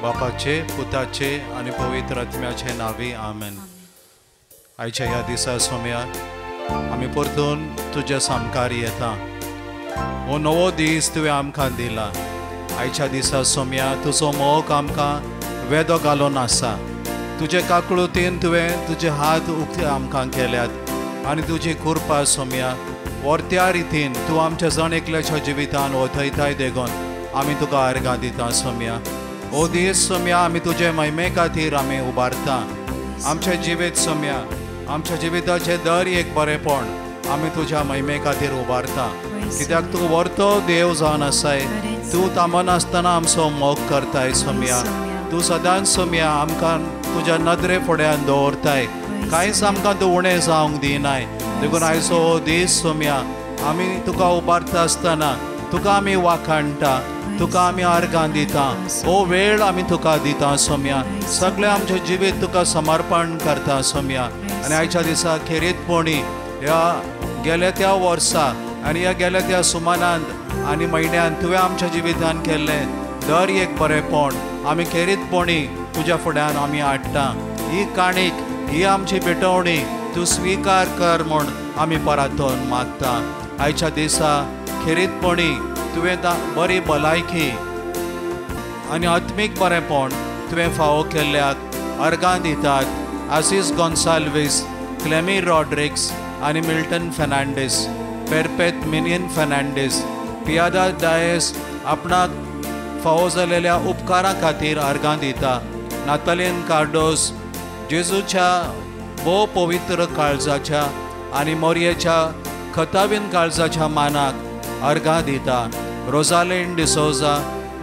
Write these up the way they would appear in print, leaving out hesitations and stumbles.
बापाचे, पुताचे आनी पवित्र आत्म्याचे नांवी आमेन. आयच्या ह्या दिसा सोम्या आमी परतून तुज्या सामकार येता. हो नवो दीस तुवें आमकां दिला. आयच्या दिसा सोम्या तुजो मोग आमकां वेदो घालून आसा. तुजे काकळुतीन तुवें तुजे हात उक्ते आमकां केल्यात आनी तुजी कृपा सोम्या वर्त्या रितीन तूं आमच्या जण एकल्याच्या जिवितान वथयताय देगून आमी तुका अर्गां दिता सोम्या. हो दीस सोम्या आमी तुजे महिमे खातीर आमी उबारता. आमचें जिवीत सोम्या, आमच्या जिविताचें दर एक बरेंपण आमी तुज्या महिमे खातीर उबारता. कित्याक तूं वर्तो देव जावन आसाय. तूं थांबनासतना आमचो मोग करताय सोम्या. तूं सदांच सोम्या आमकां तुज्या नदरे फुड्यान दवरताय. कांयच आमकां तूं उणें जावंक दिनाय. देखून आयचो हो दीस सोम्या आमी तुका उबारता आसतना तुका आमी वाखाणटा, तुका आमी अर्गां दिता. हो वेळ आमी तुका दिता सोम्या. सगळें आमचें जिवीत तुका समर्पण करता सोम्या. आनी आयच्या दिसा खेरीतपणी ह्या गेल्या त्या वर्सा आनी ह्या गेल्या त्या सुमानांत आनी म्हयन्यांत तुवें आमच्या जिवितान केल्लें दर एक बरेंपण आमी खेरीतपणी तुज्या फुड्यान आमी हाडटा. ही काणीक, ही आमची भेटवणी तूं स्विकार कर म्हूण आमी परातून मागता. आयच्या दिसा खेरीतपणी तुवें बरी भलायकी आनी आत्मीक बरेंपण तुवें फावो केल्ल्याक अर्गां दितात. आसीस गोन्साल्वीस, क्लेमी रॉड्रिक्स आनी मिल्टन फेर्नांडीस, पेरपेत मिनियन फेर्नांडीस, पियादा डायस आपणाक फावो जालेल्या उपकारां खातीर अर्गां दिता. नातालीन कार्डोस जेजूच्या भोव पवित्र काळजाच्या आनी मोरयेच्या खतावीन काळजाच्या मानाक अर्गां दिता. रोजालीन डिसोजा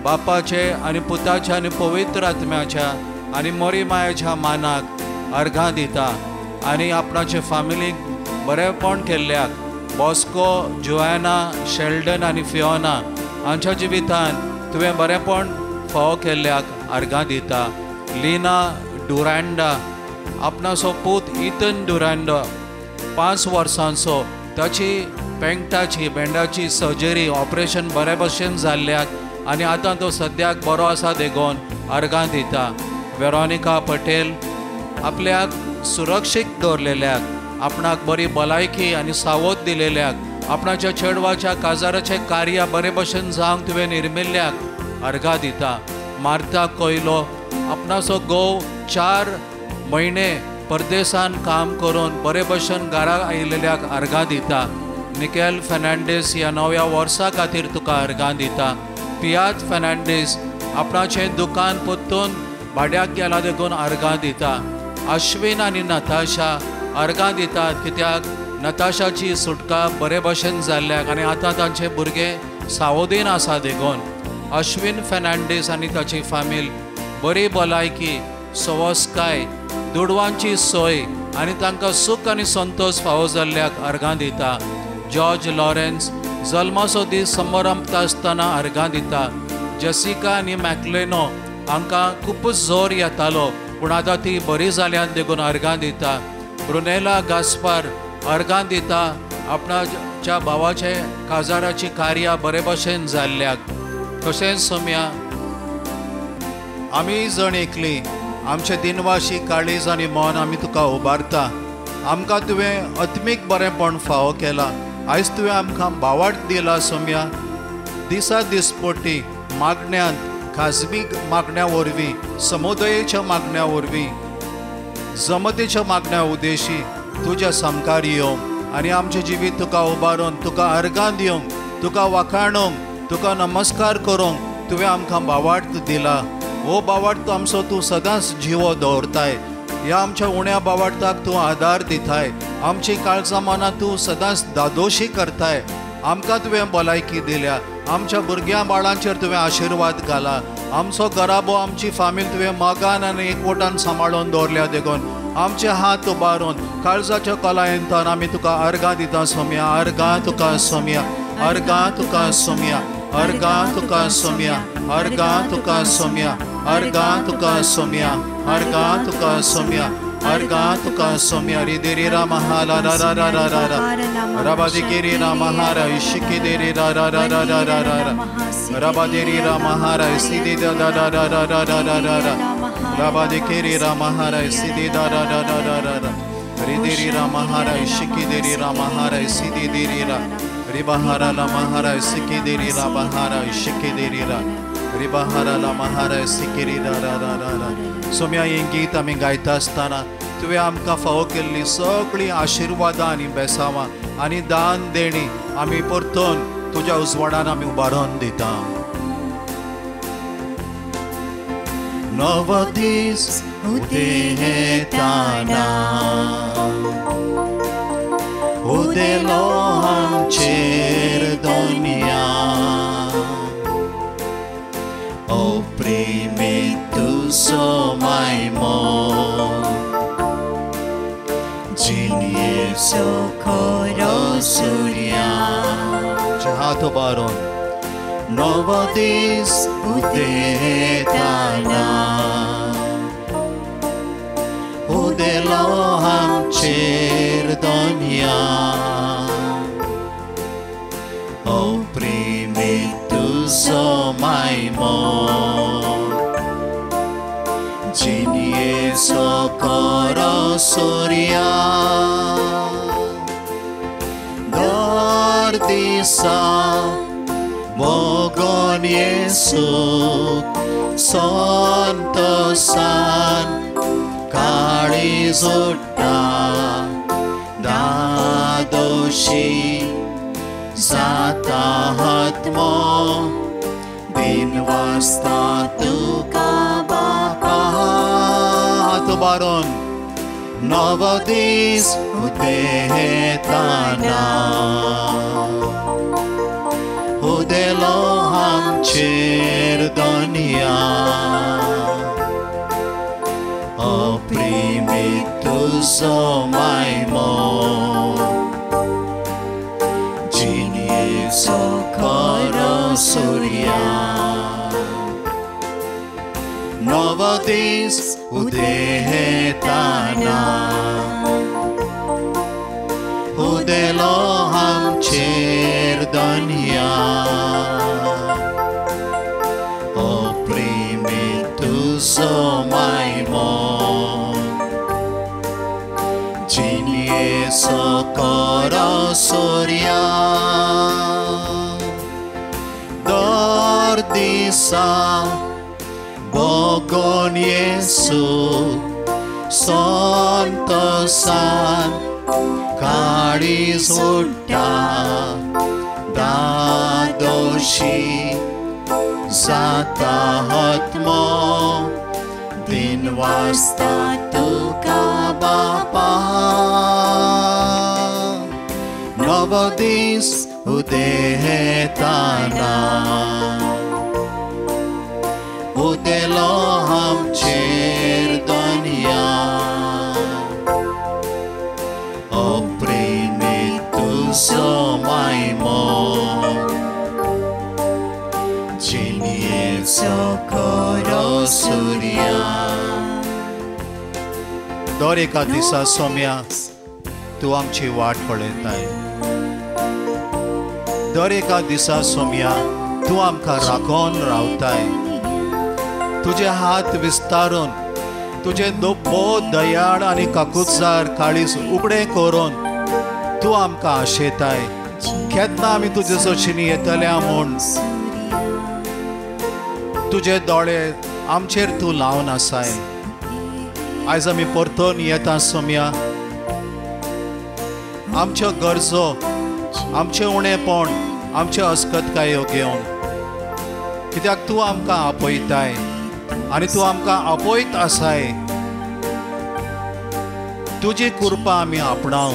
बापाचे आनी पुताच्या आनी पवित्र आत्म्याच्या आनी मोरी मायाच्या मानाक अर्गां दिता. आनी आपणाचे फामिलीक बरेंपण केल्ल्याक बॉस्को, जुआना, शेल्डन आनी फियोना हांच्या जिवितान तुवें बरेंपण फावो केल्ल्याक अर्गां दिता. लिना डुरांडा आपणाचो पूत इथन डुरांडा 5 वर्सांचो, ताची पेंगटाची बेंडाची सर्जरी ऑपरेशन बरे भशेन जाल्ल्याक आनी आतां तो सद्याक बरो आसा देखून अर्गां दिता. वेरोनिका पटेल आपल्याक सुरक्षीत दवरलेल्याक, आपणाक बरी भलायकी आनी सावध दिलेल्याक, आपणाच्या चेडवाच्या काजाराचें कार्य बरे भशेन जावंक तुवें निर्मिल्ल्याक अर्गां दिता. मार्ता कोयलो आपणाचो घोव 4 म्हयने परदेसान काम करून बरे भशेन घरा आयिल्ल्याक अर्गां दिता. निकेल फेर्नांडीस ह्या नव्या वर्सा खातीर तुका अर्गां दिता. पियाद फेर्नांडीस आपणाचें दुकान परतून भाड्याक गेला देखून अर्गां दिता. अश्विन आनी नताशा अर्गां दितात कित्याक नताशाची सुटका बरे भशेन जाल्ल्याक आनी आतां तांचे भुरगे सावधीन आसा देखून. अश्विन फेर्नांडीस आनी ताची फामील बरी भलायकी, सवसकाय, दुडवांची सोय आनी तांकां सूख आनी संतोश फावो जाल्ल्याक अर्गां दिता. जॉर्ज लॉरेन्स जल्माचो दीस समारंभता आसतना अर्गां दिता. जेसिका आनी मॅकलेनो हांकां खुबूच जोर येतालो पूण आतां ती बरी जाल्यान देखून अर्गां दिता. ब्रुनेला गास्पार अर्गां दिता आपणाच्या भावाचे काजाराची कार्या बरे भशेन जाल्ल्याक. तशेंच सोम्या आमी जण एकली आमचे दिनवाशी काळीज आनी मन आमी तुका उबारता. आमकां तुवें आत्मीक बरेंपण फावो केलां. आयज तुवें आमकां भावार्थ दिला सोम्या. दिसा दिसपट्टी मागण्यांत, खाजगी मागण्या वरवीं, समुदायेच्या मागण्या वरवीं, जमतेच्या मागण्या उद्देशी तुज्या सामकार येवंक आनी आमचें जिवीत तुका उबारून तुका अर्गां दिवंक, तुका वाखाणूंक, तुका नमस्कार करूंक तुवें आमकां भावार्थ दिला. हो भावार्थ आमचो तूं सदांच जिवो दवरताय. ह्या आमच्या उण्या भावार्थाक तूं आदार दिताय. आमची काळजां मनां तूं सदांच दादोशी करताय. आमकां तुवें भलायकी दिल्या. आमच्या भुरग्यां बाळांचेर तुवें आशिर्वाद घाला. आमचो घराबो, आमची फामील तुवें मोगान आनी एकवटान सांबाळून दवरल्या देखून आमचे हात उबारून काळजाच्या कलायंतान आमी तुका अर्गां दिता सोम्या. अर्गां तुका सोम्या, अर्गां तुका सोम्या, अर्गां तुका सोम्या, अर्गां तुका सोम्या, अर्गां तुका सोम्या, अर्गां तुका सोम्या, अर्गा तुका सोम्या रिदेरी रा महाला रा रा रा रा रा रा रबादिकेरी रा महारा इशिकी देरी रा रा रा रा रा रा रा रा रबादेरी रा महारा इसिदी दा दा दा दा दा दा दा दा दा रबादिकेरी रा महारा इसिदी दा दा दा दा दा दा दा रिदेरी रा महारा इशिकी देरी रा महारा इसिदी देरी रा रिबहारा ला महारा इसिकी देरी रा बहारा इशिकी देरी रा रिबहारा ला महारा इसिकेरी रा रा रा रा रा. सोम्या हें गीत आमी गायता आसतना तुवें आमकां फावो केल्ली सगळीं आशिर्वादां आनी बेसावां आनी दान देणी आमी परतून तुज्या उजवाडान आमी उबारून दिता. नवो दीस उदेताना उदेलो आमचेर दोनया ओ प्रेमी तुजो मायमो जिणयेचो खरो सुर्या. हात उबारून नवो दीस उदेताना उदेलो आमचेर दोनया ओ प्रेमी तुजो मायमो जिणयेचो खरो सुर्या. दर दिसा मोगोन येसूक संतोसान काळीज उठ्ठा दादोशी जाता आत्मो दिन वाजता तुका बापा. हात उबारून नवो दीस उदेताना उदेलो आमचेर दोनया ओ प्रेमी तुजो मायमो जिणयेचो खरो सुर्या. नवो दीस उदेताना उदेलो आमचेर दोनया ओ प्रेमी तुजो मायमो जिणयेचो खरो सुर्या. दर दिसा मोगोन येसूक संतोसान काळीज उठ्ठा दादोशी जाता आत्मो दिन वाजता तुका बापा. नवो दीस उदेताना उदेलो आमचेर दोनया ओ प्रेमी तुजो मायमो जिणयेचो खरो सुर्या. दर एका दिसा सोम्या तूं आमची वाट पळयताय. दर एका दिसा सोम्या तूं आमकां राखोन रावताय. तुजे हात विस्तारून तुजे भोव दयाळ आनी काकुतसार काळीज उगडें करून तूं आमकां आशेताय. केन्ना आमी तुजे सोशीनी येतल्या म्हूण तुजे दोळे आमचेर तूं लावन आसाय. आयज आमी परतून येता सोम्या आमच्यो गरजो आमचें उणेपण आमच्यो अस्कतकायो घेवन, कित्याक तूं आमकां आपयताय आनी तूं आमकां आपयत आसाय. तुजी कृपा आमी आपणाव,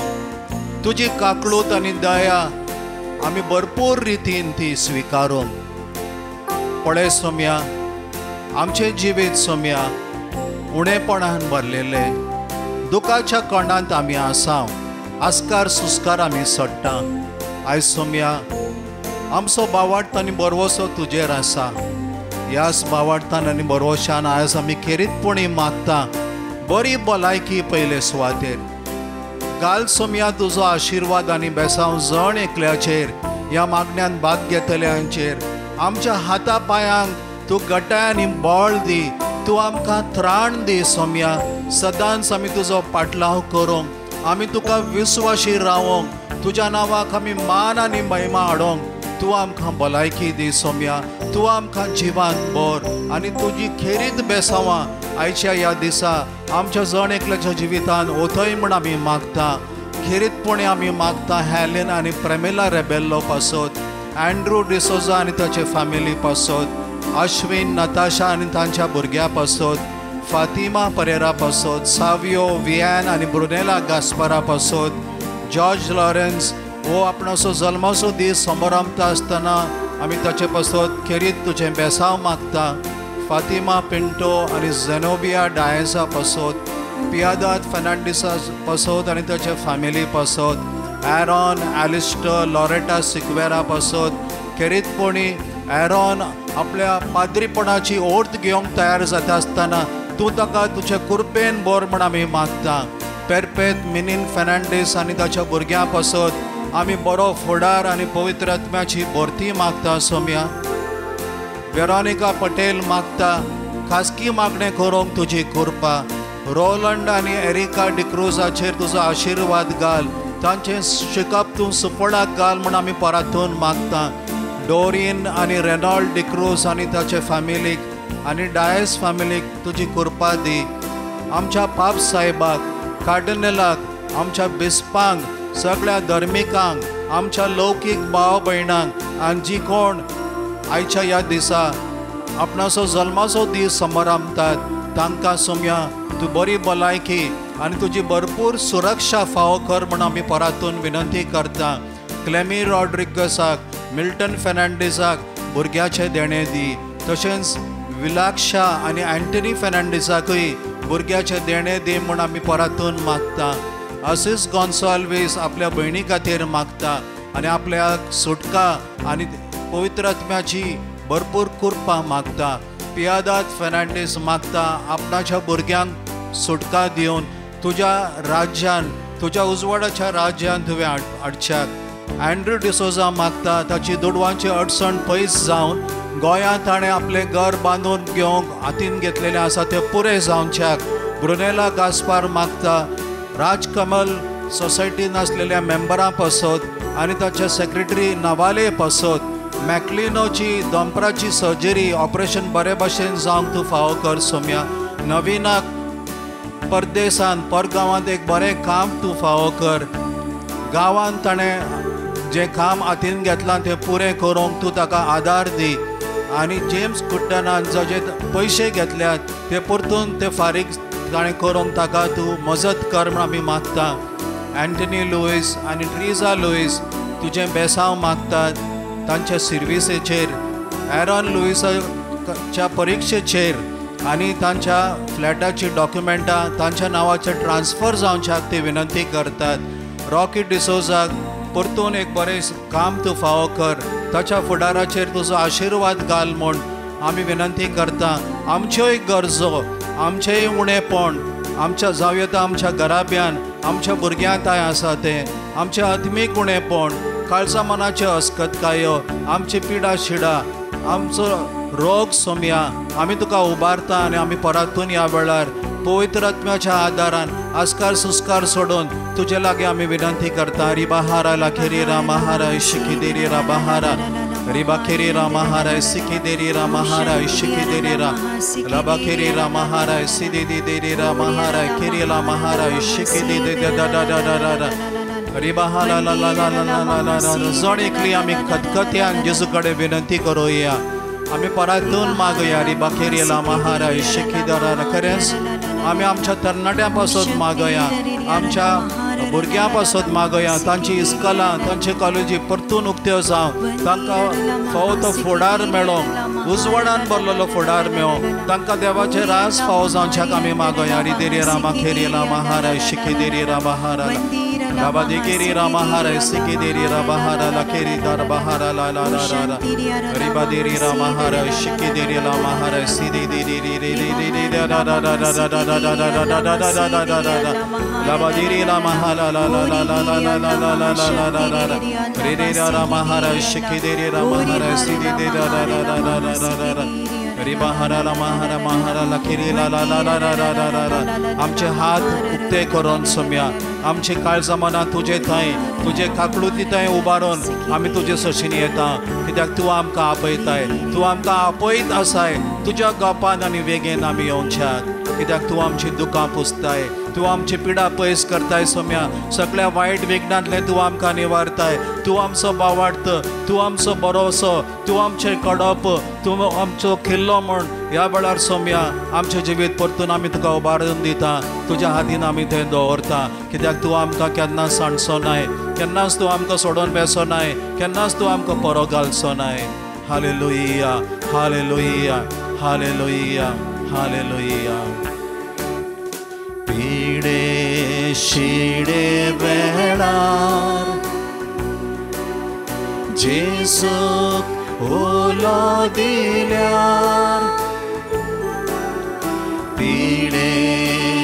तुजी काकळूत आनी दया आमी भरपूर रितीन ती स्विकारून पळय सोम्या. आमचें जिवीत सोम्या उणेपणान भरलेलें, दुखाच्या कोंडांत आमी आसाव, आस्कार सुस्कार आमी सोडटा. आयज सोम्या आमचो बावार्थ आनी बरवसो तुजेर आसा. ह्याच बावार्थान आनी बरवशान आयज आमी खेरीतपणी मागता, बरी भलायकी पयले सुवातेर घाल सोमया तुजो आशिर्वाद आनी बेसांव जण एकल्याचेर ह्या मागण्यान भाग घेतल्यांचेर आमच्या हाता पांयांक तूं गटाय आनी बळ दी तूं आमकां त्राण दी सोमया सदांच आमी तुजो पाटलाव करूंक आमी तुका विस्वाशी रावोंक तुज्या नांवाक आमी मान आनी महिमा हाडोंक तूं आमकां भलायकी दी सोमया तूं आमकां जिवांत भर आनी तुजी खेरीत बेसांवां आयच्या ह्या दिसा आमच्या जण एकल्याच्या जिवितान ओथय म्हूण आमी मागता खेरीतपणी आमी मागता हॅलन आनी प्रेमेला रेबेल्लो पासत एंड्रू डिसोजा आनी ताचे फॅमिली पासत अश्विन नताशा आनी तांच्या भुरग्यां पासत फातिमा परेरा पासत सावियो वियान आनी ब्रुनेला गास्परा पासत जॉर्ज लॉरेन्स हो आपणाचो जल्माचो दीस समारंभता आसतना आमी ताचे पासत खेरीत तुजें बेसांव मागता फातिमा पिंटो आनी झेनोबिया डायसा पासत पियादाद फेर्नांडीसा पासत आनी ताचे फॅमिली पासत एरॉन एलिस्टर लॉरेटा सिक्वेरा पासत खेरीतपणी एरॉन आपल्या पाद्रीपणाची ओर्द घेवंक तयार जाता आसतना तूं ताका तुजे कृपेन भर म्हूण आमी मागता पेरपेत मिनीन फेर्नांडीस आनी ताच्या भुरग्यां पासत आमी बरो फुडार आनी पवित्र आत्म्याची भरती मागता सोमया वेरोनिका पटेल मागता खासगी मागणें करूंक तुजी कृपा रोलंड आनी एरिका डिक्रूजाचेर तुजो आशिर्वाद घाल तांचें शिकप तूं सुफळाक घाल म्हूण आमी परातून मागता डोरीन आनी रेनॉल्ड डिक्रूज आनी ताचे फॅमिलीक आनी डायस फॅमिलीक तुजी कृपा दी आमच्या पाप साहेबाक कार्डिनलाक आमच्या बिस्पांक सगळ्या धर्मिकांक आमच्या लौकीक भाव भयणांक आनी जी कोण आयच्या ह्या दिसा आपणाचो जल्माचो दीस समारंभतात तांकां सोमया तूं बरी भलायकी आनी तुजी भरपूर सुरक्षा फावो कर म्हूण आमी परातून विनंती करता क्लेमी रॉड्रिगसाक मिल्टन फेर्नांडीसाक भुरग्याचें देणें दी तशेंच विलाक्षा आनी एंटनी फेर्नांडीसाकूय भुरग्याचें देणें दी म्हूण आमी परातून मागता आसीस गोन्साल्वीस आपल्या भयणी खातीर मागता आनी आपल्याक सुटका आनी पवित्र आत्म्याची भरपूर कृपा मागता पियादाद फेर्नांडीस मागता आपणाच्या भुरग्यांक सुटका दिवन तुज्या राज्यान तुज्या उजवाडाच्या राज्यान तुवें हाडच्याक एंड्रू डिसोजा मागता ताची दुडवांची अडचण पयस जावन गोंयांत ताणें आपलें घर बांदून घेवंक हातीन घेतलेलें आसा तें पुरें जावच्याक ब्रुनेला गास्पार मागता राजकमल सोसायटीन आसलेल्या मेंबरां पासत आनी ताच्या सेक्रेटरी नवाले पासत मॅकलिनोची दोंपराची सर्जरी ऑपरेशन बरे भाशेन जावंक तूं फावो कर सोमया नवीनाक परदेसान परगांवांत एक बरें काम तूं फावो कर गांवांत ताणें जें काम हातीन घेतलां तें पुरें करूंक तूं ताका आदार दी आनी जेम्स कुट्टनान जे पयशे घेतल्यात ते परतून ते फारीक ताणें करूंक ताका तूं मजत कर म्हूण आमी मागता एंटनी लुईस आनी ट्रिजा लुईस तुजें बेसांव मागतात तांच्या सिर्विसेचेर एरॉन लुईसाच्या परिक्षेचेर आनी तांच्या फ्लॅटाची डॉक्युमेंटां तांच्या नांवाचेर ट्रान्सफर जावच्याक ते विनंती करतात रॉकी डिसोजाक परतून एक बरें काम तूं फावो कर ताच्या फुडाराचेर तुजो आशिर्वाद घाल म्हूण आमी विनंती करता आमच्योय गरजो आमचेय उणेपण आमच्या जावं येता आमच्या घराब्यान आमच्या भुरग्यांत आसा तें आमचें आत्मीक उणेपण काळजा मनाच्यो अस्कतकायो आमची पिडा शिडा आमचो रोग सोमया आमी तुका उबारता आनी आमी परातून ह्या वेळार पवित्र आत्म्याच्या आदारान आस्कार सुस्कार सोडून तुजे लागीं आमी विनंती करता रिबाहारा लाखेरी रामाहारा शिखी देरी राबाहारा रिबाखेरी रामाहारा सिखी देरी रामाहारा शिखी देरी रा लाबाखेरी रामाहारा सिदी दी देरी रामाहारा खेरी रामाहारा शिखी दी दे दा दा दा दा दा रिबाहारा ला ला ला ला ला ला ला. जण एकली आमी खतखत्यान जेजू कडेन विनंती करूया आमी परातून मागया रिबाखेरी रामाहारा शिखी दरा. खरेंच आमी आमच्या तरणाट्यां पासत मागया आमच्या भुरग्यां पासत मागया तांची इस्कलां तांचे कॉलेजी परतून उक्त्यो जावं तांकां फावो तो फुडार मेळोंक उजवाडान भरलेलो फुडार मेळोंक तांकां देवाचें रास फावो जावच्याक आमी मागया रिदेरी रामा खेरी रामा हारा शिखी देरी रामा हारा. Rabadikiri Ramahara Sikidiri Rabahara Lakiri Darbahara La La La La Ribadiri Ramahara Shikidiri Ramahara Sididiri Da Da Da Da Da Da Da Da Da Da Da Da Da Da Da Labadiri Ramahara La La La La La La La La La La La La Riri Ramahara Shikidiri Ramahara Sididiri Da Da Da Da Da Da Da Ribahara Ramahara Mahara Lakiri La La La La La La La La. आमचे हात उक्ते करून सोम्या, आमचे काळजा मनां तुजे थंय, तुजे काकळुती थंय उबारून आमी तुजे सशीन येता, कित्याक तूं आमकां आपयताय, तूं आमकां आपयत आसाय. तुज्या गोपान आनी वेगेन आमी येवच्यात, कित्याक तूं आमची दुकां पुसताय, तूं आमची पिडा पयस करताय सोम्या. सगळ्या वायट विघ्नांतलें तूं आमकां निवारताय. तूं आमचो बावार्थ, तूं आमचो बरोसो, तूं आमचें कडप, तूं आमचो किल्लो म्हूण ह्या वेळार सोम्या आमचें जिवीत परतून आमी तुका उबारून दिता. तुज्या हातीन आमी तें दवरता, कित्याक तूं आमकां केन्ना सांडचो नाय, केन्नाच तूं आमकां सोडून बेसो नाय, केन्नाच तूं आमकां परो घालचो नाय. Hallelujah, hallelujah, hallelujah, hallelujah. पिडे शिडे वेळार जेसूक उलो दिल्यार, पिडे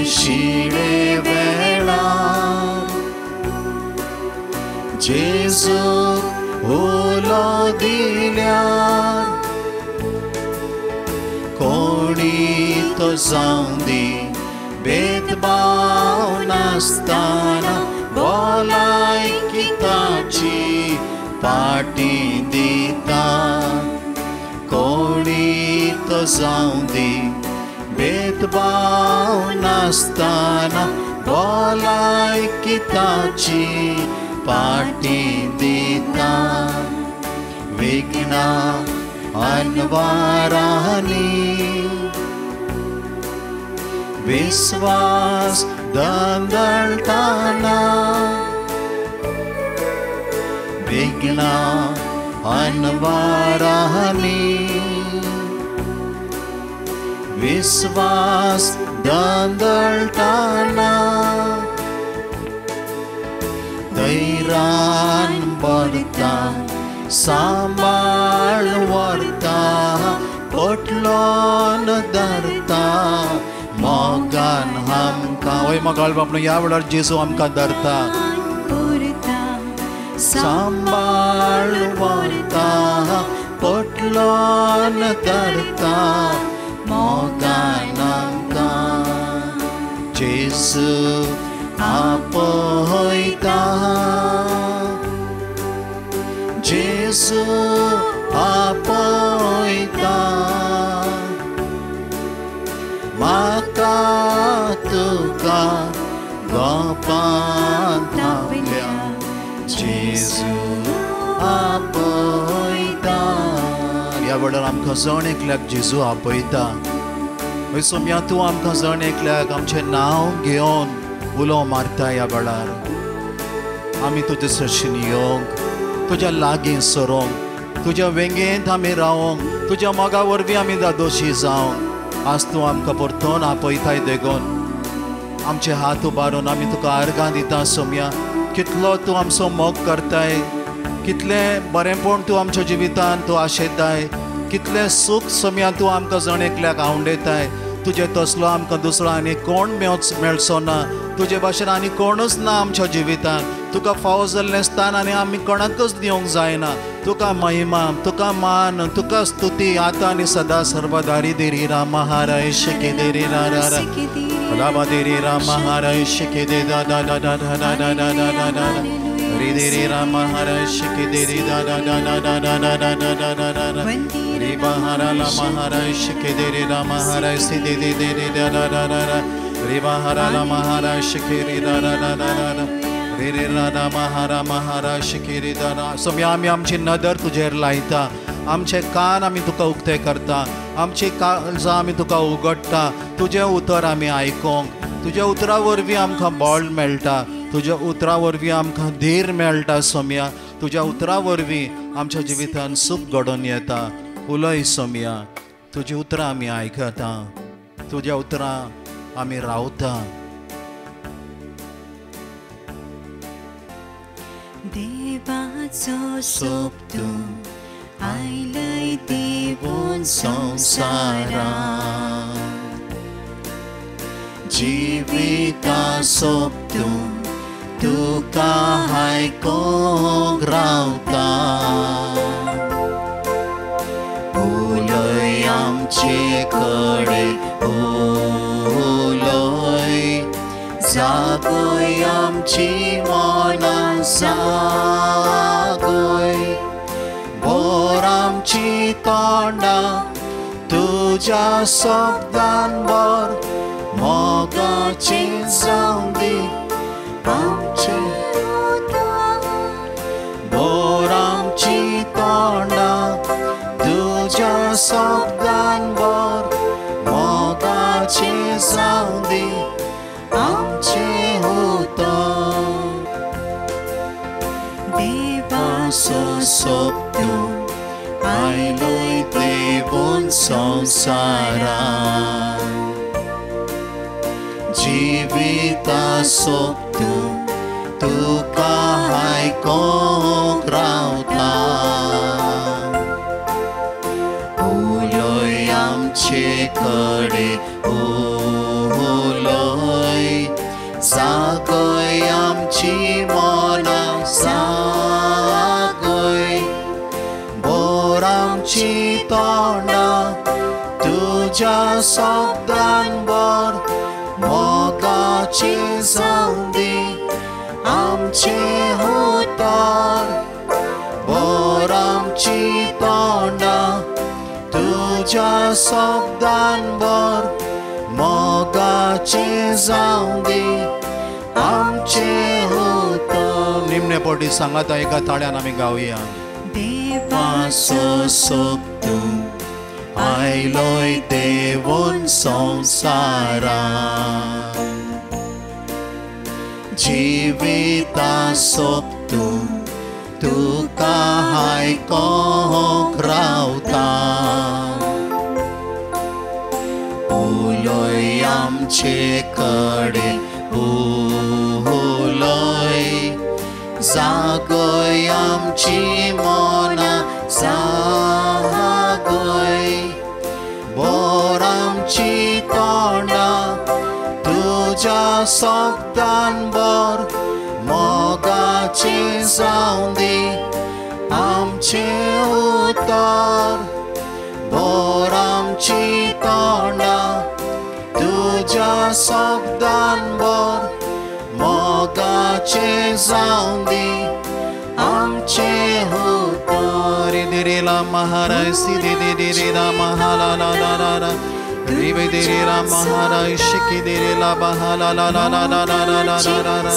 शिडे वेळार जेसूक उलो दिल्यार, कोणी तो जावं दी भेदभाव नासतना भलायकी ताची पाटी दिता. कोणी तो जावं दी भेदभाव नासतना भलायकी ताची पाटी दिता. विघ्नां अनवारांनी विश्वास दंदळटाना, विघ्नां अनवारांनी विश्वास दंदळटाना, धैर्यान भरता सांबाळ व्हरता, पोटलोन धरता मोगान आमकां. वय मोगाळ बापनो, ह्या वेळार जेजू आमकां धरता, सांबाळ व्हरता, पोटलोन धरता मोगान आमकां. जेजू आपयता, जेजू आपयता, म्हाका तुका गोपांत आपल्या जेजू आपयता. ह्या वेळार आमकां जण एकल्याक जेजू आपयता. हय सोम्या, तूं आमकां जण एकल्याक आमचें नांव घेवन उलो मारता. ह्या वेळार आमी तुजे सरशीन येवंक, तुज्या लागीं सरोंक, तुज्या वेंगेंत आमी रावोंक, तुज्या मोगा वरवीं आमी दादोशी जावंक आज तूं आमकां परतून आपयताय. देगून आमचे हात उबारून आमी तुका आर्गां दिता सोम्या. कितलो तूं आमचो मोग करताय, कितलें बरेंपण तूं आमच्या जिवितान तूं आशेताय, कितलें सूख सोम्या तूं आमकां जण एकल्याक आवडयताय. तुजे तसलो आमकां दुसरो आनी कोण मेळचो ना, तुजे भाशेन आनी कोणूच ना आमच्या जिवितान. तुका फावो जाल्लें स्थान आनी आमी कोणाकच दिवंक जायना. तुका महिमा, तुका मान, तुका स्तुती आतां आनी सदा सर्वदारी. देरी रामा हाराय शिके देरी रा रा रा रामा देरी रामा हाराय शिके दे दा दा दा दा दा दा दा दा दा दा री देरी रामा हाराय शिके देरी दा दा दा दा दा दा दा दा दा दा दा दा री बहारा लामा हाराय शिके देरी रामा हाराय सी दे दे दे दे दा दा दा दा री बहारा लामा हाराय शिके री दा दा दा दा दा रे रे राधा महारा महारा शिकेरी दादा. सोम्या, आमी आमची नदर तुजेर लायता, आमचे कान आमी तुका उक्ते करता, आमची काळजां आमी तुका उगडटा, तुजें उतर आमी आयकोंक. तुज्या उतरा वरवीं आमकां बळ मेळटा, तुज्या उतरा वरवीं आमकां धीर मेळटा सोम्या. तुज्या उतरा वरवीं आमच्या जिवितान सूख घडोवन येता. उलय सोम्या, तुजी उतरां आमी आयकता, तुज्या उतरां आमी रावता. देवाचो सोबतू आयलय देवून संवसारांत जिविता सोबतू तुका आयकोंक रावता उलय आमचे कडे उलय जागय आमची मनां जागय बोर आमची तोंडां तुज्या शब्दान भर मोगाची जावं दी आमचे बोर आमची तोंडां तुज्या शब्दान भर मोगाची जावं दी आमचे उतर देवाचो सोबतू आयलय देवून संवसारांत जिविता सोबतू तुका आयकोंक रावता उलय आमचे कडे उलय जागय आमची मनां जागय बोर आमची तोंडां तुज्या शब्दान भर मोगाची जावं दी आमचे उतर बोर आमची तोंडां तुज्या शब्दान भर मोगाची जावं दी आमचे उतर. निमणे पटी सांगाता एका ताळ्यान आमी गावया. देवाचो सोबतू आयलोय देवून संवसारांत जिविता सोबतू तुका आयकोंक रावता उलय आमचे कडे उलय जागय आमची मनां जागय बोर आमची तोंडां तुज्या शब्दान भर मोगाची जावं दी आमचे उतर बोर आमची तोंडां तुज्या शब्दान भर मोगाचे जावं दी आमचे उतर. रे महाराज सी दे दे रे रा महाला ला ला ला ला रे दे रे रा महाराज शिकी दे रे ला बहाला ला ला ला ला ला ला ला ला ला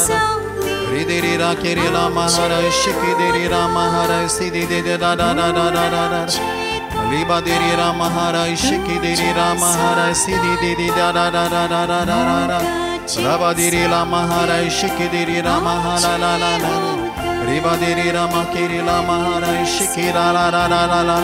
रे दे रे रा के रे ला महाराज शिकी दे रे रा महाराज सी दे दे दा दा दा दा दा दा दा लिबा दे रे रा महाराज शिकी दे रे रा महाराज सी दे दे दे दा दा दा दा दा दा दा दा रबा दे रे ला महाराज शिकी दे रे रा महाला ला ला ला रिबा दे रे रा के रे ला महाराज शिकी रा ला ला ला ला ला.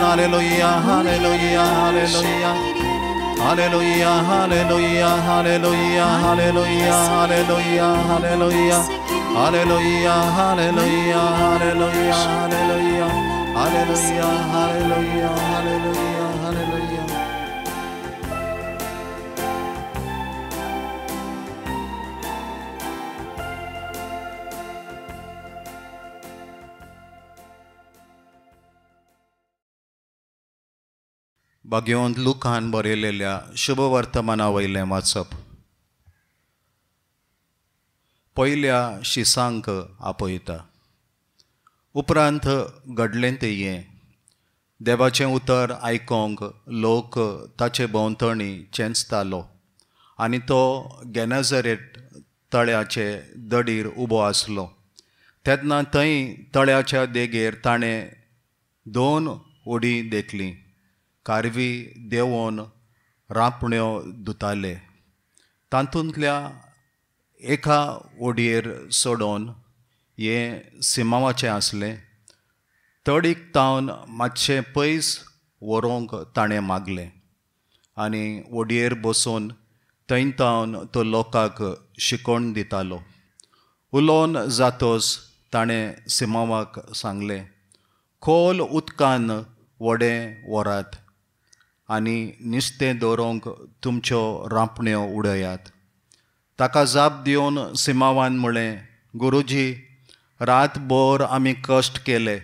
Hallelujah hallelujah hallelujah hallelujah hallelujah hallelujah hallelujah hallelujah hallelujah hallelujah hallelujah hallelujah hallelujah hallelujah hallelujah hallelujah hallelujah. भाग्यवंत लुकान बरयलेल्या शुभवर्तमाना वयलें वाचप. पयल्या शिसांक आपयता. उपरांत घडलें तें हें, देवाचें उतर आयकोंक लोक ताचे भोंवतणी चेंचतालो आनी तो गेनेझरेट तळ्याचे दडीर उबो आसलो. तेन्ना थंय तळ्याच्या देगेर ताणें दोन उडी देखली. कारवी देंवोन रांपण्यो धुताले. तातूंतल्या एका ओडयेर सोडोवन हें सिमांवाचें आसलें. तडीक तावन मातशें पयस व्हरूंक ताणें मागलें आनी ओडयेर बसून थंय तावन तो लोकांक शिकोवन दितालो. उलोवन जातोच ताणें सिमांवाक सांगलें, खोल उदकान व्हडें व्हरात आनी नुस्तें दवरूंक तुमच्यो रांपण्यो उडयात. ताका जाप दिवन सिमांवान म्हळें, गुरुजी, रातभर आमी कश्ट केले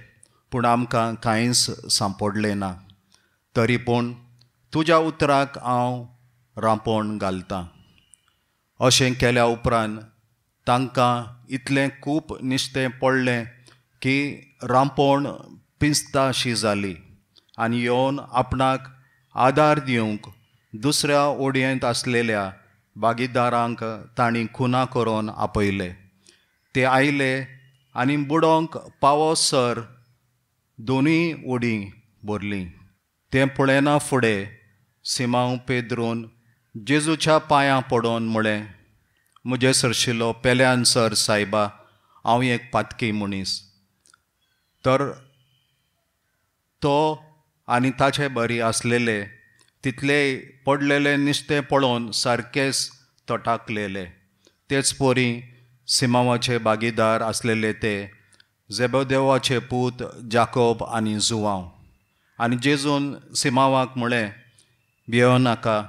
पूण आमकां कांयच सांपडलें ना, तरी पूण तुज्या उतराक हांव रांपण घालतां. अशें केल्या उपरांत तांकां इतलें खूब नुस्तें पडलें की रांपण पिंजताशी जाली आनी येवन आपणाक आदार दिवंक दुसऱ्या ओडयेंत आसलेल्या भागीदारांक तांणी खुना करून आपयले. ते आयले आनी बुडोंक पावसर दोनूय उडी भरली. तें पळयना फुडें सिमांव पेद्रून जेजूच्या पांयां पडोवन म्हळें, म्हजे सरशिलो पेल्यान सर सायबा, हांव एक पातकी मनीस. तर तो आनी ताचे बरी आसलेले तितले पडलेले नुस्तें पळोवन सारकेच तटाकलेले. तेच परी सिमांवाचे भागीदार आसलेले ते जेबेदेवाचे पूत जाकोब आनी जुवांव. आनी जेजून सिमांवाक म्हळें, भियो नाका,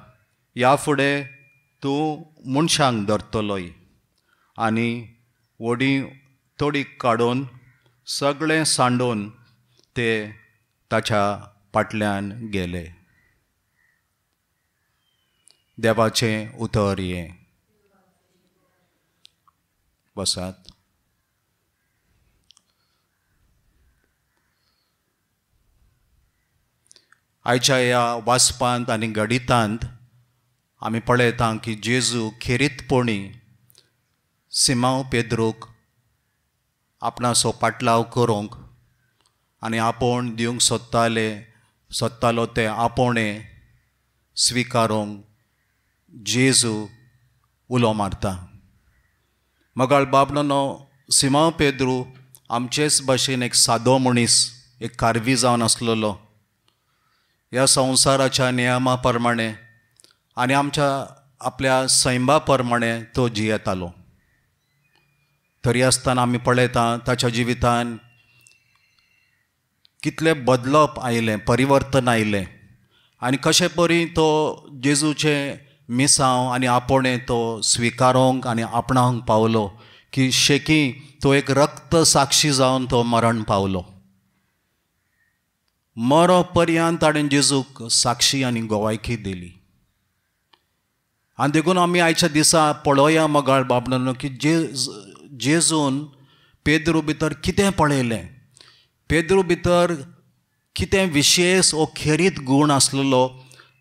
ह्या फुडें तूं मनशांक धरतलोय. आनी व्हडीं तोडीक काडून सगळें सांडून ते ताच्या फाटल्यान गेले. देवाचें उतर हें. बसात. आयच्या ह्या वाचपांत आनी गणितांत आमी पळयता की जेजू खेरीतपणी सिमांव पेद्रूक आपणाचो पाटलाव करूंक आनी आपोवण दिवंक सोदतालो तें आपोवणें स्विकारूंक जेजू उलो मारता. मगाळ बाबनो, सिमांव पेद्रू आमचेच भाशेन एक सादो मनीस, एक कारवी जावन आसलेलो. ह्या संवसाराच्या नियमा प्रमाणे आनी आमच्या आपल्या सैमा प्रमाणे तो जियेतालो. तरी आसतना आमी पळयता ताच्या जिवितान कितलें बदलप आयलें, परिवर्तन आयलें आनी कशें परी तो जेजूचें मिसांव आनी आपोवणें तो स्विकारूंक आनी आपणावंक पावलो की शेकी तो एक रक्त साक्षी जावन तो मरण पावलो. मरो पर्यंत ताणें जेजूक साक्षी आनी गोवायकी दिली. आनी देखून आमी आयच्या दिसा पळोवया मगाळ बाबडांनो की जेजून पेद्रू भितर कितें पळयलें, पेद्रू भितर कितें विशेश वो खेरीत गूण आसलेलो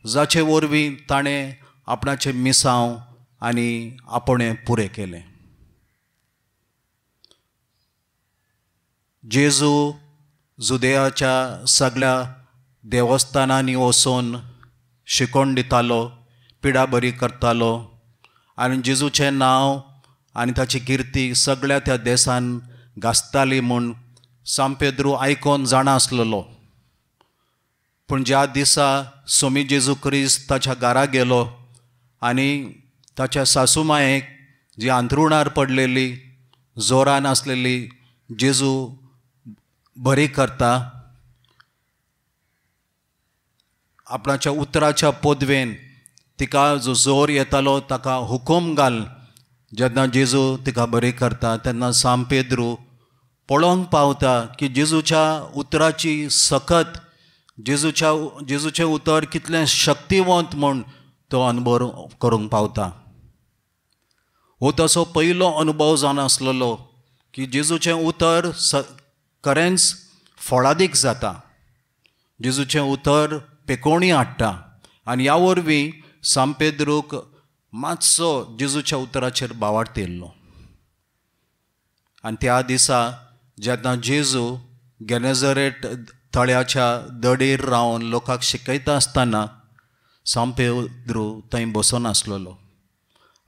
जाचे वरवीं ताणें आपणाचें मिसांव आनी आपोवणें पुरें केलें. जेजू जुदेयाच्या सगळ्या देवस्थानांनी वचून शिकोवन दितालो, पिडा बरी करतालो आनी जेजूचें नांव आनी ताची किर्ती सगळ्या त्या देसान गाजताली म्हूण सांत पेद्रू आयकोन जाणा आसलेलो. पूण ज्या दिसा सोमी जेजू क्रिस्त ताच्या घरा गेलो आनी ताच्या सासू मायेक जी आंथरुणार पडलेली, जोरान आसलेली, जेजू बरी करता, आपणाच्या उतराच्या पदवेन तिका जो जोर येतालो ताका हुकूम घाल. जेन्ना जेजू तिका बरी करता तेन्ना सांत पेद्रू पळोवंक पावता की जेजूच्या उतराची सकत, जेजूचें उतर कितलें शक्तिवंत म्हूण तो अनुभव करूंक पावता. हो तसो पयलो अनुभव जावन आसलेलो की जेजूचें उतर खरेंच फळादीक जाता, जेजूचें उतर पेकोवणी हाडटा आनी ह्या वरवीं सांत पेद्रूक मातसो जेजूच्या उतराचेर भावार्थ येयल्लो. आनी त्या दिसा जेन्ना जेजू गेनेझरेट तळ्याच्या दडीर रावन लोकांक शिकयता आसतना सांत पेद्रू थंय बसून आसलेलो.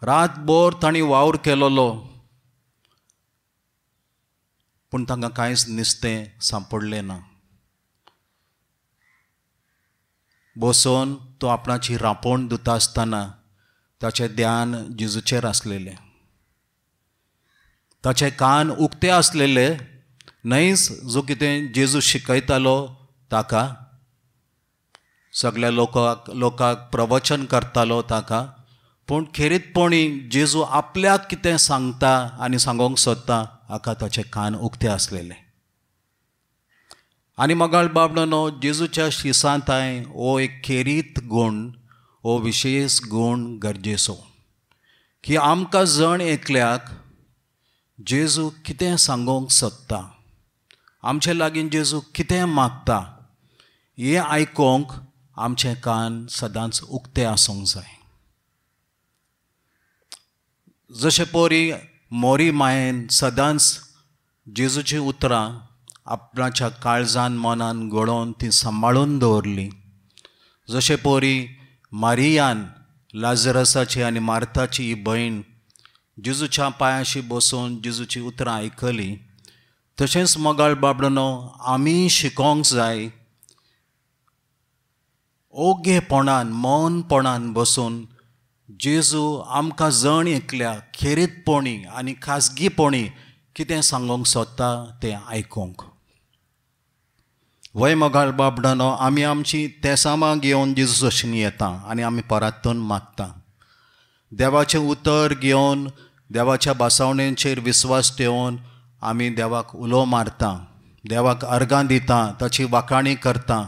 रातभर तांणी वावर केलोलो पूण तांकां कांयच नुस्तें सांपडलें ना. बसून तो आपणाची रांपोण धुता आसतना ताचें ध्यान जेजूचेर आसलेलें. ताचे कान उक्ते आसलेले न्हयच जो कितें जेजू शिकयतालो ताका, सगळ्या लोकांक प्रवचन करतालो ताका, पूण खेरीतपणी जेजू आपल्याक कितें सांगता आनी सांगोंक सोदता हाका ताचे कान उक्ते आसलेले. आनी मोगाळ बाबडानो, जेजूच्या शिसांताय हो एक खेरीत गूण, हो विशेश गूण गरजेचो की आमकां जण एकल्याक जेजू कितें सांगोंक सोदता, आमचे लागीं जेजू कितें मागता हें आयकोंक आमचे कान सदांच उक्ते आसूंक जाय. जशें पोरी मोरी मायेन सदांच जेजूची उतरां आपणाच्या काळजान मनान घडोवन ती सांबाळून दवरली, जशें पोरी मारियान लाजरसाची आनी मार्ताची ही भयण जेजूच्या पांयाशी बसून जेजूची उतरां आयकली, तशेंच मोगाळ बाबडानो आमी शिकोंक जाय ओगेपणान मौनपणान बसून जेजू आमकां जण एकल्या खेरीतपणी आनी खाजगीपणी कितें सांगोंक सोदता तें आयकोंक. वय मोगाळ बाबडानो, आमी आमची तेसामां घेवन जेजू सशीन येता आनी आमी परातून मागता. देवाचें उतर घेवन देवाच्या भासावणेचेर विस्वास ठेवन आमी देवाक उलो मारता, देवाक अर्गां दिता, ताची वाखाणी करता.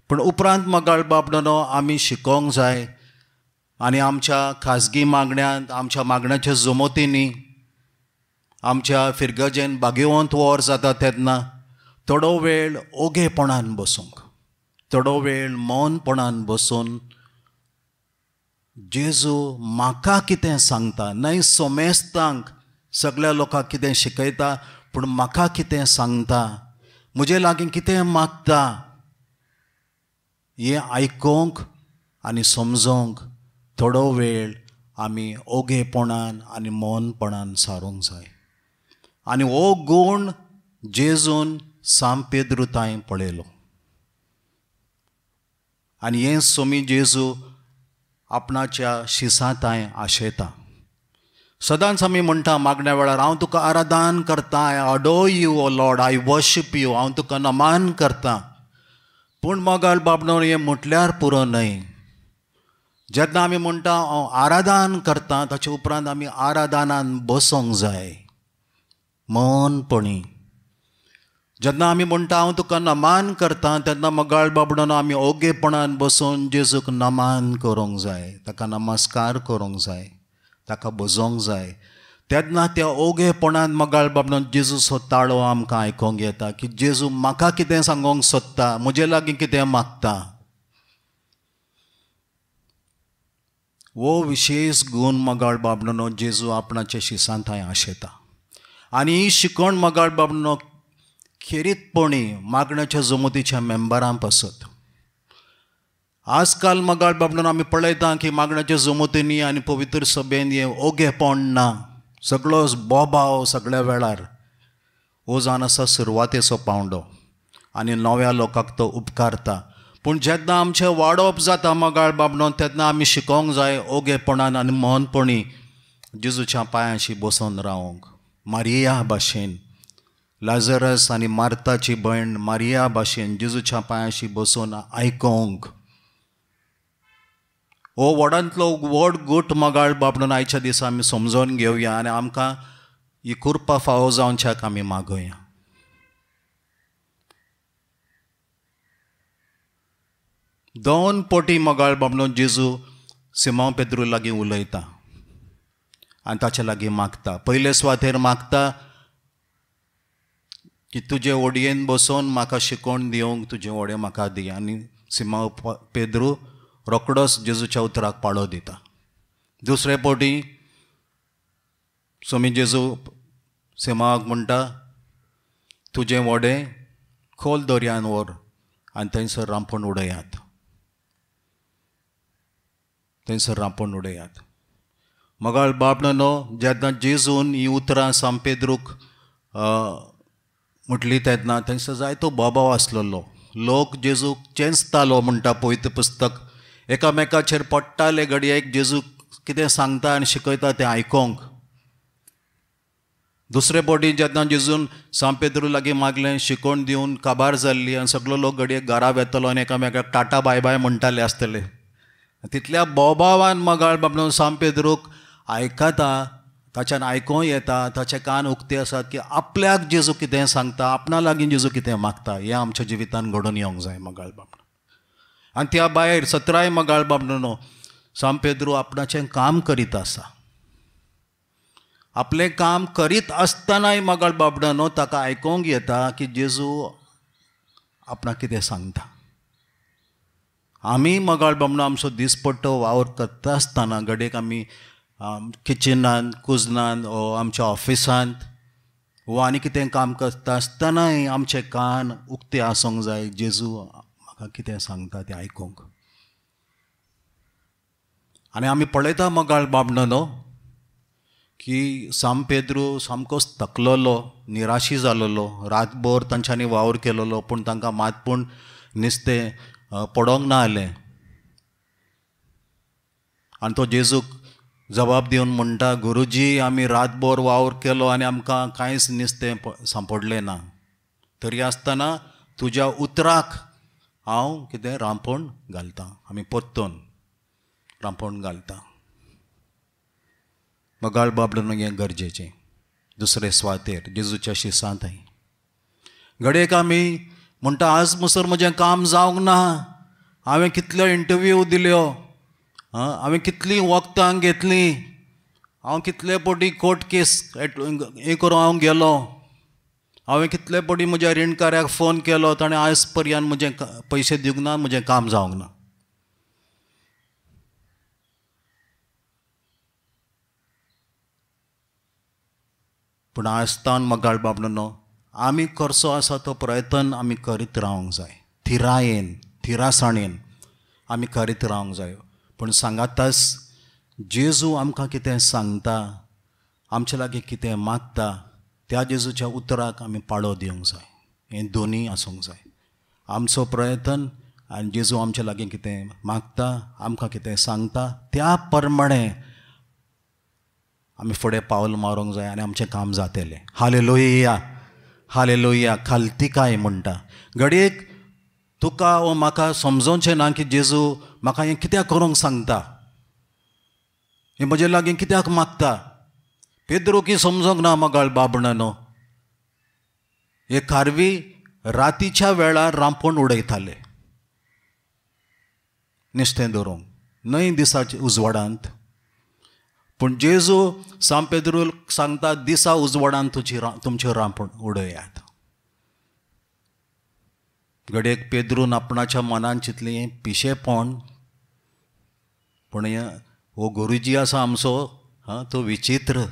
पूण उपरांत मोगाळ बाबडानो आमी शिकोंक जाय आनी आमच्या खाजगी मागण्यांत, आमच्या मागण्याच्या जमोतींनी, आमच्या फिरगजेन बागेवंत वर जाता तेन्ना थोडो वेळ ओगेपणान बसूंक, थोडो वेळ मौनपणान बसून जेजू म्हाका कितें सांगता, न्हय सोमेस्तांक सगळ्या लोकांक कितें शिकयता, पूण म्हाका कितें सांगता, म्हजे लागीं कितें मागता हें आयकोंक आनी समजोंक थोडो वेळ आमी ओगेपणान आनी मौनपणान सारूंक जाय. आनी हो गूण जेजून सांत पेद्रू तांय पळयलो आनी हें सोमी जेजू आपणाच्या शिसां तांय आशेता. सदांच आमी म्हणटा मागण्या वेळार, हांव तुका आराधन करता, I adore you O Lord, I worship you, हांव तुका नमान करता. पूण मोगाळ बाबडानो हें म्हटल्यार पुरो न्हय. जेन्ना आमी म्हणटा हांव आराधन करता ताचे उपरांत आमी आराधनान बसोंक जाय मौनपणी. जेन्ना आमी म्हणटा हांव तुका नमान करता तेन्ना मोगाळ बाबडानो आमी ओगेपणान बसून जेजूक नमान करूंक जाय, ताका नमस्कार करूंक जाय, ताका भजोंक जाय. तेन्ना त्या ओगेपणान मोगाळ बाबडानो जेजूचो ताळो आमकां आयकोंक येता की जेजू म्हाका कितें सांगोंक सोदता, म्हजे लागीं कितें मागता. हो विशेश गूण मोगाळ बाबडानो जेजू आपणाच्या शिसांत थंय आशेता. आनी ही शिकवण मोगाळ बाबडानो खेरीतपणी मागण्याच्या जमतीच्या मेंबरां पासत. आजकाल मोगाळ बाबडानो आमी पळयता की मागण्याच्या जमतींनी आनी पवित्र सभेन हें ओगेपण ना, सगळोच बोबाव सगळ्या वेळार. हो जावन आसा सुरवातेचो पावंडो आनी नव्या लोकांक तो उपकारता. पूण जेन्ना आमचें वाडोवप जाता मोगाळ बाबडानो तेन्ना आमी शिकोंक जाय ओगेपणान आनी मौनपणी जेजूच्या पांयांशी बसून रावंक. मारिया भाशेन, लाजरस आनी मार्ताची भयण मारिया भाशेन जेजूच्या पांयांशी बसून आयकोंक. हो व्हडांतलो व्हड गूट मोगाळ बाबडानो आयच्या दिसा आमी समजोन घेवया आनी आमकां ही कृपा फावो जावच्याक आमी मागोया. दोन पटी मोगाळ बाबडानो जेजू सिमांव पेद्रू लागीं उलयता आनी ताचे लागीं मागता. पयले सुवातेर मागता की तुजे ओडयेन बसून म्हाका शिकोवन दिवंक तुजें व्हडें म्हाका दी. आनी सिमांव पेद्रू रोकडोच जेजूच्या उतराक पाळो दिता. दुसरे पटी सोमी जेजू सिमांवाक म्हणटा, तुजें व्हडें खोल दर्यान व्हर आनी थंयसर रांपण उडयात, थंयसर रांपण उडयात. मोगाळ बाबडानो जेन्ना जेजून ही उतरां सांत पेद्रूक म्हटली तेन्ना थंयसर जायतो बोबाव आसलेलो. लोक जेजूक चेंचतालो म्हणटा पवित्र पुस्तक, एकामेकाचेर पडटाले घडयेक जेजू कितें सांगता आनी शिकयता तें आयकोंक. दुसरे बोटी जेन्ना जेजून सांत पेद्रू लागीं मागलें शिकोवन दिवन काबार जाल्ली आनी सगलो लोक घडये घरा वेतलो आनी एकामेकाक टाटा बाय बाय म्हणटाले आसतले. तितल्या बोबावान मगाळ बाबलो सांत पेद्रूक आयकता, ताच्यान आयकों येता, ताचे कान उक्ते आसात की आपल्याक जेजू कितें सांगता, आपणा लागीं जेजू कितें मागता. हें आमच्या जिवितान घडोवन येवंक जाय मगाळ बाबलो. आनी त्या भायर सतराय मगाळ बाबलो सांत पेद्रू आपणाचें काम करीत आसा. आपलें काम करीत आसतनाय मगाळ बाबडानो ताका आयकोंक येता की जेजू आपणाक कितें सांगता. आमी मगाळ बाबडो आमचो दिसपट्टो वावर करता आसतना घडयेक आमी किचनांत, कुजनांत ओ आमच्या ऑफिसांत वो आनी कितें काम करता आसतनाय आमचे कान उक्ते आसूंक जाय जेजू म्हाका कितें सांगता तें आयकूंक. आनी आमी पळयता मगाळ बाबडानो की सांत पेद्रू सामकोच थकलोलो, निराशी जालोलो, रातभर तांच्यांनी वावर केलोलो पूण तांकां मात पूण नुस्तें पडोंक ना आलें. आनी तो जेजूक जबाब दिवन म्हणटा, गुरुजी आमी रातभर वावर केलो आनी आमकां कांयच नुस्तें सांपडलें ना, तरी आसतना तुज्या उतराक हांव कितें रांपण घालतां, आमी परतून रांपण घालता. मगाळ बाबडो हें गरजेचें. दुसरे सुवातेर जेजूच्या शिसांत घडयेक आमी म्हणटा आज मुसर म्हजें काम जावंक ना, हांवें कितल्यो इंटरव्यू दिल्यो, हांवें कितलीं वखदां घेतलीं, हांव कितले पटी कोर्ट केस हें करूं हांव गेलो, हांवें कितले पटी म्हज्या रिणकाऱ्याक फोन केलो, ताणें आयज पर्यंत म्हजें पयशे दिवंक ना, म्हजें काम जावंक ना. पूण आजतान मगाळ बाबडो आमी करचो आसा तो प्रयत्न आमी करीत रावंक जाय, थिरायेन थिरासाणेन आमी करीत रावंक जाय. पूण सांगाताच जेजू आमकां कितें सांगता, आमचे लागीं कितें मागता, त्या जेजूच्या उतराक आमी पाळो दिवंक जाय. हें दोनूय आसूंक जाय, आमचो प्रयत्न आनी जेजू आमचे लागीं कितें मागता, आमकां कितें सांगता त्या प्रमाणें आमी फुडें पावल मारूंक जाय आनी आमचें काम जातलें. Hallelujah, hallelujah. खालतिकाय म्हणटा घडयेक तुका वो म्हाका समजोवचें ना की जेजू म्हाका हें कित्याक करूंक सांगता, हें म्हजे लागीं कित्याक मागता. पेद्रू की समजोंक ना मगाळ बाबणानो, हे खारवी रातीच्या वेळार रांपण उडयताले नुस्तें धरूंक, न्हय दिसाच्या उजवाडांत. पूण जेजू सांत पेद्रूक सांगता दिसा उजवाडान तुमचें रांपण उडयात. घडयेक पेद्रून आपणाच्या मनान चिंतलें पिशेपण, पूण हो गुरुजी आसा आमचो, हां तो विचित्र,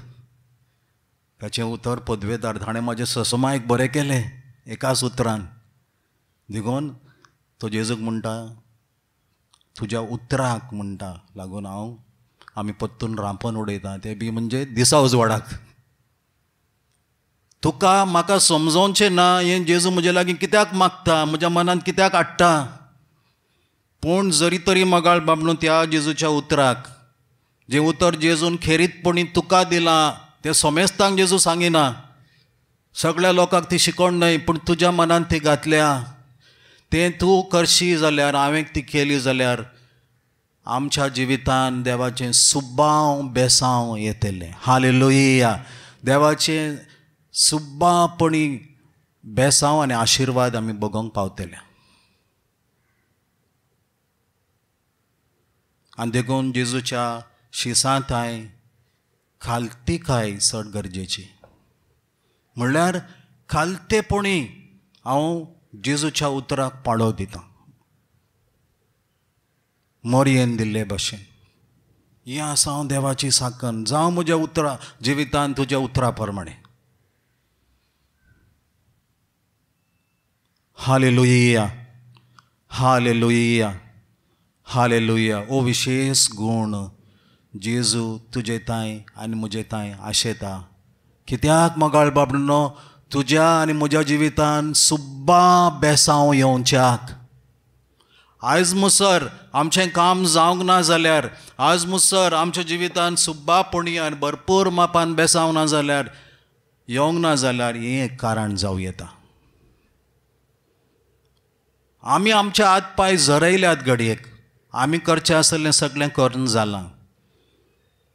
ताचें उतर पदवेदार, ताणें म्हाजें ससमायक बरें केलें एकाच उतरान. देखून तो जेजूक म्हणटा तुज्या उतराक म्हणटा लागून हांव आमी परतून रांपण उडयता, तें बी म्हणजे दिसा उजवाडाक. तुका म्हाका समजोवचें ना हें जेजू म्हजे लागीं कित्याक मागता, म्हज्या मनांत कित्याक हाडटा. पूण जरी तरी मगाळ बाबडो त्या जेजूच्या उतराक, जें उतर जेजून खेरीतपणी तुका दिलां तें समेस्तांक जेजू सांगिना, सगळ्या लोकांक ती शिकोवण न्हय, पूण तुज्या मनांत ती घातल्या, तें तूं करशी जाल्यार, हांवें ती केली जाल्यार आमच्या जिवितान देवाचें सुब्बाव बेसांव येतलें. हालेलुया. देवाचें सुब्बापणी बेसांव आनी आशिर्वाद आमी बगोवंक पावतले. आनी देखून जेजूच्या शिसांताय खालतिकाय चड गरजेची, म्हणल्यार खालतेपणी हांव जेजूच्या उतराक पाळो दितां, मोरयेन दिल्ले भशेन. हें आसा हांव देवाची साकन, जावं म्हज्या उतरा जिवितान तुज्या उतरा प्रमाणें. Hallelujah, hallelujah, hallelujah. ओ विशेश गूण जेजू तुजे तांय आनी म्हजे तांय आशेता. कित्याक मगाळ बाबडो तुज्या आनी म्हज्या जिवितान सुब्बा बेसांव येवच्याक. आयज मुसर आमचें काम जावंक ना जाल्यार, आज मुसर आमच्या जिवितान सुब्बापणी आनी भरपूर मापान बेसांव ना जाल्यार येवंक ना जाल्यार हें एक कारण जावं येता. आमी आमचे हात पांय झरयल्यात घडयेक, आमी करचें आसलें सगळें करून जालां,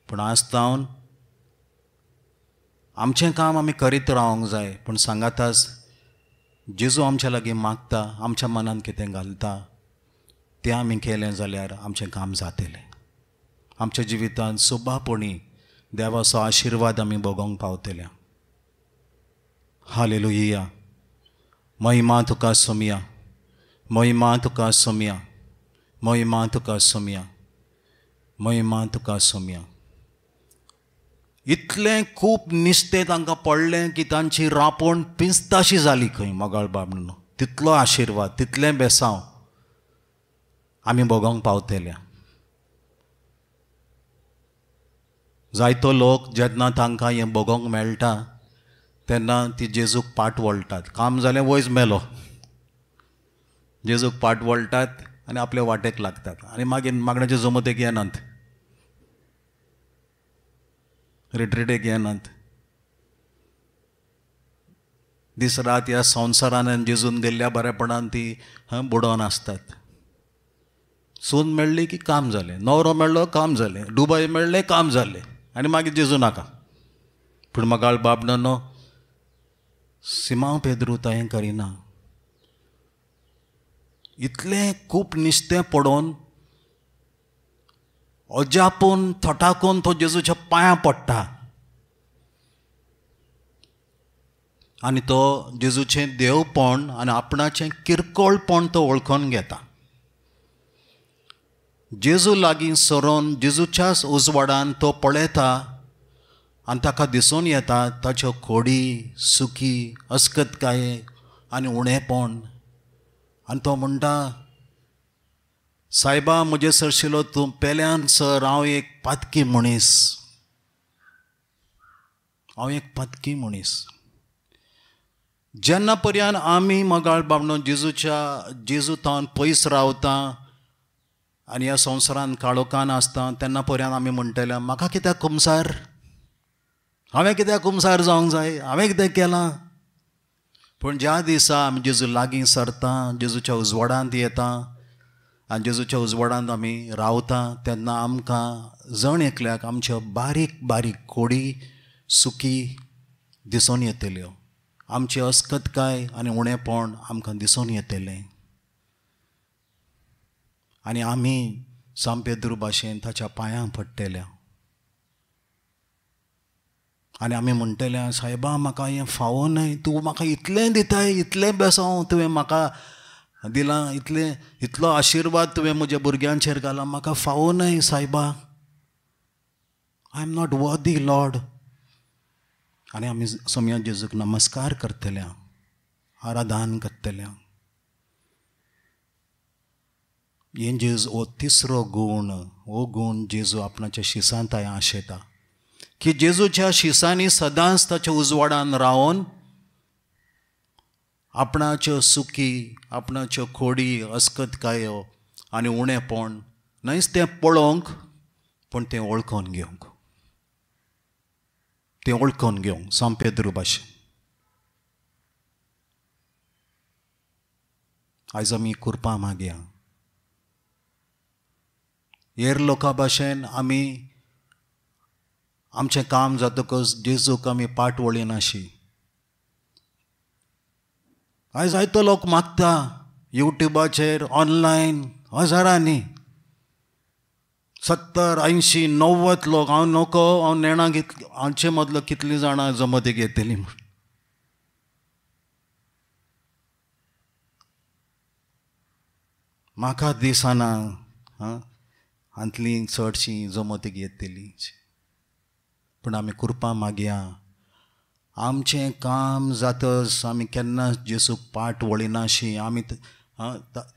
पूण आज तावन आमचें काम आमी करीत रावंक जाय. पूण सांगाताच जेजू आमच्या लागीं मागता, आमच्या मनांत कितें घालता तें आमी केलें जाल्यार आमचें काम जातलें. आमच्या जिवितांत सोबापणी देवाचो आशिर्वाद आमी भोगोवंक पावतले. हालेलुया. महिमा तुका सोमया, महिमा तुका सोमया, महिमा तुका सोमया, महिमा तुका सोमया. इतलें खूब निस्तें तांकां पडलें की तांची रांपोण पिंजताशी जाली खंय मोगाळ बाब न्हू. तितलो आशिर्वाद, तितलें बेसांव आमी भोगोवंक पावतले. जायतो लोक जेन्ना तांकां हें भोगोवंक मेळटा तेन्ना ती जेजूक पाट वळटात. काम जालें वयच मेलो, जेजूक पाट वळटात आनी आपले वाटेक लागतात आनी मागीर मागण्याचे जमतेक येनात, रिट्रिटेक येनात. दीस रात ह्या संवसारान जेजून दिल्ल्या बरेपणान ती बुडोवन आसतात. सून मेळ्ळी की काम जालें, नवरो मेळ्ळो काम जालें, दुबय मेळ्ळें काम जालें, आनी मागीर जेजू नाका. पूण मगाळ बाब न्हू, सिमांव पेद्रू हें करिना. इतलें खूब निस्तें पडोवन अजापून थटाकून तो जेजूच्या पांयां पडटा आनी तो जेजूचें देवपण आनी आपणाचें किरकोळपण तो वळखून घेता. जेजू लागीं सरोन जेजूच्याच उजवाडान तो पळयता आनी ताका दिसून येता ताच्यो खोडी, सुकी, अस्कतकाये आनी उणेपण. आनी तो म्हणटा, सायबा म्हजे सरशिलो तूं पेल्यान सर, हांव एक पातकी मनीस, हांव एक पातकी मनीस. जेन्ना पर्यंत आमी मगाळ बाबणो जेजूच्या जेजू तावन पयस रावता आनी ह्या संवसारान काळोखान आसता तेन्ना पर्यंत आमी म्हणटले म्हाका कित्याक कुमसार, हांवें कित्याक कुमसार जावंक जाय, हांवें कितें केलां. पूण ज्या दिसा आमी जेजू लागीं सरता, जेजूच्या उजवाडांत येता आनी जेजूच्या उजवाडांत आमी रावता तेन्ना आमकां जण एकल्याक आमच्यो बारीक बारीक खोडी, सुकी दिसून येतल्यो, आमची अस्कतकाय आनी उणेपण आमकां दिसून येतलें आनी आमी सांत पेद्रू भाशेन ताच्या पांयां पडटल्या आनी आमी म्हणटले, सायबा म्हाका हें फावो न्हय, तूं म्हाका इतलें दिताय, इतलें बेसांव तुवें म्हाका दिलां, इतलें इतलो आशिर्वाद तुवें म्हज्या भुरग्यांचेर घाला, म्हाका फावो न्हय सायबा, I am not worthy Lord. आनी आमी सोमया जेजूक नमस्कार करतल्या, आराधन करतल्या. हें जेजू हो तिसरो गूण, हो गूण जेजू आपणाच्या शिसांत आशेता की जेजूच्या शिसांनी सदांच ताच्या उजवाडान रावन आपणाच्यो सुकी, आपणाच्यो खोडी, अस्कतकायो आनी उणेपण न्हयच तें पळोवंक पूण तें वळखून घेवंक, तें वळखून घेवंक सांत पेद्रू भाशेन. आयज आमी कुरपां मागया, हेर लोकां भाशेन आमी आमचें काम जातकच जेजूक आमी पाट वळिनाशी. आयज जायतो लोक मागता युट्यूबाचेर, ऑनलायन हजारांनी, 70, 80, 90 लोक. हांव नको, हांव नेणा कितले हांचे मदलो कितलीं जाणां जमतीक येतलीं म्हूण. म्हाका दिसना हांतलीं चडशीं जमतीक येतलीं. पूण आमी कुरपां मागया, आमचें काम जातच आमी केन्ना जेजूक पाट वळिनाशी, आमी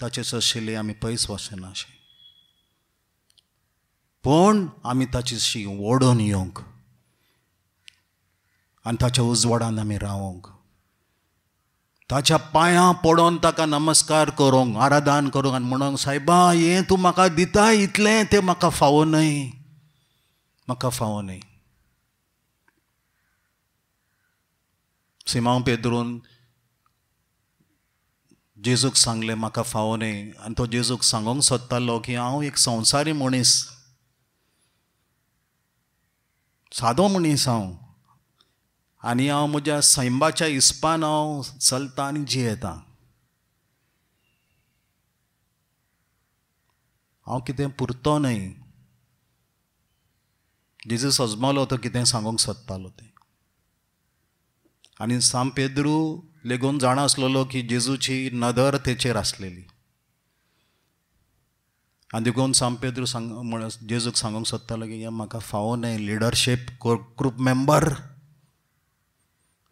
ताचे सरशिल्ले आमी पयस वचनाशी, पूण आमी ताचेशी ओडून येवंक आनी ताच्या उजवाडान आमी रावंक, ताच्या पांयां पडोन ताका नमस्कार करूंक, आराधन करूंक आनी म्हणूंक, सायबा हें तूं म्हाका दिता इतलें तें म्हाका फावो न्हय, म्हाका फावो न्हय. सिमांव पेद्रून जेजूक सांगलें म्हाका फावो न्हय, आनी तो जेजूक सांगूंक सोदतालो की हांव एक संवसारी मनीस, सादो मनीस हांव, आनी हांव म्हज्या सैमाच्या हिसपान हांव चलता आनी जियेता. हांव कितें पुरतो न्हय. जेजू सजमलो तो कितें सांगूंक सोदतालो तें. आनी सांत पेद्रू लेगून जाणा आसलेलो की जेजूची नदर तेचेर आसलेली. आनी देखून सांत पेद्रू सांग जेजूक सांगूंक सोदतालो की म्हाका फावो न्हय लिडरशीप ग्रूप मेंबर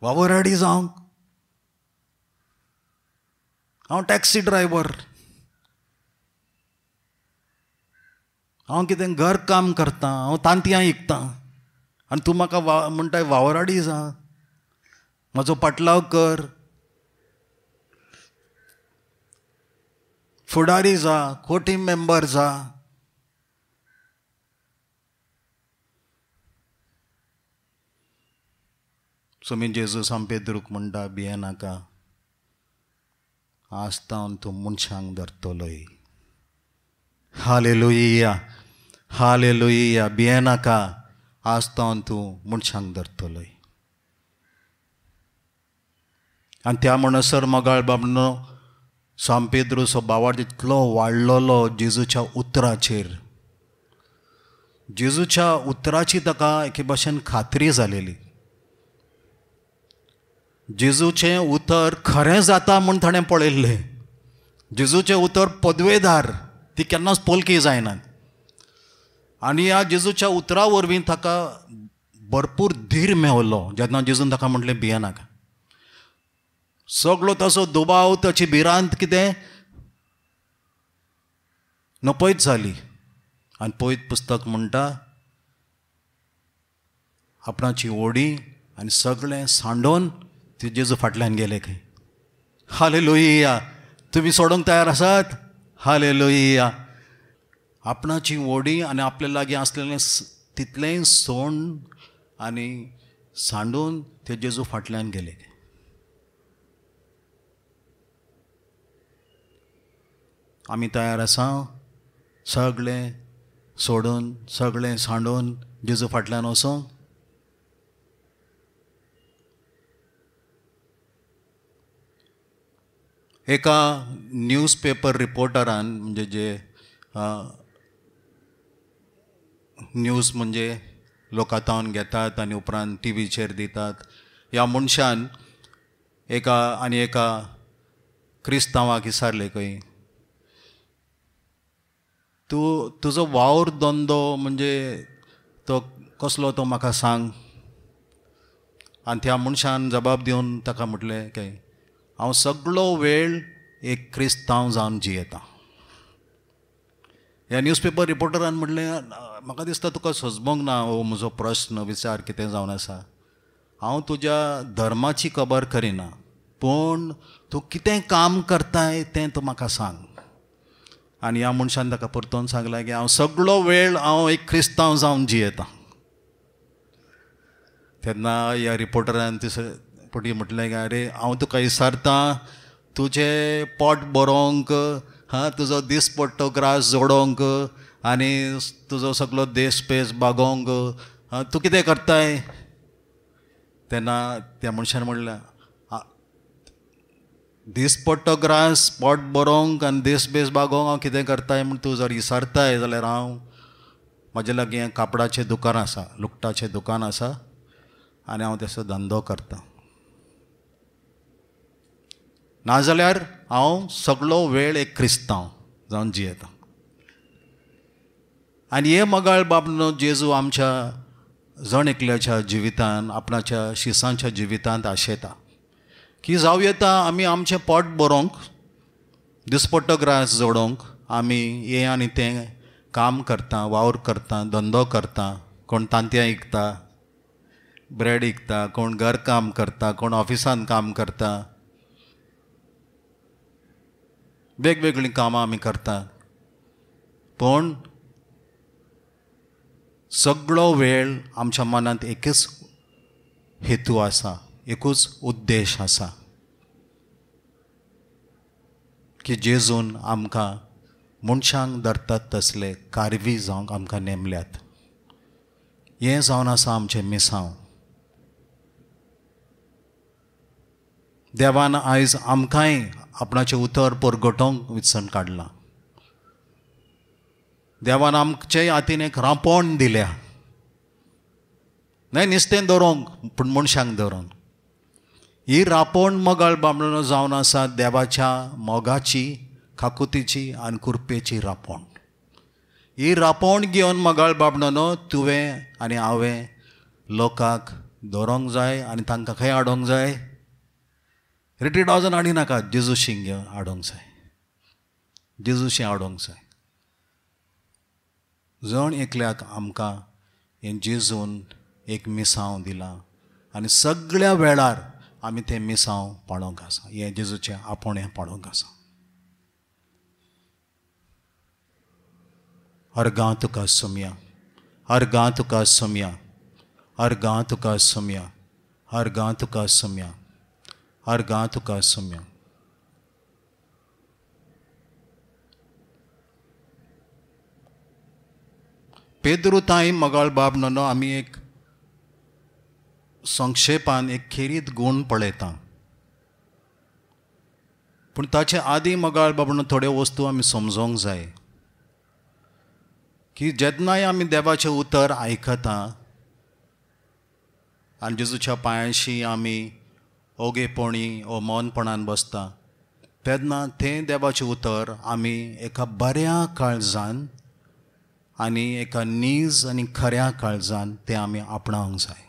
वावराडी जावंक, हांव टॅक्सी ड्रायव्हर, हांव कितें घर काम करतां, हांव तांतयां विकतां, आनी तूं म्हाका म्हणटाय वावराडी जा, म्हजो पाटलाव कर, फुडारी जा, कोटी मेंबर जा. सोमी जेजू सांत पेद्रूक म्हणटा भियेनाका, आज तावन तूं मनशांक धरतलोय. Hallelujah, hallelujah. भियेनाका, आज तावन तूं मनशांक धरतलोय. आनी त्या म्हणसर मोगाळ बाबनो सांत पेद्रूचो बावार्थ इतलो वाडलेलो जेजूच्या उतराचेर. जेजूच्या उतराची ताका एके भाशेन खात्री जालेली. जेजूचें उतर खरें जाता म्हूण ताणें पळयल्लें. जेजूचें उतर पदवेदार, ती केन्नाच पोलकी जायना. आनी ह्या जेजूच्या उतरा वरवीं ताका भरपूर धीर मेवलो जेन्ना जेजून ताका म्हटलें भियेनाका. सगलो ताचो दुबाव, ताची भिरांत कितें नपयत जाली. आनी पयत पुस्तक म्हणटा आपणाची ओडी आनी सगळें सांडोवन ती जेजू फाटल्यान गेले खंय. हालेलुया. तुमी सोडूंक तयार आसात? हालेलुया. आपणाची ओडी आनी आपल्या लागीं आसलेलें तितलेंय सोण आनी सांडून ते जेजू फाटल्यान गेले. आमी तयार आसा सगळें सोडून, सगळें सांडून जेजू फाटल्यान वचूंक? एका न्यूज पेपर रिपोर्टरान, म्हणजे जे न्यूज म्हणजे लोकांतावन घेतात आनी उपरांत टी व्हीचेर दितात, ह्या मनशान एका आनी एका क्रिस्तांवाक विचारलें खंय, तूं तुजो वावर धंदो म्हणजे तो कसलो तो म्हाका सांग. आनी त्या मनशान जबाब दिवन ताका म्हटलें काय हांव सगळो वेळ एक क्रिस्तांव जावन जियेतां. ह्या न्यूजपेपर रिपोर्टरान म्हटलें म्हाका दिसता तुका सजमोंक ना हो म्हजो प्रस्न विचार कितें जावन आसा. हांव तुज्या धर्माची खबर करिना, पूण तूं कितें काम करताय तें तूं म्हाका सांग. आनी ह्या मनशान ताका परतून सांगलें की हांव सगळो वेळ हांव एक क्रिस्तांव जावन जियेतां. तेन्ना ह्या रिपोर्टरान तिसरे पटी म्हटलें की अरे हांव तुका विचारतां तुजें पोट बरोवंक, हां तुजो दिसपट्टो ग्रास जोडोवंक आनी तुजो सगळो देश पेस बागोवंक तूं कितें करताय? तेन्ना त्या मनशान म्हणलें दिसपट्टो ग्रास पोट बरोवंक आनी देश बेस बागोवंक हांव कितें करताय म्हूण तूं जर विचारताय जाल्यार हांव म्हजे लागीं कापडाचें दुकान आसा, लुगटाचें दुकान आसा आनी हांव तेचो धंदो करतां. नाजाल्यार हांव सगळो वेळ एक क्रिस्तांव जावन जियेतां. आनी हे मगाळ बाबनो जेजू आमच्या जण एकल्याच्या जिवितान, आपणाच्या शिसांच्या जिवितांत आशेता की जावं येता आमी आमचें पोट बरोवंक, दिसपट्टो ग्रास जोडोवंक आमी हें आनी तें काम करता, वावर करता, धंदो करता. कोण तांतयां विकता, ब्रेड विकता, कोण घर काम करता, कोण ऑफिसांत काम करता, वेगवेगळीं कामां आमी करता. पूण सगळो वेळ आमच्या मनांत एकच हेतू आसा, एकूच उद्देश आसा की जेजून आमकां मनशांक धरतात तसले कारवी जावंक आमकां नेमल्यात. हें जावन आसा आमचें मिसांव. देवान आयज आमकांय आपणाचें उतर परगटोवंक विचन काडलां. देवान आमचे हातीन एक रांपोण दिल्या, न्हय नुस्तें दवरूंक पूण मनशांक दवरूंक. ही रांपोण मोगाळ बामणो जावन आसा देवाच्या मोगाची, काकुतीची आनी कृपेची रांपोण. ही रांपोण घेवन मोगाळ बाबणो तुवें आनी हांवें लोकांक दवरूंक जाय आनी तांकां खंय हाडूंक जाय? रिट्रीट हावजान हाडी नाका, जेजूशी घेवन हाडूंक जाय, जेजूशी हाडूंक जाय. जण एकल्याक आमकां हें जेजून एक मिसांव दिलां आनी सगळ्या वेळार आमी तें मिसांव पाळोवंक आसा, हें जेजूचें आपोवणें पाळोवंक आसा. अर्गां तुका सोमया, अर्गां तुका सोमया, अर्गां तुका सोमया, अर्गां तुका सोमया, अर्गां तुका सोमया. पेद्रू ताई मगाळ बाब न्हू आमी एक संक्षेपान एक खेरीत गूण पळयता, पूण ताचे आदी मगाळ बाब न्हू थोड्यो वस्तू आमी समजोंक जाय की जेन्नाय आमी देवाचें उतर आयकता आनी जेजूच्या पांयांशी आमी ओगेपणी ओ मौनपणान बसता तेन्ना तें देवाचें उतर आमी एका बऱ्या काळजान आनी एका नीज आनी खऱ्या काळजान तें आमी आपणावंक जाय,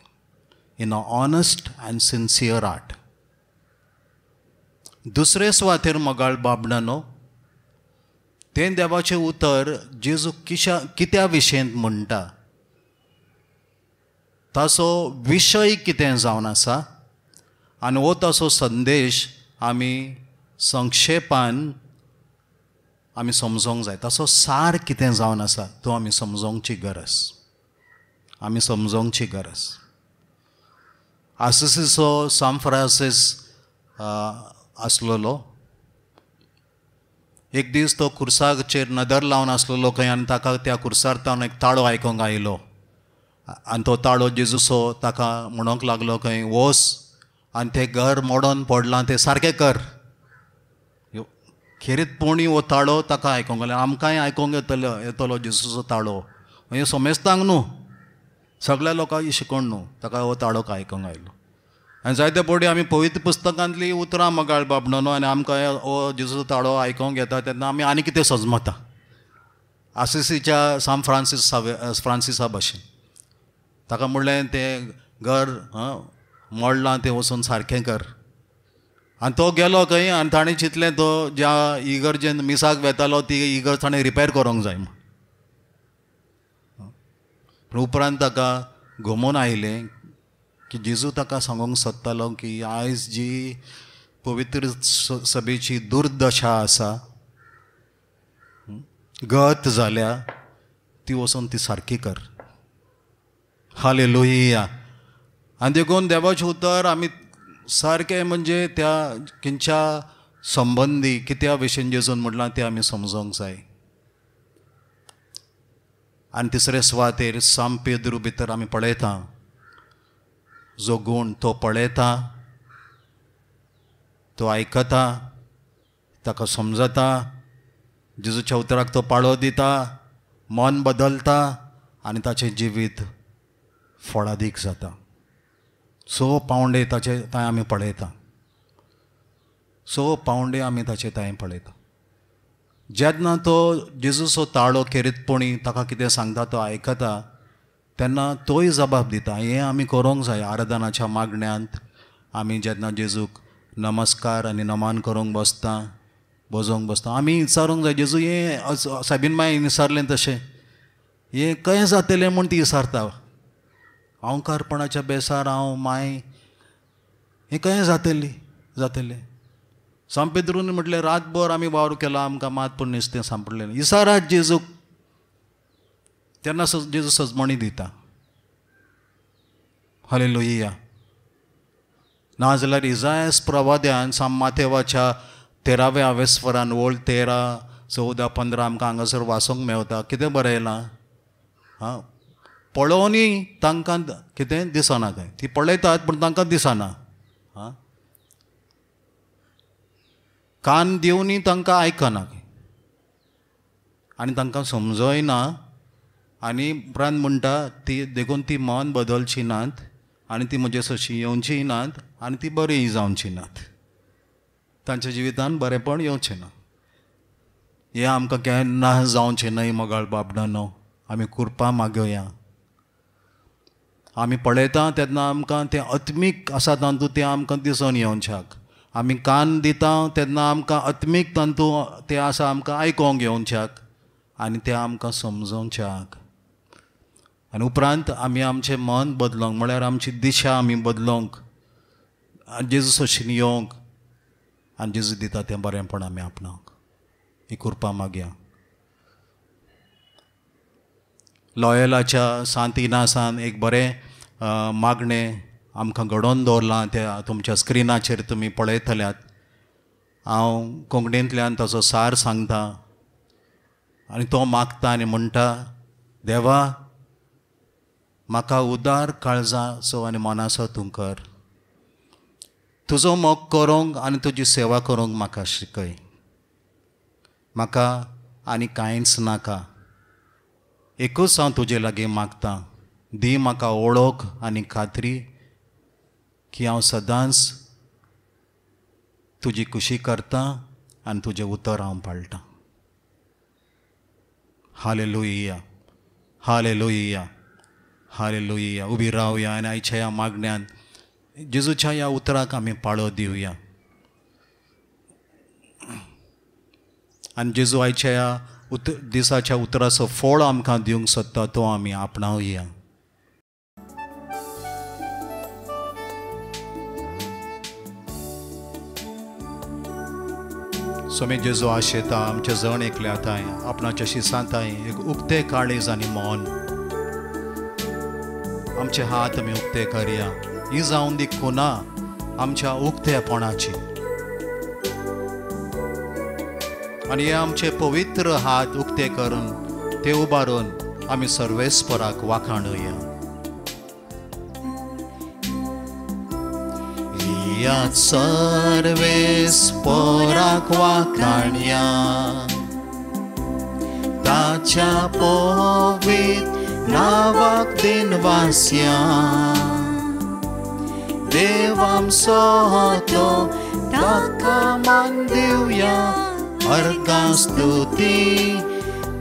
in a honest and sincere heart. दुसरे सुवातेर मोगाळ बाबडानो तें देवाचें उतर जेजू कित्या विशयंत म्हणटा, ताचो विशय कितें जावन आसा आनी हो ताचो संदेश आमी संक्षेपान आमी समजोंक जाय. ताचो सार कितें जावन आसा तो आमी समजोंची गरज, आमी समजोंची गरज. आसिसीचो सांत फ्रांसीस आसलेलो. एक दीस तो कुर्साचेर नदर लावन आसलेलो खंय आनी ताका त्या कुर्सार तावन एक ताळो आयकोंक आयलो आनी तो ताळो जेजूचो ताका म्हणोंक लागलो खंय, वोस आनी तें घर मोडोन पडलां तें सारकें कर. खेरीतपणी हो ताळो ताका आयकोंक आयलो. आमकांय आयकोंक येतलो जेजूचो ताळो, हें समेस्तांक न्हू, सगळ्या लोकांक शिकोवन न्हू, ताका हो ताळो आयकोंक आयलो. आनी जायते फावटी आमी पवित्र पुस्तकांतलीं उतरां मगाळ बाबणो आनी आमकां हो जेजूचो ताळो आयकोंक येता तेन्ना आमी आनी कितें सजमता आसिसीच्या सांत फ्रांसिसा भशेन. ताका म्हणलें तें घर मोडलां तें वचून सारकें कर. आनी तो गेलो खंय आनी ताणें चिंतलें तो ज्या इगर्जेन मिसाक वेतालो ती इगर्ज ताणें रिपेर करूंक जाय म्हूण. पूण उपरांत ताका घुमोन आयलें की जेजू ताका सांगूंक सोदतालो की आयज जी पवित्र सभेची दुर्दशा आसा, गत जाल्या, ती वचून ती सारकी कर. हालेलुया. आनी देखून देवाचें उतर आमी सारकें म्हणजे त्या खंयच्या संबंदी कित्या भशेन जेजून म्हणलां तें आमी समजोंक जाय. आनी तिसरे सुवातेर सांत पेद्रू भितर आमी पळयता जो गूण तो पळयता, तो आयकता, ताका समजता, जेजूच्या उतराक तो पाळो दिता, मन बदलता आनी ताचें जिवीत फळादीक जाता. स पावंडे ताचे थंय आमी पळयता, स पावंडे आमी ताचे थंय पळयता. जेन्ना तो जेजूचो ताळो खेरीतपणी ताका कितें सांगता तो आयकता तेन्ना तोय जबाब दिता. हें आमी करूंक जाय. आराधनाच्या मागण्यांत आमी जेन्ना जेजूक नमस्कार आनी नमन करूंक बसता, बजोवंक बसता, आमी विचारूंक जाय, जेजू हें सायबीन माय विचारलें तशें हें कहें जातलें म्हूण ती विचारता. हांवकारपणाच्या बेसार हांव माय हें कहें जातलें जातलें. सांत पेद्रून म्हटलें रातभर आमी वावर केला, आमकां मात पूण नुस्तें सांपडलें ना. इसारात जेजूक. तेन्ना जेजू सजमणी दिता. हालेलुया. नाजाल्यार इजायस प्रवाद्यान साम मातेवाच्या 13व्या आवेस्वरान वळ 13, 14, 15 आमकां हांगासर वाचूंक मेवता. कितें बरयलां? हां, पळोवनूय तांकां कितें दिसना काय, ती पळयतात पूण तांकां दिसना. हां, कान दिवनूय तांकां आयकना आनी तांकां समजयना. आनी उपरांत म्हणटा ती देखून ती मन बदलची नात आनी ती म्हजे सशी येवची नात आनी ती बरी जावची नात, तांच्या जिवितान बरेंपण येवचें ना. हें आमकां केन्ना जावचें न्हय मोगाळ बाबडानो. आमी कृपा मागोवया. आमी पळयता तेन्ना आमकां तें आत्मीक आसा तातूंत तें आमकां दिसून येवच्याक, आमी कान दिता तेन्ना आमकां आत्मीक तातूंत तें आसा आमकां आयकोंक येवच्याक आनी तें आमकां समजोवच्याक. आनी उपरांत आमी आमचें मन बदलोंक, म्हळ्यार आमची दिशा आमी बदलोंक, जेजू सोशीन येवंक आनी जेजू दिता तें बरेंपण आमी आपणावंक ही कृपा मागया. लॉयलाच्या सांत इनासान एक बरें मागणें आमकां घडोवन दवरलां, त्या तुमच्या स्क्रिनाचेर तुमी पळयतल्यात. हांव कोंकणींतल्यान ताचो सार सांगता. आनी तो मागता आनी म्हणटा, देवा म्हाका उदार काळजाचो आनी मनाचो तूं कर, तुजो मोग करूंक आनी तुजी सेवा करूंक म्हाका शिकय. म्हाका आनी कांयच नाका, एकूच हांव तुजे लागीं मागतां, दी म्हाका ओळख आनी खात्री की हांव सदांच तुजी खुशी करतां आनी तुजें उतर हांव पाळटां. Hallelujah, hallelujah, hallelujah. उबी रावया आनी आयच्या ह्या मागण्यान जेजूच्या ह्या उतराक आमी पाळो दिवया. आनी जेजू आयच्या ह्या दिसाच्या उतराचो फळ आमकां दिवंक सोदता तो आमी आपणावया. स्वामी जेजू आशेता आमच्या जण एकल्या थांय आपणाच्या शिसांताय एक उक्ते काळीज आनी मन, आमचे हात आमी उक्ते करया. ही जावन दी खुना आमच्या उक्तेपणाची आनी हे आमचे पवित्र हात उक्ते करून ते उबारून आमी सर्वेस्पराक वाखाणुया. ह्या सर्वेस्पराक वाखाणया, ताच्या पवित्र नावाक दिनवास्या. देवामसो तो ताका मान दिवया, अर्घां स्तुती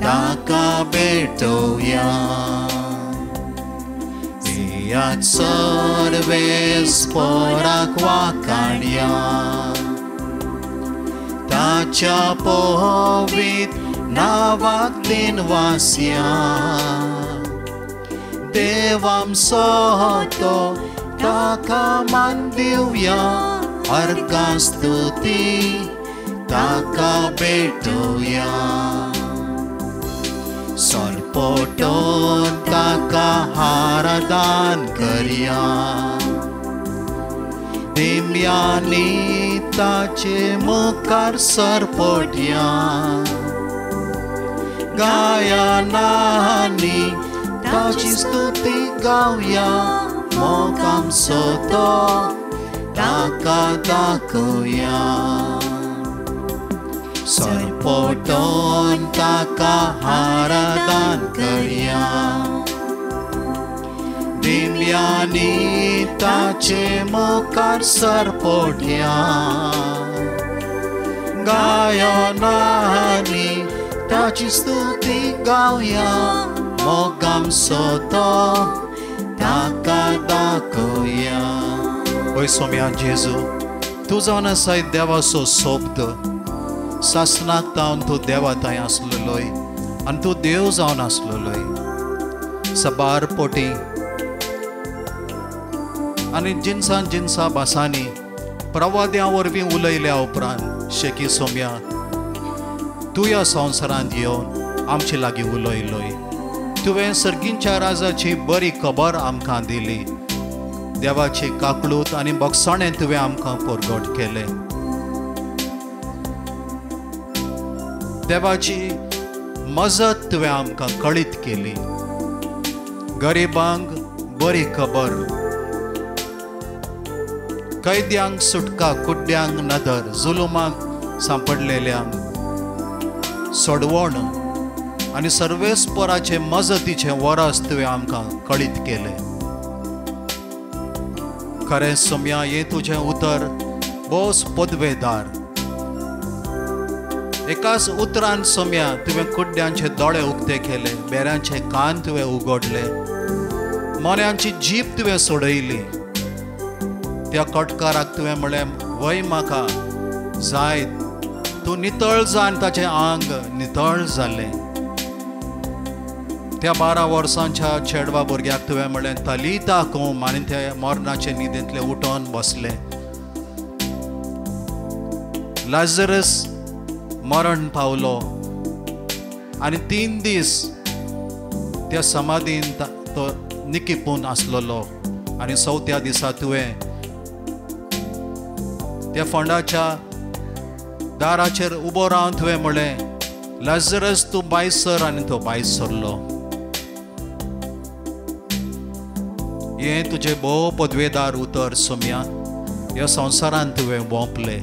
ताका भेटोवया. ह्या सर्वेस्पराक वाखाणया, ताच्या पवित्र नावाक दिनवास्या. देवामसो तो ताका मान दिवया, अर्घां स्तुती ताका भेटोवया. सरपटोन ताका हारदान करया, दिम्यांनी ताचे मुखार सरपटया. गायनांनी ताची स्तुती गावया, मोग आमचो तो ताका दाखोवया. सरपटोन ताका हारदान करया, दिम्यांनी ताचे मुखार सरपटया. गायनांनी ताची स्तुती गावया, मोग आमचो तो ताका दाखोवया. ओय सोम्या जेजू, तूं जावन आसाय देवाचो शब्द, सासणाक तावन तूं देवा थंय आसलेलोय आनी तूं देव जावन आसलेलोय. सबार पोटी आनी जिनसान जिनसा भासांनी प्रवाद्यां वरवीं उलयल्या उपरांत शेकी सोम्या तूं ह्या संवसारांत येवन आमचे लागीं उलयलोय. तुवें सर्गींच्या राजाची बरी खबर आमकां दिली. देवाची काकळूत आनी बक्षाणें तुवें आमकां परगट केलें. देवाची मजत तुवें आमकां कळीत केली. गरिबांक बरी खबर, कैद्यांक सुटका, कुड्ड्यांक नदर, जुलुमाक सांपडलेल्यांक सोडवण आनी सर्वेस्पराचे मजतीचें वरस तुवें आमकां कळीत केलें. खरें सोम्या, हें तुजें उतर भोवच पदवेदार. एकाच उतरान सोम्या तुवें कुड्ड्यांचे दोळे उक्ते केले, बेऱ्यांचे कान तुवें उगडले, मोन्यांची जीप तुवें सोडयली. त्या कटकाराक तुवें म्हळें, वय म्हाका जाय, तूं नितळ जा, आनी ताचें आंग नितळ जालें. त्या 12 वर्सांच्या चेडवा भुरग्याक तुवें म्हळें, तलिता कोम, आनी ते मरणाचे न्हिदेंतले उठोन बसले. लाजरस मरण पावलो आनी 3 दीस त्या समाधीन तो निकिपून आसलेलो. आनी 4थ्या दिसा तुवें त्या फोंडाच्या दाराचेर उबो रावन तुवें म्हळें, लाजरस तूं भायर सर, आनी तो भायर सरलो. हें तुजें भोव पदवेदार उतर सोम्या ह्या संवसारान तुवें वोंपलें.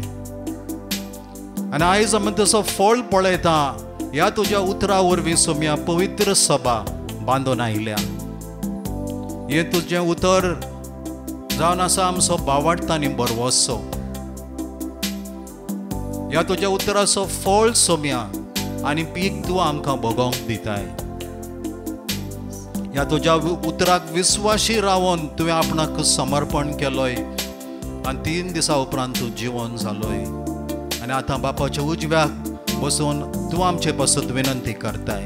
आनी आयज आमी तसो फळ पळयता. ह्या तुज्या उतरा वरवीं सोम्या पवित्र सभा बांदून आयल्या. हें तुजें उतर जावन आसा आमचो बावाडटा आनी बरवसो. ह्या तुज्या उतराचो फळ सोम्या आनी पीक तूं आमकां भोगोंक दिताय. ह्या तुज्या उतराक विस्वाशी रावन तुवें आपणाक समर्पण केलोय आनी 3 दिसां उपरांत तूं जिवन जालोय. आनी आतां बापाच्या उजव्याक बसून तूं आमचे पासत विनंती करताय.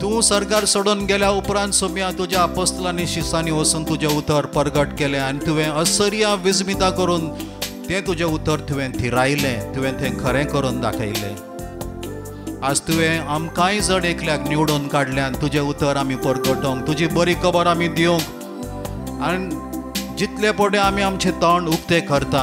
तूं सरकार सोडून गेल्या उपरांत सोम्या तुज्या अपोस्तलांनी शिसांनी वचून तुजें उतर परगट केलें आनी तुवें असर्या विस्मिता करून तें तुजें उतर तुवें थिरायलें, तुवें तें खरें करून दाखयलें. आज तुवें आमकांय जण एकल्याक निवडून काडल्यान तुजें उतर आमी परगटोवंक, तुजी बरी खबर आमी दिवंक, आनी जितले पटी आमी आमचें तोंड उक्तें करता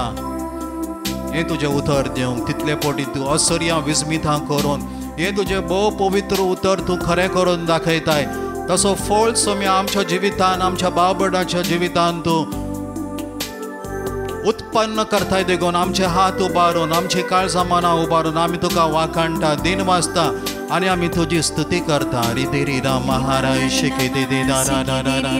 हें तुजें उतर दिवंक, तितले पटी तूं असर्या विस्मितां करून हें तुजें भोव पवित्र उतर तूं खरें करून दाखयताय. तसो फळ सोम्या आमच्या जिवितान, आमच्या भाव भयणाच्या जिवितान तूं उत्पन्न करताय. देखून आमचे हात उबारून, आमची काळजां मनां उबारून आमी तुका वाखाणटा, दिन वाचता आनी आमी तुजी स्तुती करता. रिदेरी राम हाराय शिके दे दे रा रा रा रा रा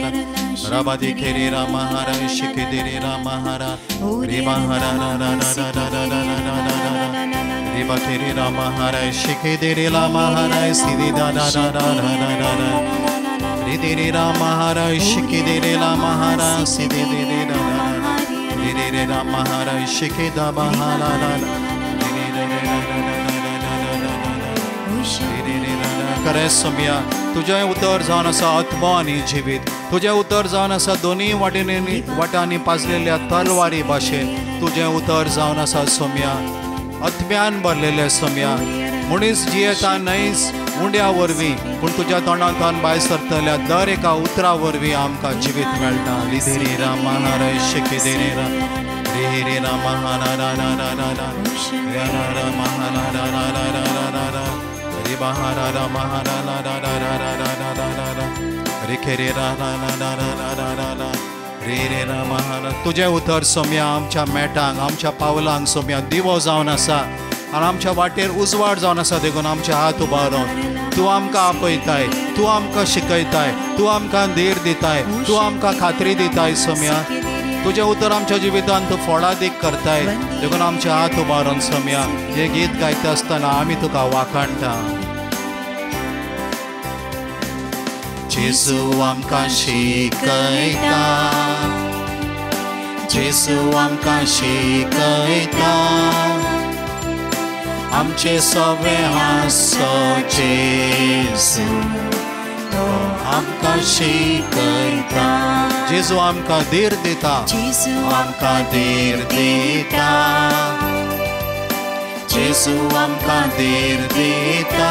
राबा दे खेरे राम हाराय शिके दे रे राम हारा रे हारा रा रा रा रा रा रा रा रा रा रा रे बा खेरे राम हाराय शिके दे रे राम हाराय सिदे दा रा रा रा रा रा रा रे दे रे राम हाराय शिके दे रे राम हारा सिदे दे रे रा रा रे रे राम हाराय शिके दा बा हा ला ला रे रे रे रे रा रा रा रा रा रा. खरें सोम्या तुजें उतर जावन आसा आत्मो आनी जिवीत. तुजें उतर जावन आसा दोनूय वाटेनी वाटांनी पाजलेल्या तलवारी भाशेन. तुजें उतर जावन आसा सोम्या आत्म्यान भरलेलें सोम्या. मनीस जियेता न्हयच उंड्या वरवीं, पूण तुज्या तोंडांतल्यान भायर सरतल्या दर एका उतरा वरवीं आमकां जिवीत मेळटा. लिधेरी राम हाराय शिके देरे रा रे रे राम हारा रा रा रा रा रा रा राम हारा रा रा रा रा रा रा रा रे बहारा राम हारा ला रा रा रा रा रा रा रा रा रे खेरे रा रा रा रा रा रा रा रा रे रे राम हारा. तुजें उतर सोम्या आमच्या मेटांक, आमच्या पावलांक सोम्या दिवो जावन आसा आनी आमच्या वाटेर उजवाड जावन आसा. देखून आमचे हात उबारून तूं आमकां आपयताय, तूं आमकां शिकयताय, तूं आमकां धीर दिताय, तूं आमकां खात्री दिताय सोम्या. तुजें उतर आमच्या जिवितांत तूं फळादीक करताय. देखून आमचे हात उबारून सोम्या हें गीत गायता आसतना आमी तुका वाखाणटा. जेजू आमकां शिकयता, जेजू आमकां शिकयता, आमचे सगळे हांसो जेजू तो आमकां शिकयता. जेजू आमकां धीर दिता, जेजू आमकां धीर दिता, जेजू आमकां धीर दिता,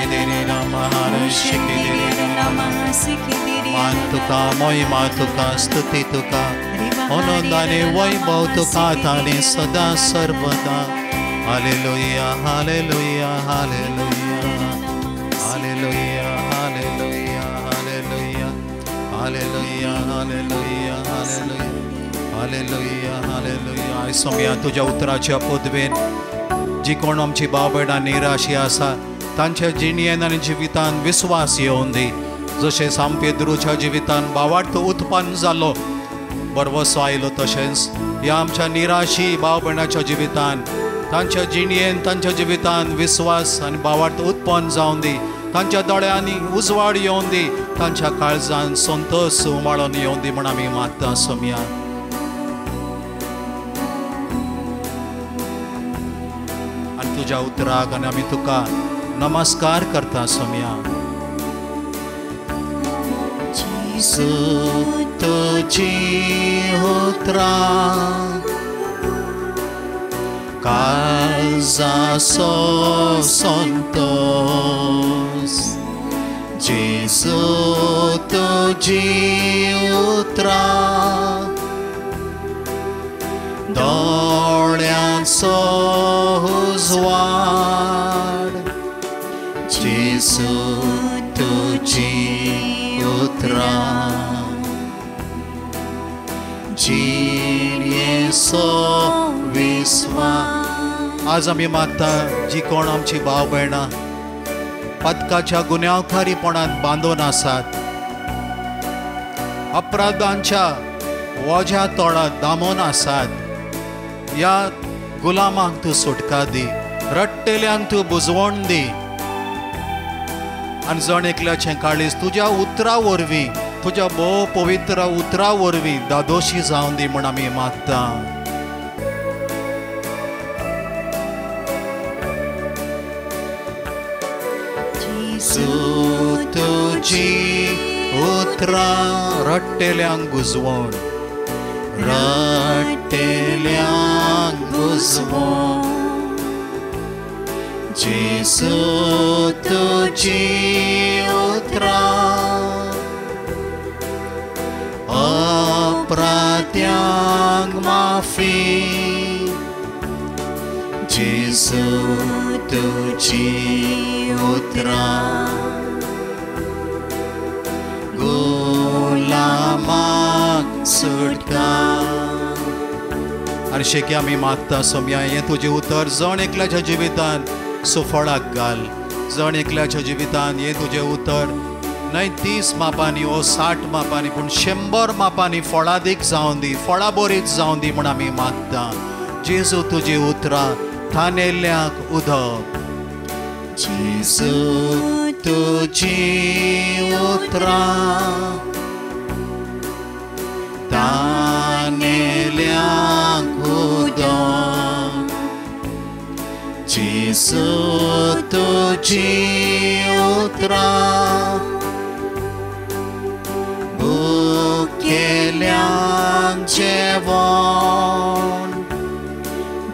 मान तुका महिमा तुका स्तुती तुका आनंदाने वैभव तुका ताने सदा सर्वदा. Hallelujah hallelujah hallelujah hallelujah hallelujah hallelujah hallelujah hallelujah hallelujah hallelujah hallelujah. आयज सोम्या तुज्या उतराच्या पदवेन जी कोण आमची भाव भयणां निराशी आसा तांच्या जिणेन आनी जिवितान विस्वास येवन दी. जशें सांत पेद्रूच्या जिवितान भावार्थ उत्पन्न जालो बरवसो आयलो तशेंच ह्या आमच्या निराशी भाव भयणाच्या जिवितान तांच्या जिणेन तांच्या जिवितान विस्वास आनी भावार्थ उत्पन्न जावन दी. तांच्या दोळ्यांनी उजवाड येवन दी, तांच्या काळजान संतोश उमाळून येवन दी म्हूण आमी मागता सोम्या. आनी तुज्या उतराक आनी आमी तुका नमस्कार करता सोम्या. जेजू तुजी उतरां काळजाचो संतोष. जेजू तुजी उतरां दोळ्यांचो उजवाड. जेजू तुजी उतरां जिणेचो विस्वास. आज आमी मागता जी कोण आमची भाव भयणां पदकाच्या गुन्यांवकारीपणान बांदून आसात, अपराधांच्या वोज्या तोडात दामून आसात, ह्या गुलामांक तूं सुटका दी, रडटेल्यांक तूं बुजवण दी आनी जण एकल्याचें काळीज तुज्या उतरा वरवीं तुज्या भोव पवित्र उतरा वरवीं दादोशी जावन दी म्हूण आमी मागता. तुजी उतरां रडटेल्यांक बुजवण, रडटेल्यांक बुजवण. जेजू तुजी उतरां अपराध्यांक माफी. जेजू तुजी उतरां गुलामाक सुटका. आनी शेकी आमी मागता सोम्या हें तुजें उतर जण एकल्याच्या जिवितान सुफळाक घाल. जण एकल्याच्या जिवितान हें तुजें उतर न्हय 30 मापांनी ओ 60 मापांनी पूण 100 मापांनी फळादीक जावन दी, फळां बरीच जावन दी म्हूण आमी मागता. जेजू तुजी उतरां थानेल्यांक उदक. जेजू तुजी उतरां तानेल्यांक उदक. जेजू तुजी उतरां भुकेल्यांक जेवण.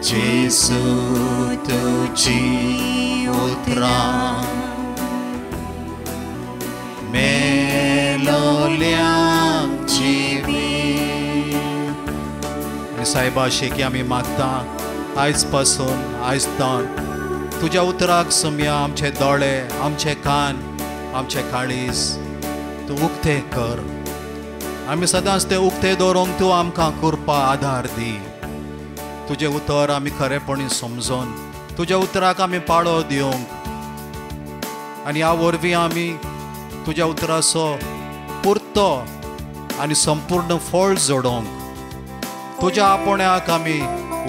जेजू तुजी उतरां मेलोल्यांक जिवीत. आनी सायबा शेकी आमी मागता आयज पासून आयज ताण तुज्या उतराक सोम्या आमचे दोळे आमचे कान आमचे काळीज तूं उक्ते कर. आमी सदांच ते उक्ते दवरूंक तूं आमकां कृपा आधार दी. तुजें उतर आमी खरेपणी समजून तुज्या उतराक आमी पाळो दिवंक आनी ह्या वरवीं आमी तुज्या उतराचो पुरतो आनी संपूर्ण फळ जोडोवंक तुज्या आपोवण्याक आमी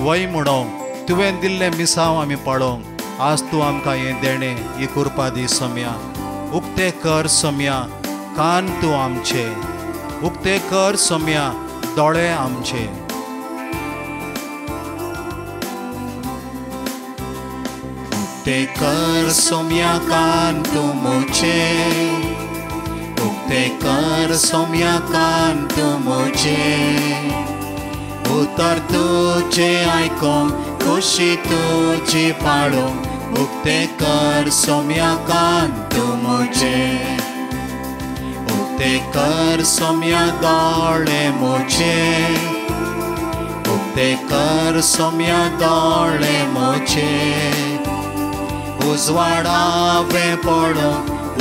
वय म्हणोंक तुवें दिल्लें मिसांव आमी पाळोवंक आज तूं आमकां हें देणें ही कृपा दी सोम्या. उक्ते कर सोम्या कान तूं आमचे, उक्ते कर सोम्या दोळे आमचे. उक्ते कर सोम्या कान तूं म्हजे, उक्ते कर सोम्या कान तूं म्हजे. उतर तुजें आयकोंक खुशी तुजी पाळोवंक उक्ते कर सोम्या कान तूं म्हजे, उक्ते कर सोम्या दोळे म्हजे, उक्ते कर सोम्या दोळे म्हजे. उजवाडावे पडो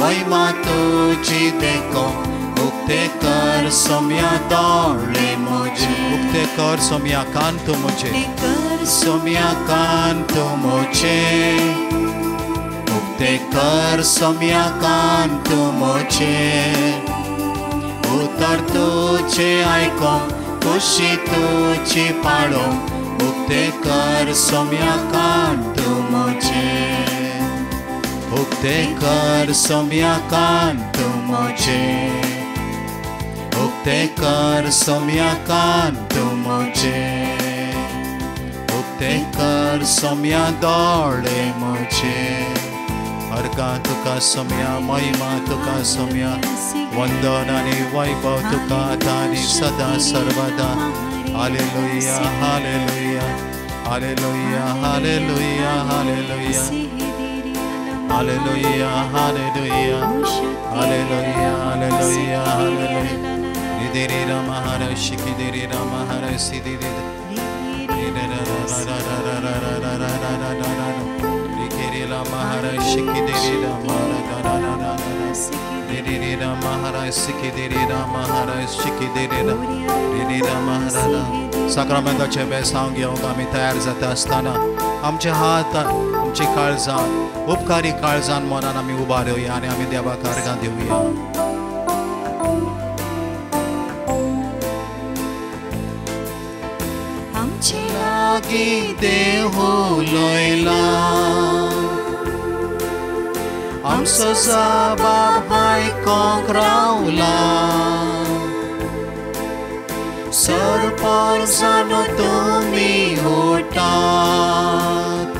महिमा तुजी देखो, उक्ते कर सोम्या दोळे म्हजे. उक्ते कर सोम्या कान तूं म्हजे, सोम्या कान तूं म्हजे, उक्ते कर सोम्या कान तूं म्हजे. उतर तुझे आयको खुशी तुजी पाळो, उक्ते कर सोम्या कान तूं म्हजे, उक्ते कर सोम्या कान तूं म्हजे, उक्ते कर सोम्या कान तूं म्हजे, उक्ते कर सोम्या दोळे म्हजे. अर्घा तुका सोम्या, महिमा तुका सोम्या, वंदन आनी वैभव तुका आतां आनी सदां सर्वदा. Hallelujah, hallelujah, hallelujah, hallelujah, hallelujah, hallelujah, hallelujah, hallelujah, hallelujah, hallelujah. निदेरी Ram हर शिकी देरी राम हर सिद्धि साक्रामेंताचें बेसांव घेवंक आमी तयार जाता आसतना आमचे हात आमची काळजां उपकारी काळजान मनान आमी उबारुया आनी आमी देवाक अर्गां दिवया. आमचे लागीं देव उलयला, आमचो जबाब आयकोंक रावला, सरपंचानो तुमी उठात,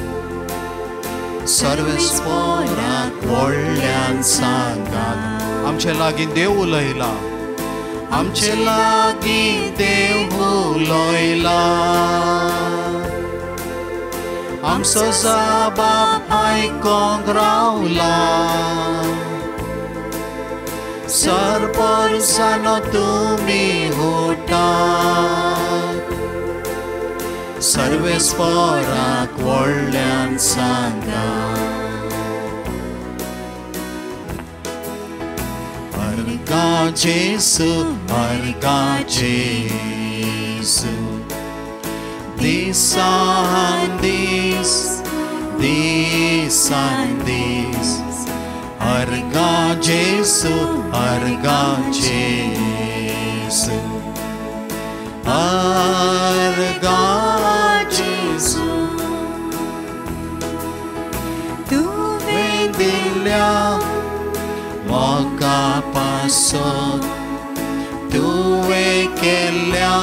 सर्वेस्पोराक व्हडल्यान सांगात. आमचे लागीं देव उलयला, आमचे लागीं देव उलयला, आमचो जबाब आयकोंक रावला, सरपंचानो तुमी उठात, सर्वेस्पोराक व्हडल्यान सांगात. अर्गां जेसू, अर्गां जेसू, दिसान दीस, दिसान दीस, अर्गां जेसू, अर्गां जेसू, अर्गां जेसू. तुवें दिल्या मोगा पासत, तुवें केल्या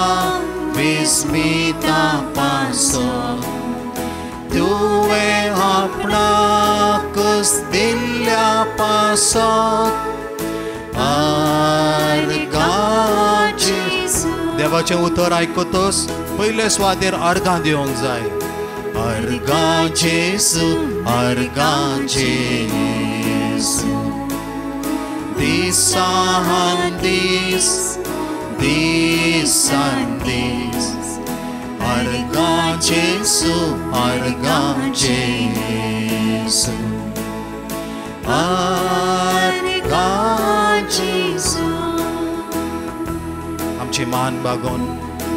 विस्मिता पासत, तुवें आपणाकच दिल्ल्या पासत, अर्गां जेसू. देवाचें उतर आयकतच पयले सुवातेर अर्गां दिवंक जाय. अर्गां जेसू, अर्गां जेसू, दिसान दीस, दिसान दीस, अर्गां जेसू, अर्गां जेसू, अर्गां जेसू. आमची मान बागोवन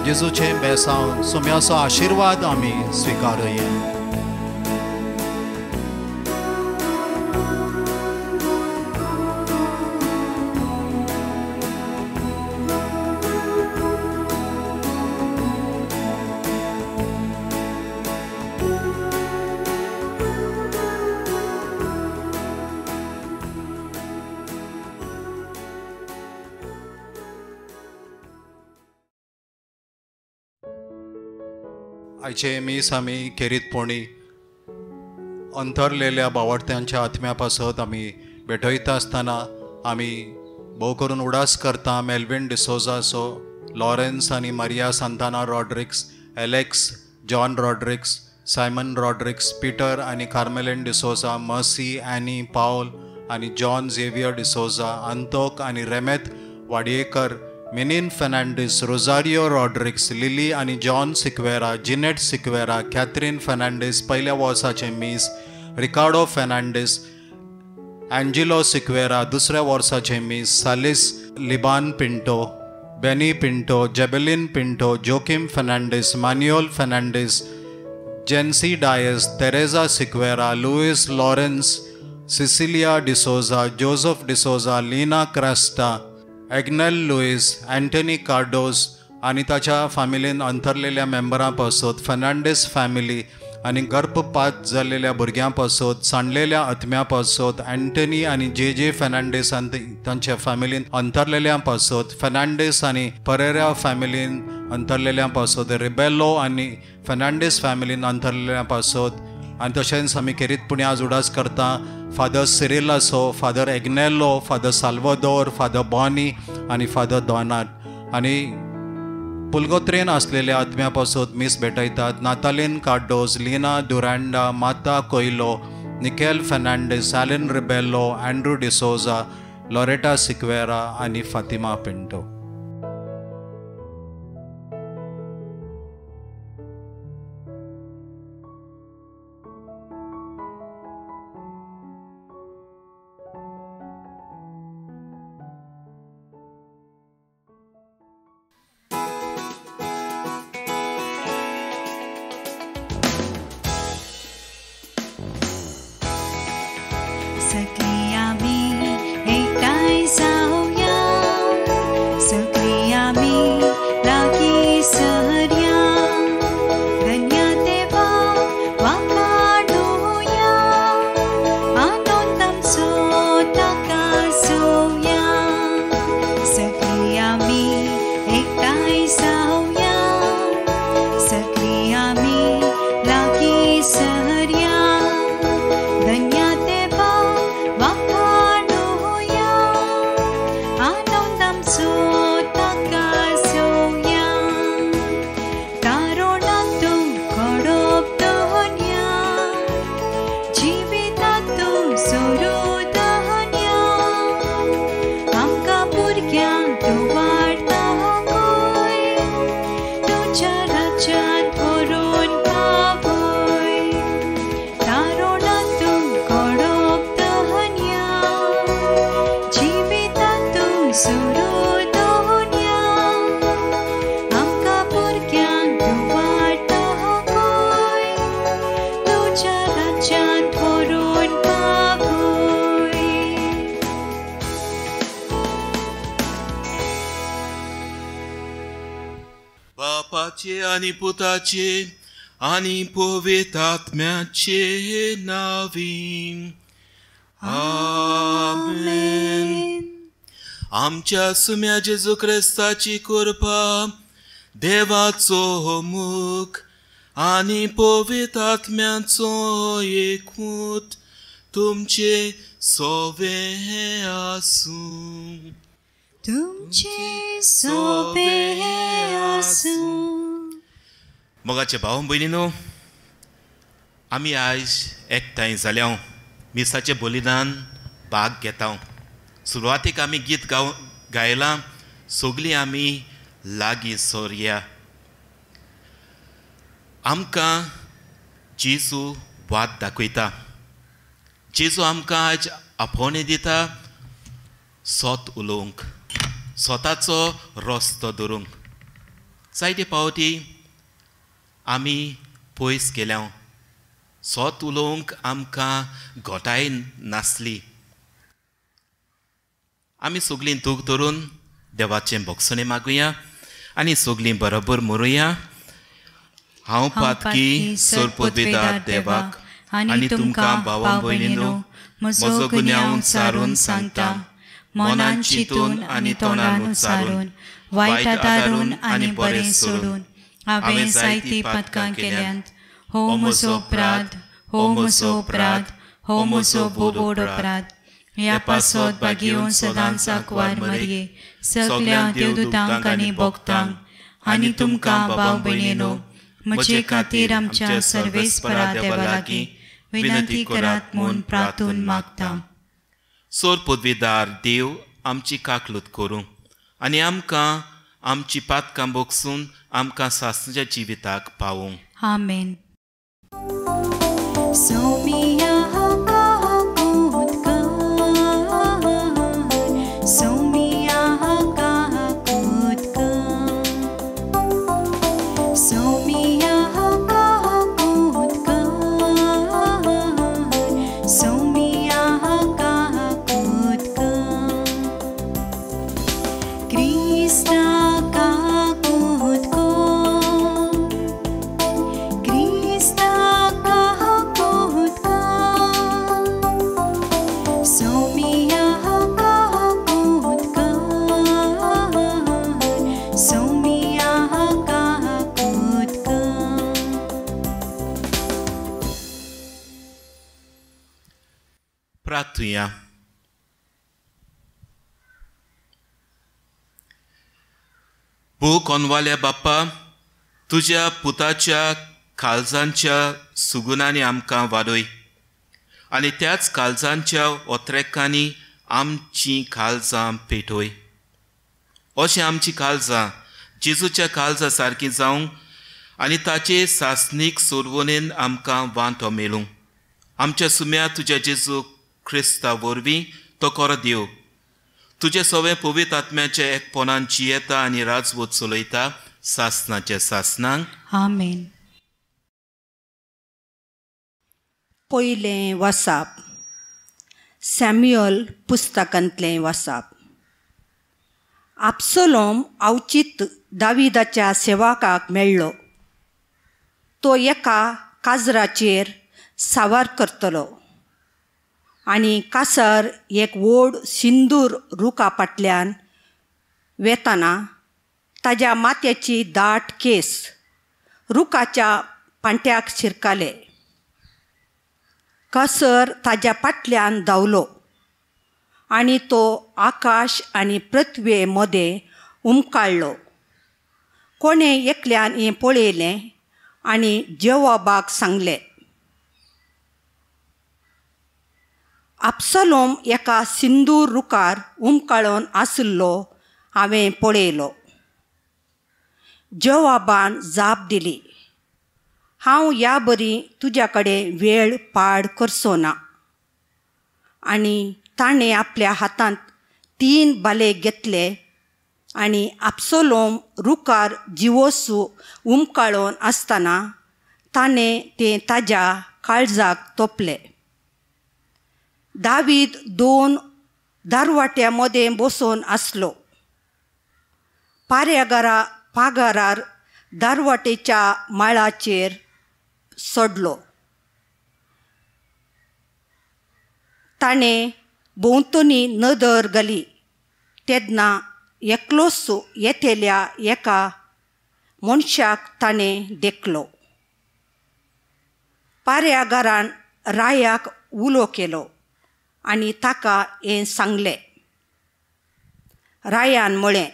जेजूचें बेसांव सोम्याचो आशिर्वाद आमी स्विकारुया. आयचे मीस आमी खेरीतपणी अंतरलेल्या बावडत्यांच्या आत्म्या पासत आमी भेटयता आसतना आमी भोव करून उडास करता मेल्विन डिसोजाचो, लॉरेन्स आनी Maria Santana Rodrigues, Alex John Rodrigues, Simon Rodrigues, Peter आनी कार्मेलीन डिसोजा, मर्सी आनी पावल आनी जॉन झेवियर डिसोजा, अंतोक आनी रेमेत वाडयेकर, मिनीन फेर्नांडीस, रोजारियो रॉड्रिक्स, लिली आनी जॉन सिक्वेरा, जिनेट सिक्वेरा, कॅथरीन फेर्नांडीस, पयल्या वर्साचें मीस, रिकार्डो फेर्नांडीस, एंजिलो सिक्वेरा, दुसऱ्या वर्साचें मीस, सालिस लिबान पिंटो, बेनी पिंटो, जेबेलीन पिंटो, जोकीम फेर्नांडीस, मान्युअल फेर्नांडीस, जेन्सी डायस, तेरेजा सिक्वेरा, लुईस लॉरेन्स, सिसिलिया डिसोजा, जोजफ डिसोजा, लीना क्रास्टा, एग्नेल लुईस, अँटनी कार्डोस आनी ताच्या फामिलीन अंतरलेल्या मेंबरां पासत, फेर्नांडीस फॅमिली आनी गर्भपात जाल्लेल्या भुरग्यां पासत, सांडलेल्या आत्म्या पासत, अँटनी आनी जे जे फेर्नांडीस आनी तांच्या फॅमिलीन अंतरलेल्या पासत, फेर्नांडीस आनी परेरा फॅमिलीन अंतरलेल्या पासत, रिबेलो आनी फेर्नांडीस फॅमिलीन अंतरलेल्या पासत. आनी तशेंच आमी खेरीत पुण्या उडास करता father Cyril Aso, father Agnelo, father Salvador, father Bonny आनी फादर दोनाट आनी पुलगोत्रेन आसलेल्या आत्म्या पासत मीस भेटयतात Nataline Cardoz, Lina Duranda, Mata Coelho, Nikel Fernandes, Allen Rebelo, Andrew D'Souza, Loretta Sequeira आनी फातिमा पिंटो. सगळीं आमी एकठांय जावया, सगळीं आमी लागीं सरया, धन्य देवा वाखाणुया, आनंद आमचो ताका जोवया. सगळीं आमी एकठांय जावया, सगळीं आमी लागीं सरया, धन्य वाखाणुया, आनंद आमचो ताका जोवया. तारुणांत तूं घडोवप धन्य, जिवितांत तूं सुरू धन्य, आमकां भुरग्यांक तूं वाडटा गय, तुज्या राज्यांत व्हरून पावय. तारुणांत तूं घडोवप धन्य, जिवितांत तूं सुरू धन्य, आमकां भुरग्यांक तूं वाडटा गय, तुज्या राज्यांत व्हरून पावय. बापाचे आनी पुताचे आनी पवित्र आत्म्याचे नांवी आमेन. आमच्या सुम्या जेजू क्रिस्ताची कृपा, देवाचो मुख आनी पवित्र आत्म्याचो एकमूत तुमचे सोवे आसूं. तुमचे सोबे आसूं. मोगाचे भाव भयणीनो, आमी आयज एकठांय जाल्या मिसाचें बलिदान भाग घेता. सुरवातीक आमी गीत गायलां, सगळीं आमी लागीं सोरया. आमकां जेजू वाट दाखयता. जेजू आमकां आयज आपोवणें दिता सोत उलोवंक, स्वताचो रस्तो धरूंक. जायते फावटी आमी पयस गेल्या, सोत उलोवंक आमकां घटाय नासली. आमी सगळीं दूख धरून देवाचें भोगसणें मागुया आनी सगळीं बरोबर मरुया. हांव पातकी सरपदवेदार देवाक आनी तुमकां भावा भयणीनो म्हजो गुन्यांव सारून सांगता, मनान चिंतून आनी तोंडान उच्चारून, वायट आदारून आनी बरें सोडून हांवें जायतीं पातकां केल्यांत. हो म्हजो अपराध, हो म्हजो अपराध, हो म्हजो बोबोड अपराध. ह्या पासत बागेवन सदांच आंकवार मरये सगल्या देवदूतांक आनी भक्तांक आनी तुमकां भाव भयणीनो म्हजे खातीर आमच्या सर्वेस्परा देवा लागीं विनंती करात म्हूण प्रार्थून मागता. सोर पदवीदार देव आमची काकलूत करूं आनी आमकां आमची पातकां भोगसून आमकां सासणाच्या जिविताक पावूं. आमेन. प्रार्थुया. भू कोनवाल्या बाप्पा, तुज्या पुताच्या काळजांच्या सुगुणांनी आमकां वाडय आनी त्याच काळजांच्या ओत्रेकांनी आमचीं काळजां पेटय. अशें आमचीं काळजां जेजूच्या काळजा सारकीं जावंक आनी ताचे सासणीक सोडवणेन आमकां वांटो मेळूं. आमच्या सुम्या तुज्या जेजू क्रिस्ता वरवीं तो खरो देव तुजे सवे पवित्र आत्म्याच्या एकपणान जियेता आनी राजवट चलयता सासणाच्या सासणांक. आमेन. पयलें वासाप सॅम्युअल पुस्तकांतलें वासाप. आपसलोम अवचीत दाविदाच्या सेवकाक मेळ्ळो. तो एका काजराचेर सावार करतलो आनी कासर एक व्हड सिंदूर रुखा फाटल्यान वेतना ताज्या माथ्याची दाट केस रुखाच्या पांट्याक शिरकाले. कासर ताज्या फाटल्यान धांवलो आनी तो आकाश आनी पृथ्वे मदें उमकाळ्ळो. कोणें एकल्यान हें पळयलें आनी जेवाबाक सांगलें. आपसलोम एका सिंदूर रुखार उमकाळून आशिल्लो हांवें पळयलो. जवाबान जाप दिली, हांव ह्या बरी तुज्या कडेन वेळ पाड करचो ना. आनी ताणें आपल्या हातांत 3 बाले घेतले आनी आपसलोम रुखार जिवोसू उमकाळून आसतना ताणें तें ताज्या काळजाक तोपलें. दावीद 2 दारवाट्या मदें बसून आसलो. पाऱ्यागारा पागारार दारवाटेच्या माळाचेर सोडलो. ताणें भोंवतणी नदर घाली तेन्ना एकलोच येतल्या एका मनशाक ताणें देखलो. पाऱ्यागारान रायाक उलो केलो आनी ताका हें सांगलें. रायान म्हळें,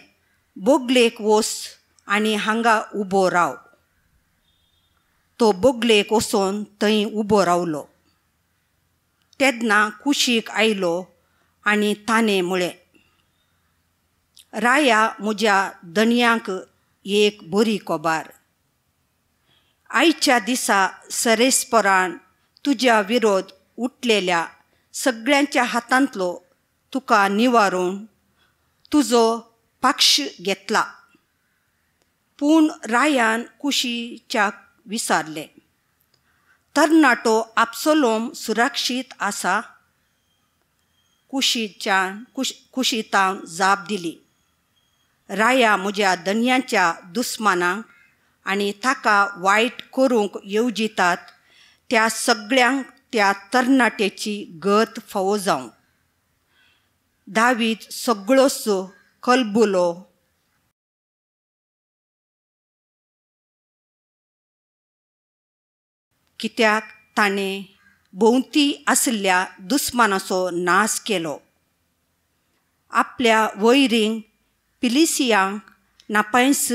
बोगलेक वच आनी हांगा उबो राव. तो बोगलेक वचून थंय उबो रावलो. तेन्ना कुशीक आयलो आनी ताणें म्हळें, राया म्हज्या धनयांक एक बरी खबर. आयच्या दिसा सरेस्परान तुज्या विरोध उठलेल्या सगळ्यांच्या हातांतलो तुका निवारून तुजो पक्ष घेतला. पूण रायान कुशीच्याक विचारलें, तरणाटो आपसलोम सुरक्षीत आसा? कुशीतान जाप दिली, राया म्हज्या धनयांच्या दुस्मानांक आनी ताका वायट करूंक येवजितात त्या सगळ्यांक त्या तरणाट्याची गत फावो जावं. दावीद सगळोच कलबुलो कित्याक ताणें भोंवती आशिल्ल्या दुस्मानाचो नाश केलो. आपल्या वैरींक पिलिसियांक नापायस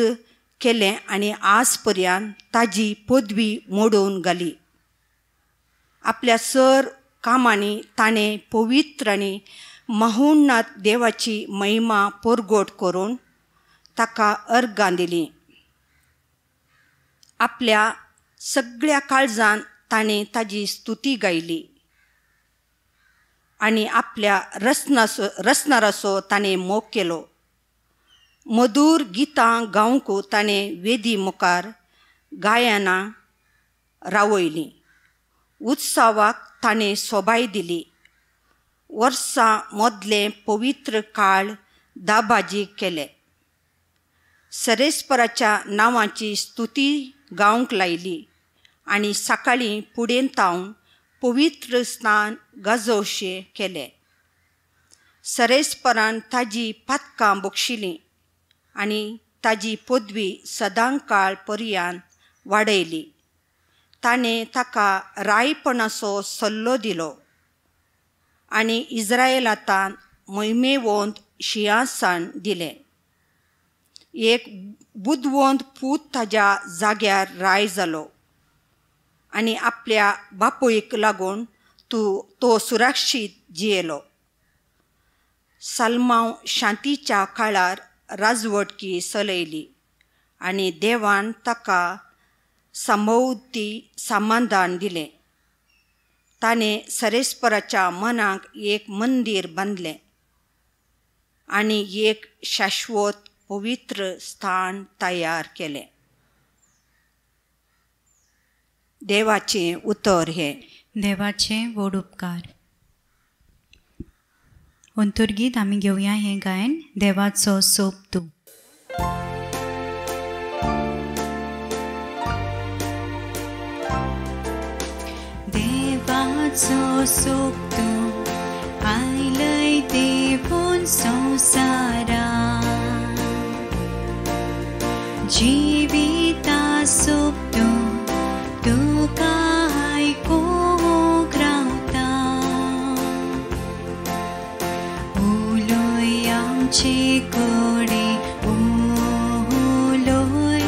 केलें आनी आज पर्यंत ताजी पदवी मोडून घाली. आपल्या सर कामांनी ताणें पवित्र आनी महोन्नत देवाची महिमा परगट करून ताका अर्गां दिलीं. आपल्या सगळ्या काळजान ताणें ताजी स्तुती गायली आनी आपल्या रसनाराचो ताणें मोग केलो. मधूर गितां गावंक ताणें वेदी मुखार गायनां रावयलीं. उत्सवाक ताणें सोबाय दिली. वर्सां मदलें पवित्र काळ दाबाजी केले. सरेस्पराच्या नांवाची स्तुती गावंक लायली आनी सकाळीं फुडें तावन पवित्र स्नान गाजोवशें केलें. सरेस्परान ताजी पातकां बक्षिलीं आनी ताजी पदवी सदांकाळ पर्यंत वाडयली. ताणें ताका रायपणाचो सल्लो दिलो आनी इस्रायलांत मोहिमेवंत शिंयासन दिलें. एक बुदवंत पूत ताज्या जाग्यार राय जालो आनी आपल्या बापूयक लागून तो सुरक्षीत जियेलो. सालमांव शांतीच्या काळार राजवटकी चलयली आनी देवान ताका समवती समाधान दिलें. ताणें सरेस्पराच्या मनाक एक मंदीर बांदलें आनी एक शाश्वत पवित्र स्थान तयार केलें. देवाचें उतर हें. देवाचें व्हड उपकार. अंतर्गीत आमी घेवया हें गायन देवाचो सोब तूं. देवाचो सोब तूं आयलय देवून संवसारा, जिविता सोब तूं तुका आयकूंक रावता. उलोय आमचे कडेन उलोय,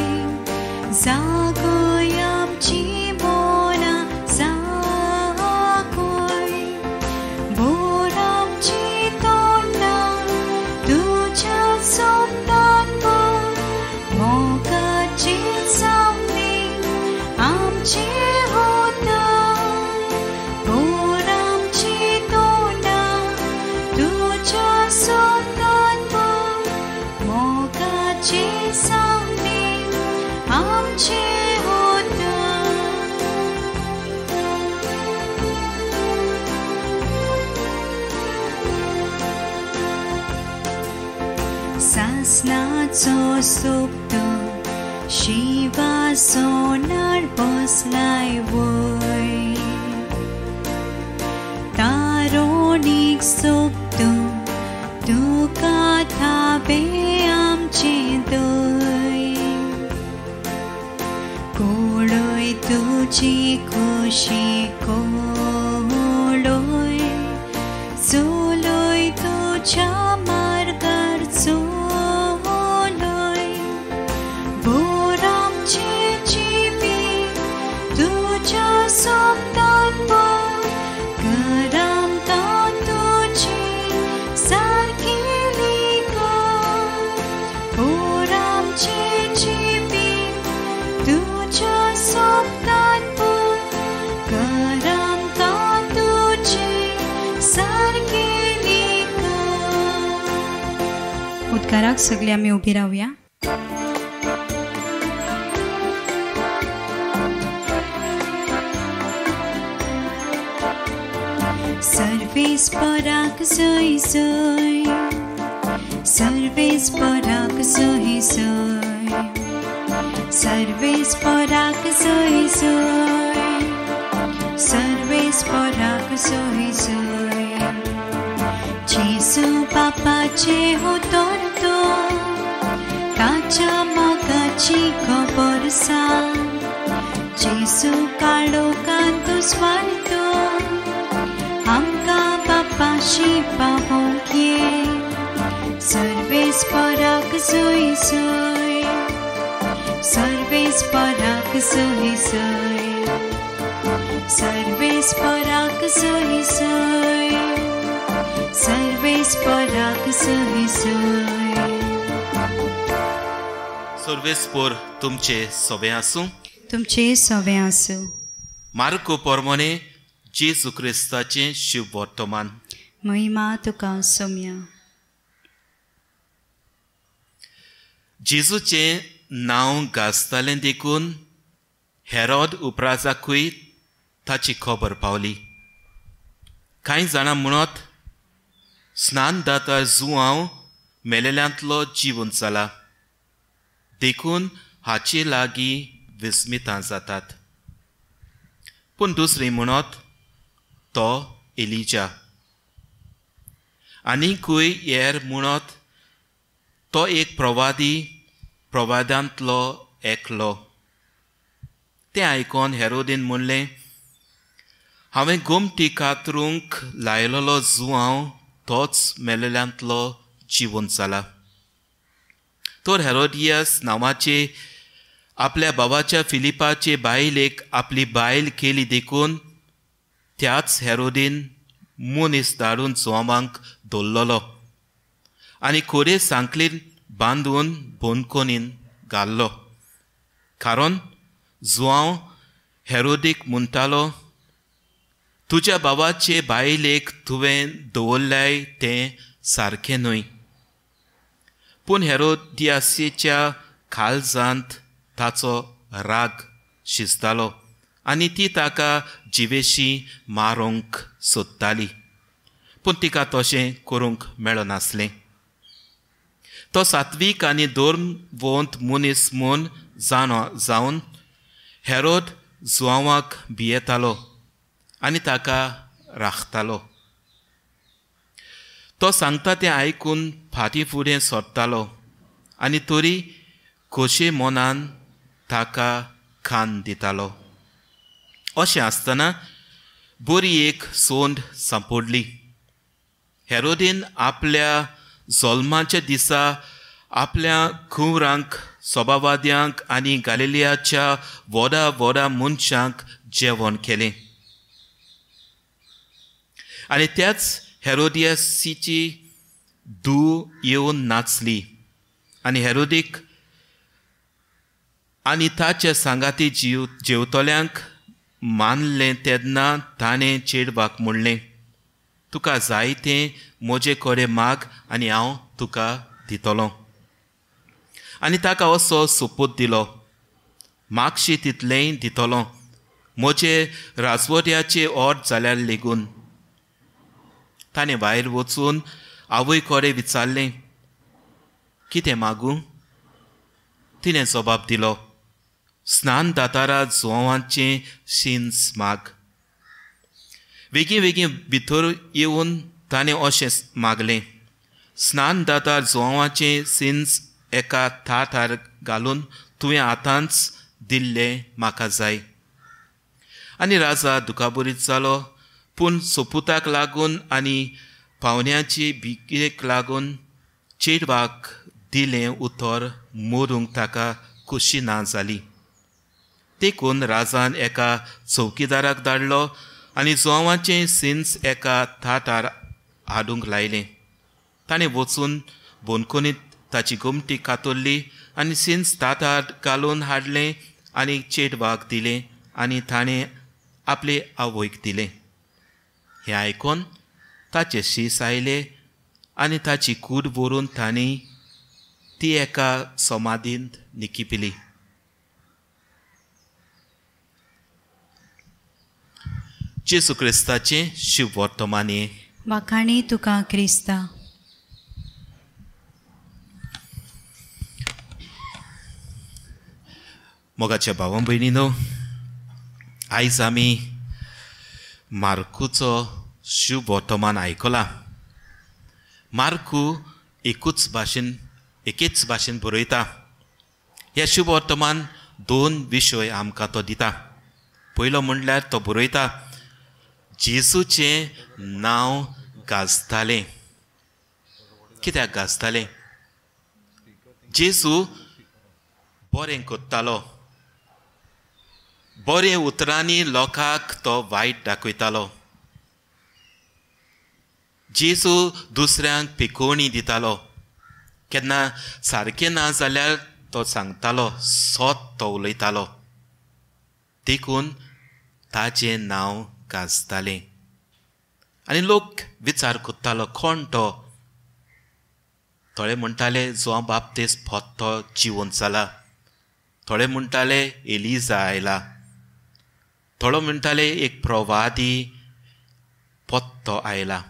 जागय आमची मनां जागय, बोर आमची तोंडां तुज्या सोबतान भर, मोगाची सामने आमचे होता. बोर आमची तोंडां तुज्या सोबतान भर, मोगाची सामने आमचे होता. सासनाचो सोब तूं शिवा सोनार बसलाय वय, तारोणीक सोब तूं तुका थावे आमचें दय. कोळय तुजी खोशी कोळय, चलय तुज्या मार्गार चलय, बोर आमचें जिवीत तुज्या सोबतान भर, कर आमकां तुजी सारकी लिखण. बोर आमचें जिवीत तुज्या सोबतान भर, कर आमकां तुजी सारकी लिखण. उद्गाराक सगळे आमी उबी रावया. सर्वेस्पराक जय जय, सर्वेस्पराक जय जय, सर्वेस्पराक जय जय, सर्वेस्पराक जय जय. जेजू बापाचे उतर तो ताच्या मोगाची खबर सांग, जेजू काळोखांत उजवाडतो आमकां बापाशी पावोवंक ये. सर्वेस्पराक जय जय, सर्वेस्पराक सही सय, सर्वेस्पराक सही सय, सर्वेस्पराक सही सय। सर्वेस्पर तुमचे सोबे आसूं, तुमचे सोबे आसूं। मार्को परमने जेजू क्रिस्ताचें शुभ वर्तमान। महिमा तुका सोम्या। जेजूचें नांव गाजतालें देखून हेरोद उपराजाकूय ताची खबर पावली। कांय जाणां म्हणत स्नानदाता जुआंव मेलेल्यांतलो जिवन जाला, देखून हाचे लागीं विस्मितां जातात। पूण दुसरी म्हणत तो एलिजा, आनीकूय हेर म्हणत तो एक प्रवादी, प्रवादांतलो एकलो। तें आयकोन हेरोदीन म्हणलें, हांवें गोमटी कातरूंक लायलेलो जुआंव तोच मेलेल्यांतलो जिवन जाला। तर हेरोदियस नांवाचे आपल्या बाबाच्या फिलिपाचे बायलेक आपली बायल केली देखून त्याच हेरोदीन मनीस धाडून जुआंवांक धरलेलो आनी कोरे सांकलीन बांदून बंदखणीन घाल्लो। कारण जुआंव हेरोदीक म्हणटालो, तुज्या बाबाचे बायलेक तुवें दवरल्याय तें सारकें न्हय। पूण हेरोदियासीच्या काळजांत ताचो राग शिजतालो आनी ती ताका जिवेशी मारूंक सोदताली, पूण तिका तशें करूंक मेळनासलें। तो सात्वीक आनी धर्मवंत मनीस म्हूण जाणो जावन हेरोद जुआंवाक भियेतालो आनी ताका राखतालो। तो सांगता तें आयकून फाटीं फुडें सरतालो आनी तरी खोशे मनान ताका खान दितालो। अशें आसतना बरी एक सोंड सांपडली। हेरोदीन आपल्या जल्माच्या दिसा आपल्या कुंवरांक, सभावाद्यांक आनी गालिलियाच्या व्हडा व्हडा मनशांक जेवण केलें आनी त्याच हेरोदियासीची धूव येवन नाचली आनी हेरोदीक आनी ताच्या सांगाती जेवतल्यांक मानलें। तेन्ना ताणें चेडवाक म्हणलें, तुका जाय तें म्हजे कडेन माग आनी हांव तुका दितलो। आनी ताका असो सोपूत दिलो, मागशी तितलेंय दितलो, म्हजे राजवट्याचे अर्द जाल्यार लेगून। ताणें भायर वचून आवय कडेन विचारलें, कितें मागूं? तिणें जबाब दिलो, स्नानदातारा जुआंवाचें शिंस माग। वेगीं वेगीं भितर येवन ताणें अशें मागलें, स्नानदातार जुआंवाचें शिंस एका थाटार घालून तुवें आतांच दिल्लें म्हाका जाय। आनी राजा दुखाबरीत जालो, पूण सोपुताक लागून आनी पावण्याची भिकेक लागून चेडवाक दिलें उतर मोडूंक ताका खोशी ना जाली। देखून राजान एका चौकीदाराक धाडलो आनी जुआंवाचें सिन्स एका थाटार हाडूंक लायलें। ताणें वचून बंदखणींत ताची गोमटी कातरली आनी सिन्स ताटार घालून हाडलें आनी चेडवाक दिलें आनी ताणें आपले आवयक दिलें। हें आयकून ताचे शीस आयले आनी ताची कूड व्हरून तांणी ती एका समाधींत निकिपिली। जेजू क्रिस्ताचें शुभ वर्तमान। वाखाणी तुका क्रिस्ता। मोगाच्या भावा भयणीनो, आयज आमी मार्कूचो शुभ वर्तमान आयकला। मार्कू एकेच भाशेन बरयता। ह्या शुभ वर्तमान दोन विशय आमकां तो दिता। पयलो म्हणल्यार तो बरयता जेजूचें नांव गाजतालें। कित्याक गाजतालें? जेजू बरें कोत्तालो, बरें उतरांनी लोकांक तो वायट दाखयतालो. जेजू दुसऱ्यांक पिकोवणी दितालो. केन्ना सारकें ना जाल्यार तो सांगतालो, सोत तो उलयतालो. देखून ताजें नांव गाजतालें आनी लोक विचार करतालो कोण तो. थोडे म्हणटाले जुआंव बाप्तीस्त पोत्तो जिवंत जाला, थोडे म्हणटाले एलिजा आयला, थोडो म्हणटाले एक प्रवादी पोत्तो आयला.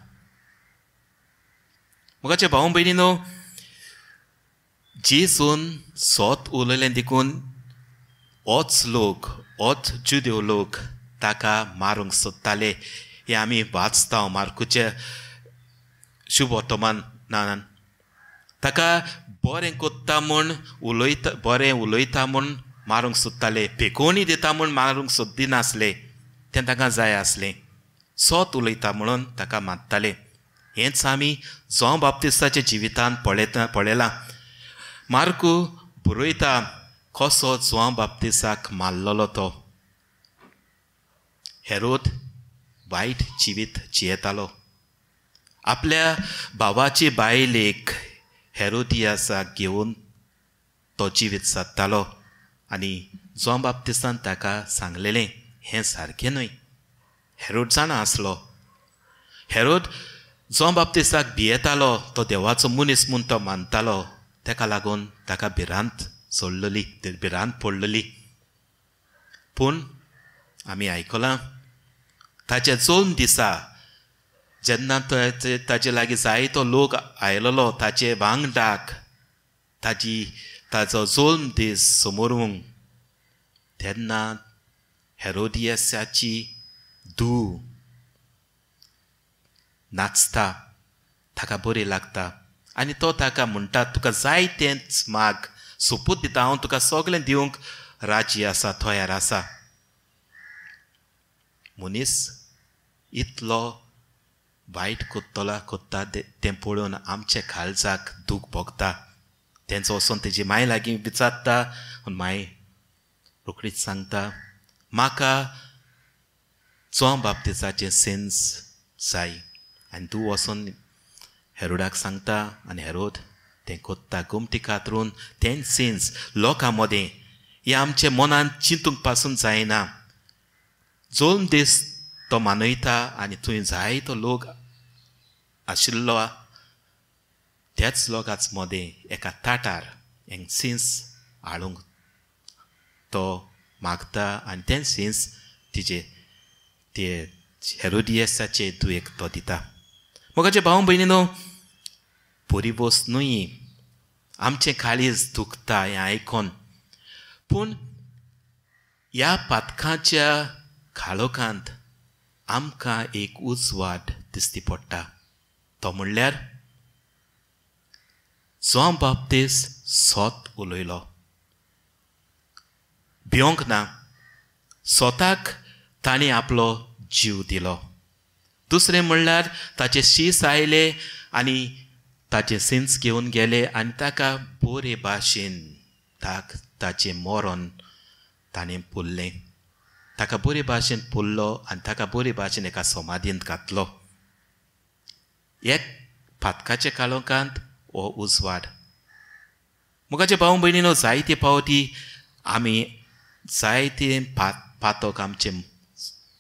मुखाचे भाव भयणीनो, जेजून सोत उलयलें देखून होच लोक, होच जुदेव लोक ताका मारूंक सोदताले. हें आमी वाचता मार्कुचे शुभवर्तमानान. ताका बरें कोत्ता म्हूण उलयता, बरें उलयता म्हूण मारूंक सोदताले, पेकोवणी दिता म्हूण मारूंक सोदिनासले. तें ताका जाय आसलें, सोत उलयता म्हणून ताका मारताले. हेंच आमी जुआंव बाप्तिस्ताच्या जिवितांत पळयलां. मार्कू बरयता कसो जुआंव बाप्तिस्ताक मारलेलो तो. हेरोद वायट जिवीत जियेतालो. आपल्या भावाची बायलेक हेरोदियासाक घेवन तो जिवीत सादतालो आनी जुआंव बाप्तिस्तान ताका सांगलेलें हें सारकें न्हय. हेरोद जाणा आसलो, हेरोद जुआंव बाप्तिस्ताक भियेतालो, तो देवाचो मनीस म्हूण तो मानतालो. ताका लागून ताका भिरांत सोडलेली, भिरांत पडलेली. पूण आमी आयकलां ताच्या जल्म दिसा जेन्ना ताजे लागीं जायतो लोक आयलेलो ताचे वांगडाक ताजो जल्म दीस समोरूंक, तेन्ना हेरोदियासाची धूव नाचता, ताका बरी लागता आनी तो ताका म्हणटा तुका जाय तेंच माग, सोपूत दिता हांव तुका सगळें दिवंक राजी आसा, तयार आसा. मनीस इतलो वायट कोत्तला कोत्ता तें पळोवन आमच्या काळजाक दूख भोगता. तेंचो वचोन तेजी माय लागीं विचारता आनी माय रोखडीच सांगता म्हाका जुआंव बाप्तिस्ताचें सेन्स जाय. आनी तूं वचोन हेरोडाक सांगता आनी हेरोद तें कोत्ता, गोमटी कातरून तें सेन्स लोकां मदें. हें आमच्या मनांत चिंतूंक पासून जायना. जल्म दीस तो मानयता आनी थंय जायतो लोक आशिल्लो त्याच लोकांच मदें एका ताटार एक सिन्स हाडूंक तो मागता आनी तें सिन्स तिजे ते हेरोदियसाचे दुयेक तो दिता. मोगाचे भाव भयणीनो, बरी वस्त न्हय, आमचें काळीज दुखता हें आयकोन. पूण ह्या पातकाच्या काळोखांत आमकां एक उजवाड दिसती पडटा, तो म्हणल्यार जुआंव बाप्तीस्त सोत उलयलो, भिवंक ना, स्वताक ताणें आपलो जीव दिलो. दुसरें म्हणल्यार ताचे शीस आयले आनी ताचे सिन्स घेवन गेले आनी ताका बरे भाशेन ताचें मरण ताणें पुरलें. ताका बरे भाशेन पुरलो आनी ताका बरे भाशेन एका समाधींत घातलो. एक पातकाच्या काळोखांत हो उजवाड. मुखाचे भाव भयणीनो, जायते फावटी आमी जायते पातक आमचे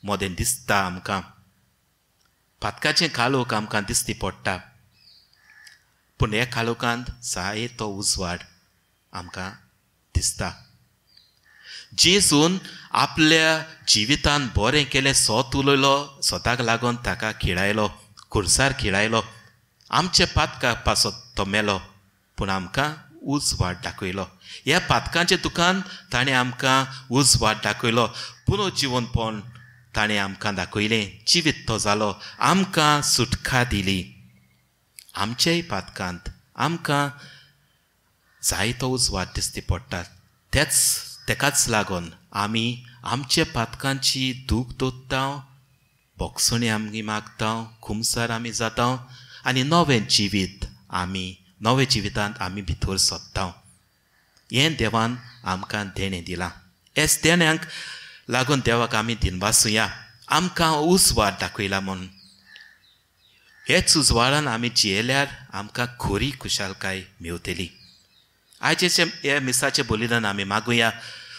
मदें दिसता, आमकां पातकाचें काळोख आमकां दिसती पडटा. पूण ह्या काळोखांत जायतो उजवाड आमकां दिसता. जेजून आपल्या जिवितान बरें केलें, सोत उलयलो, स्वताक लागून ताका खिळायलो, खुर्सार खिळायलो. आमच्या पातका पासत तो मेलो, पूण आमकां उजवाड दाखयलो. ह्या पातकांच्या दुखान ताणें आमकां उजवाड दाखयलो, पुनर्जिवनपण ताणें आमकां दाखयलें, जिवीत तो जालो, आमकां सुटका दिली. आमच्याय पातकांत आमकां जायतो उजवाड दिसती पडटा. तेकाच लागून आमी आमच्या पातकांची दूख दोत्ता, बोगसणी आमी मागता, खुमसार आमी जाता आनी नवें जिवीत आमी नव्या जिवितांत आमी भितर सोदता. हें देवान आमकां देणें दिलां. हेच देण्यांक लागून देवाक आमी दिनवासुया. आमकां उजवाड दाखयला म्हूण हेच उजवाडान आमी जियेल्यार आमकां खरी खुशालकाय मेवतली. आयचे हे मिसाचें बलिदान आमी मागुया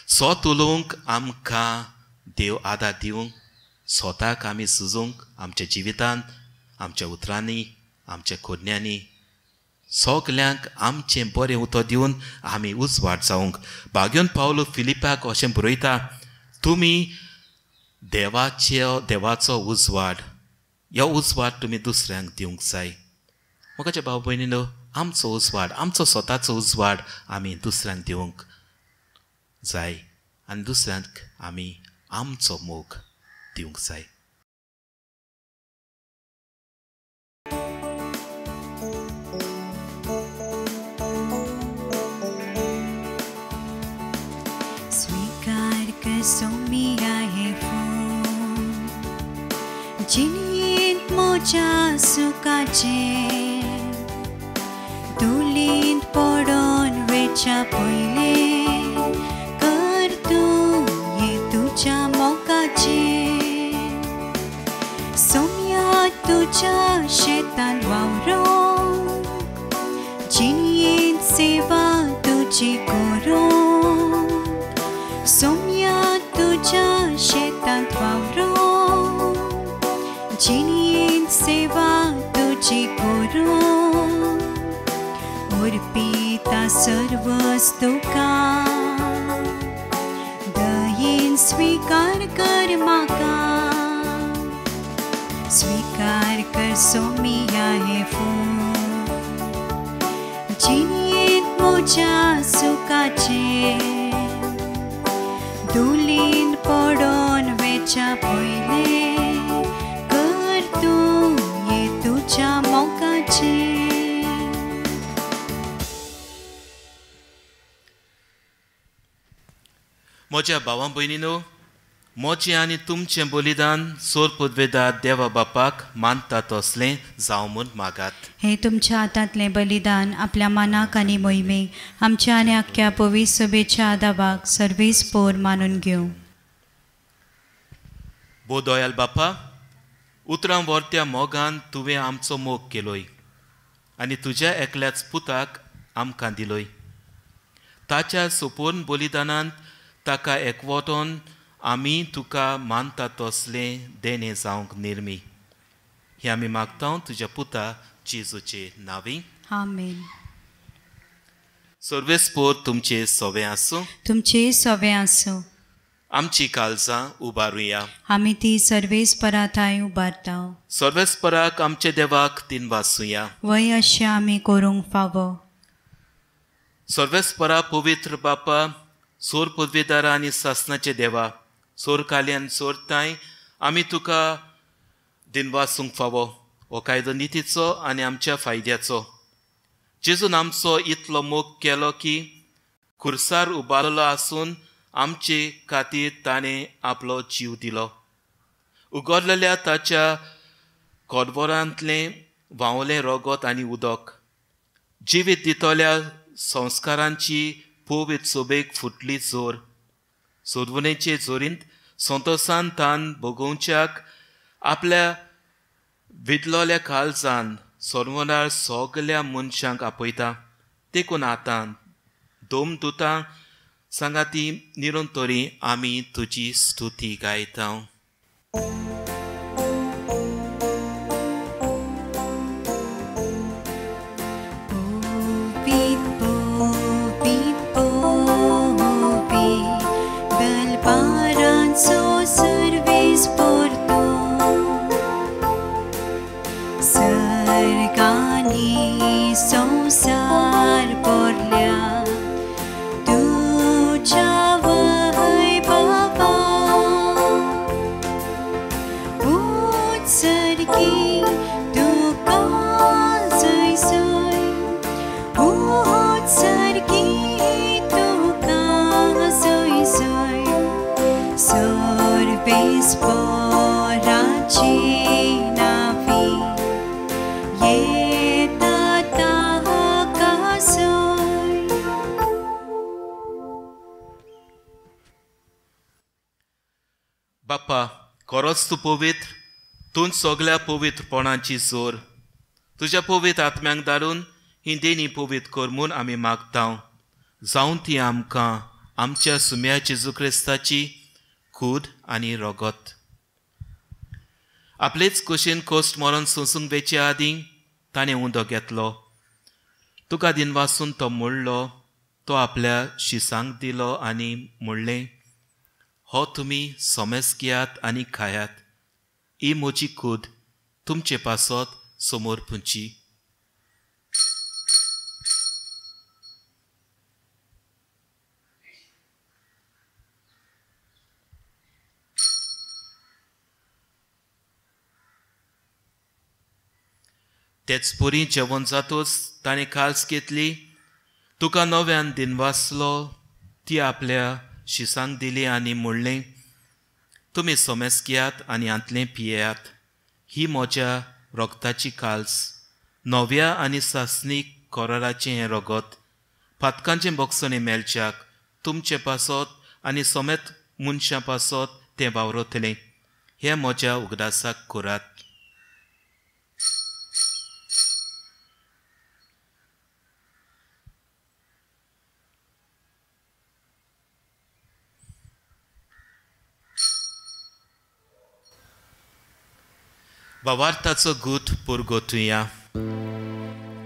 स्वत उलोवंक आमकां देव आदार दिवंक, स्वताक आमी सुजूंक आमच्या जिवितांत, आमच्या उतरांनी, आमच्या कोडण्यांनी सगल्यांक आमचें बरें उतर दिवन आमी उजवाड जावंक. भाग्योन पावलो फिलिपाक अशें बरयता, तुमी देवाचो उजवाड, ह्यो उजवाड तुमी दुसऱ्यांक दिवंक जाय. म्हज्या भाव भयणीनो, आमचो उजवाड, आमचो स्वताचो उजवाड आमी दुसऱ्यांक दिवंक जाय आनी दुसऱ्यांक आमी आमचो मोग दिवंक जाय. स्वीकार कर सोमिया हे फूल जिणेंत म्हज्या सुखाचें धुलींत पडोन वेच्या पयलें कर तूं हें तुज्या मोगाचें. सोम्या तुज्या शेतान वावरोंक जिणेंत सेवा तुजी करूंक. सोम्या तुज्या शेतांत वावरोंक जिणेंत सेवा तुजी करूंक. अर्पिता सर्वस तुका दयेन स्वीकार कर म्हाका. स्वीकार कर सोमिया हें फूल जिणेंत म्हज्या सुखाचें धुलींत पडोन वेच्या पयलें कर तूं हें तुज्या मोगाचें. म्हज्या भावां भयणीनो, म्हजें आनी तुमचें बलिदान सोर पुदवेदार देवा बापाक मानता तसलें जावं म्हूण मागात. हे तुमच्या हातांतलें बलिदान आपल्या मनाक आनी मोहिमेक आमच्या आनी आख्ख्या पवित्र सभेच्या आदाबाक सर्वीस पोर मानून घेवं. भो दयाल बापा, उतरां वर्त्या मोगान तुवें आमचो मोग केलोय आनी तुज्या एकल्याच पुताक आमकां दिलोय. ताच्या सुपूर्ण बलिदानांत ताका एकवटोन आमी तुका मानता तसलें देणें जावंक निर्मी. हें आमी मागता तुज्या पुता जेजूचे नांवी. आमेन. सर्वेस्पोर तुमचे सवे आसूं. तुमचे सवे आसूं. आमची काळजां उबारुया. आमी ती सर्वेस्परा थांय उबारता. सर्वेस्पराक आमचे देवाक दिनवासुया. वय अशें आमी करूंक फावो. सर्वेस्परा पवित्र बापा, सोर पदवेदारा आनी सासनाचे देवा, सोर काली आनी सोर तांय आमी तुका दिनवासूंक फावो. हो कायदो नितीचो आनी आमच्या फायद्याचो. जेजून आमचो इतलो मोग केलो की खुर्सार उबारलो आसून आमचे खातीर ताणें आपलो जीव दिलो. उगडलेल्या ताच्या कोडवरांतलें व्हांवलें रगत आनी उदक जिवीत दितल्या संस्कारांची पवित्र सोबेक फुटली जोर. सोदवणेचे जोरींत संतोसान तान भोगोवच्याक आपल्या विदलोल्या काळजान सोरवणार सगल्या मनशांक आपयता. देखून आतां दोम दुतां सांगाती निरंतरी आमी तुजी स्तुती गायता. संसार पोरल्या तुझ्या वैभवा उत्सर्गी तुका जयसय उत्सर्गी तुका जयसय सर्वेस्पराची नावी येता. बापा, खरोच तूं पवित्र, तूं सगल्या पवित्रपणाची जोर. तुज्या पवित्र आत्म्यांक धाडून ही देणी पवित्र कर म्हूण आमी मागता. जावं ती आमकां आमच्या सुम्या जेजू क्रिस्ताची कूड आनी रगत. आपलेच कुशीन कोश्ट मरण सोंसूंक वेचे आदीं ताणें उदक घेतलो, तुका दिनवासून तो मोडलो, तो आपल्या शिसांक दिलो आनी म्हणलें, हो तुमी सोमेस घेयात आनी खायात, ही म्हजी कूड तुमचे पासत समोर पुंची. तेच पुरी जेवण जातूच ताणें काल्स घेतली, तुका नव्यान दिनवासलो, ती आपल्या शिसांक दिली आनी म्हणलें, तुमी सोमेस घेयात आनी हांतलें पियेयात, ही म्हज्या रगताची काल्स, नव्या आनी सासणीक कोराराचें हें रगत, पातकांचें बोगसणें मेळच्याक तुमचे पासत आनी सोमेत मनशां पासत तें वावरतलें. हें म्हज्या उगडासाक करात. भावार्थाचो गूट पुरगोतुया.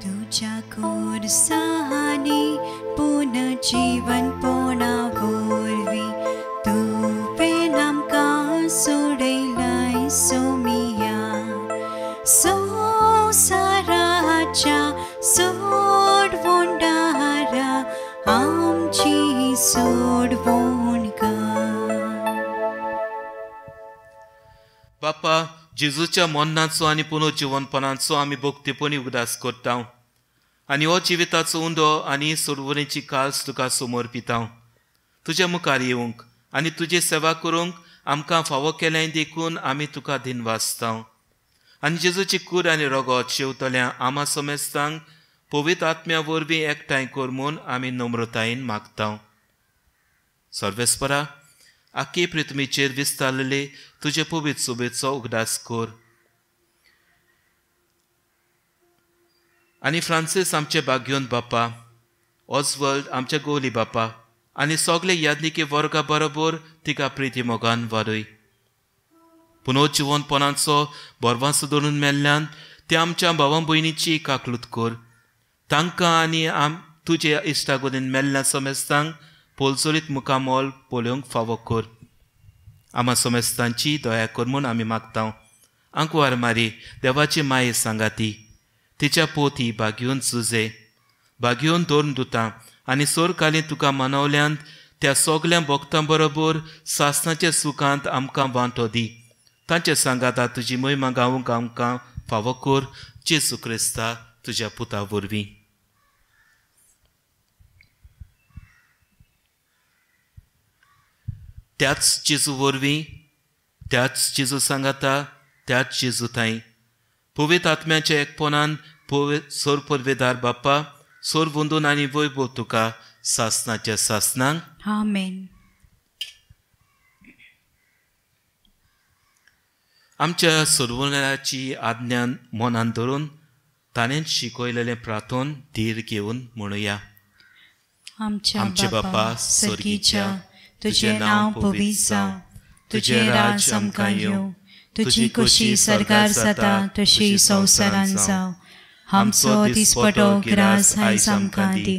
तुझ्या खुरसांनी पुनर्जीवनपणा वरवीं तुवें आमकां सोडयलाय सोमिया. संवसाराच्या सोडवणदारा आमची सोडवण कर. बापा, जेजूच्या मरणाचो आनी पुनर्जिवनपणाचो आमी भक्तीपणी उगडास करता आनी हो जिविताचो उंडो आनी सोडवणेची काल्स तुका समर्पिता. तुज्या मुखार येवंक आनी तुजी सेवा करूंक आमकां फावो केलें देखून आमी तुका दिनवासता. आनी जेजूची कूड आनी रगत शेवतल्या आमा समेस्तांक पवित्र आत्म्या वरवीं एकठांय कर म्हूण आमी नम्रतायेन मागता. सर्वेस्परा, आख्खे पृथ्वीचेर विस्तारलेले तुजे पवित्र सोबेचो उगडास कर आनी फ्रांसीस आमचे बाग्योन बापा, ऑजवर्ल्ड आमचे गोली बापा आनी सगळे यादनिके वर्गा बरोबर तिका प्रिती मोगान वाडय. पुनर्जिवनपणाचो बरवासो धरून मेल्ल्यान ते आमच्या भावा भयणीची काकलूत कर. तांकां आनी तुजे इश्टागोदीन मेल्ल्या समेस्तांक पोलचोरीत मुखामोल पळोवंक फावो कर. आमा समेस्तांची दया कर म्हूण आमी मागता. आंकवार मारी देवाची माये सांगाती, तिच्या पोती बागयोन सुजे बागयोन धरून दुता आनी सोरकाली तुका मनवल्यान त्या सगल्या भक्तां बरोबर सासणाच्या सुखांत आमकां वांटो दी. तांचे सांगाता तुजी महिमा गावंक आमकां फावो कर, जेजू क्रिस्ता तुज्या पुता वरवीं. त्याच जेजू वरवीं, त्याच जेजू सांगाता, त्याच जेजू थांय पवित्र आत्म्याच्या एकपणान सोर पदवेदार बाप्पा, सोर वंदून आनी वैभव तुका सासणाच्या सासणांक. आमेन. आमच्या सोडवणाची आज्ञा मनान धरून ताणें शिकयलेलें प्रार्थन धीर घेवन म्हणुया. आमचे बापा सर्गीच्या, तुजें नांव पवित्र जावं, तुजें राज आमकां येवं, तुजी खुशी सर्गार जाता तशी संवसारान जावं. आमचो दिसपटो ग्रास आयज आमकां दी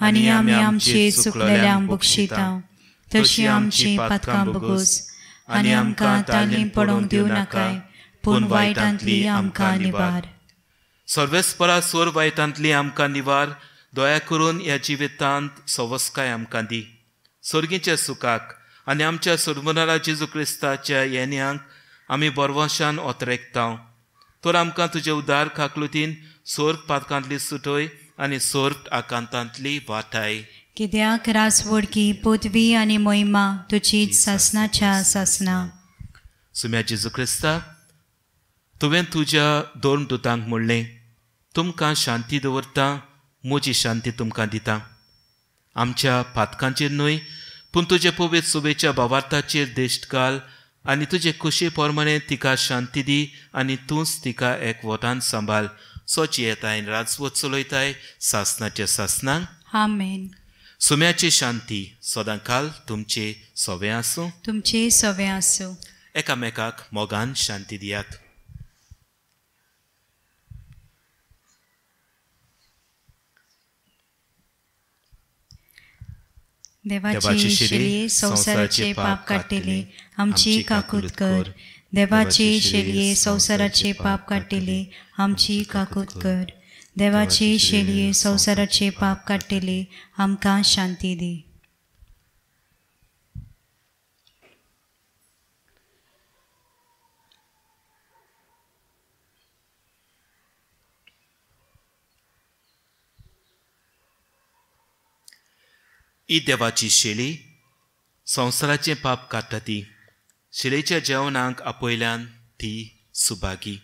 आनी आमी आमचे चुकलेल्यांक बक्षिता तशी आमची पातकां बगोस आनी आमकां तालीम पडोवंक दिवं नाकाय, पूण वायटांतली आमकां निवार. सर्वेस्परा सोर वायटांतली आमकां निवार. दया करून ह्या जिवितांत सवस्काय आमकां दी. सर्गीच्या सुखाक आनी आमच्या सोडवणारा जेजू क्रिस्ताच्या येन्यांक आमी बरवशान ओतरेकता. तर आमकां तुजे उदार काकलुतीन सोर्ग पातकांतली सुटय आनी सोर्ग आकांतांतली वाटाय. कित्याक रासवडकी पदवी आनी महिमा तुजीच सासणाच्या सासना. सुम्या जेजू क्रिस्ता, तुवें तुज्या दोन दुतांक म्हणलें, तुमकां शांती दवरता, म्हजी शांती तुमकां दिता. आमच्या पातकांचेर न्हय, पूण तुजे पवित्र सुबेच्या भावार्थाचेर दिश्ट घाल आनी तुजे कुशी प्रमाणे तिका शांती दी आनी तूंच तिका एकवटान सांबाळ. सोची येताय राजवत चलयताय सासनाचे सासनांक. आमेन. सुम्याची शांती सदांकाल तुमचे सवे आसूं. तुमचे सवे आसूं. एकामेकाक मोगान शांती दियात. देवाची शेलये संवसाराचे पाप काडटले आमची काकूत कर. देवाची शेलये संवसाराचे पाप काडटले आमची काकूत कर. देवाची शेलये संवसाराचे पाप काडटले आमकां शांती दी. ही देवाची शेली संवसाराचें पाप काडटा ती शेलेच्या जेवणाक आपयल्यान ती सुभागी.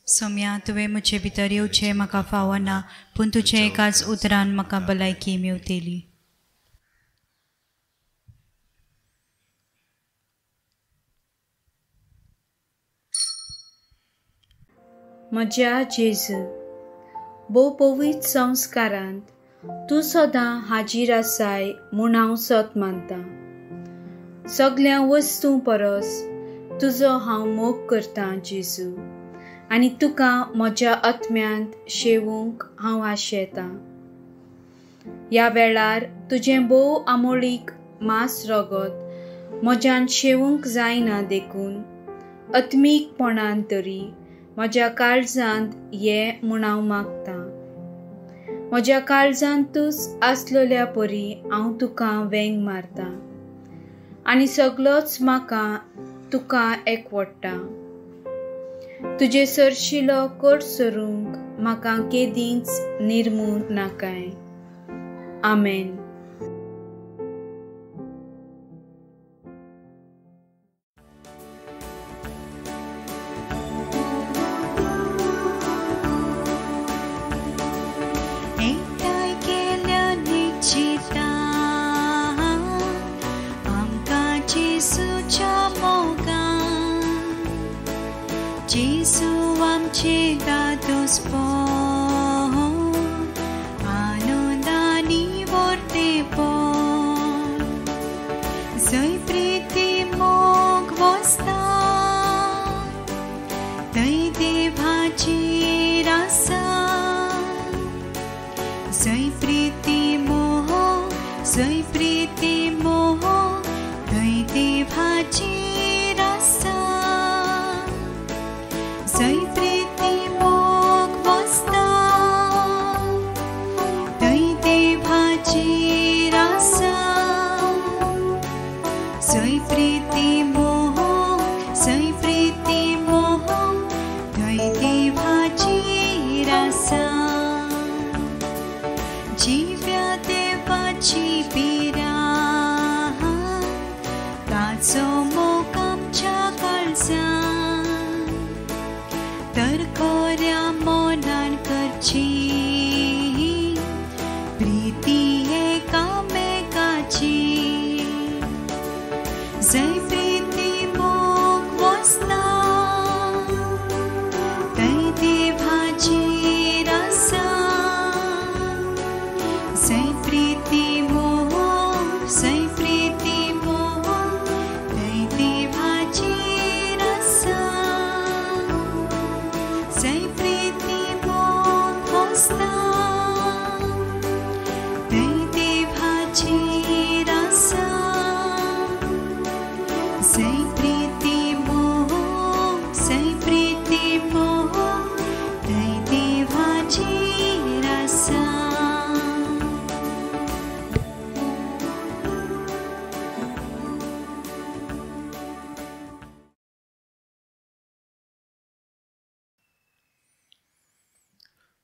सोम्या तुवें म्हजे भितर येवचें म्हाका फावना, पूण तुजें एकाच उतरान म्हाका भलायकी मेवतली. म्हज्या जेजू, भोव पवित्र संस्कारांत तूं सदां हाजीर आसाय म्हूण हांव सत मानतां. सगळ्या वस्तूं परस तुजो हांव मोग करतां जेजू, आनी तुका म्हज्या आत्म्यांत शेवूंक हांव आशेतां. ह्या वेळार तुजें भोव आमोळीक मांस रगत म्हज्यान शेवूंक जायना, देखून आत्मीकपणान तरी म्हज्या काळजांत ये म्हूण हांव मागतां. म्हज्या काळजांतूच आसलेल्या परी हांव तुका वेंग मारतां आनी सगलोच म्हाका तुका एकवडटा. तुजे सरशिलो कोट सरूंक म्हाका केदींच निर्मूं नाकाय. आमेन.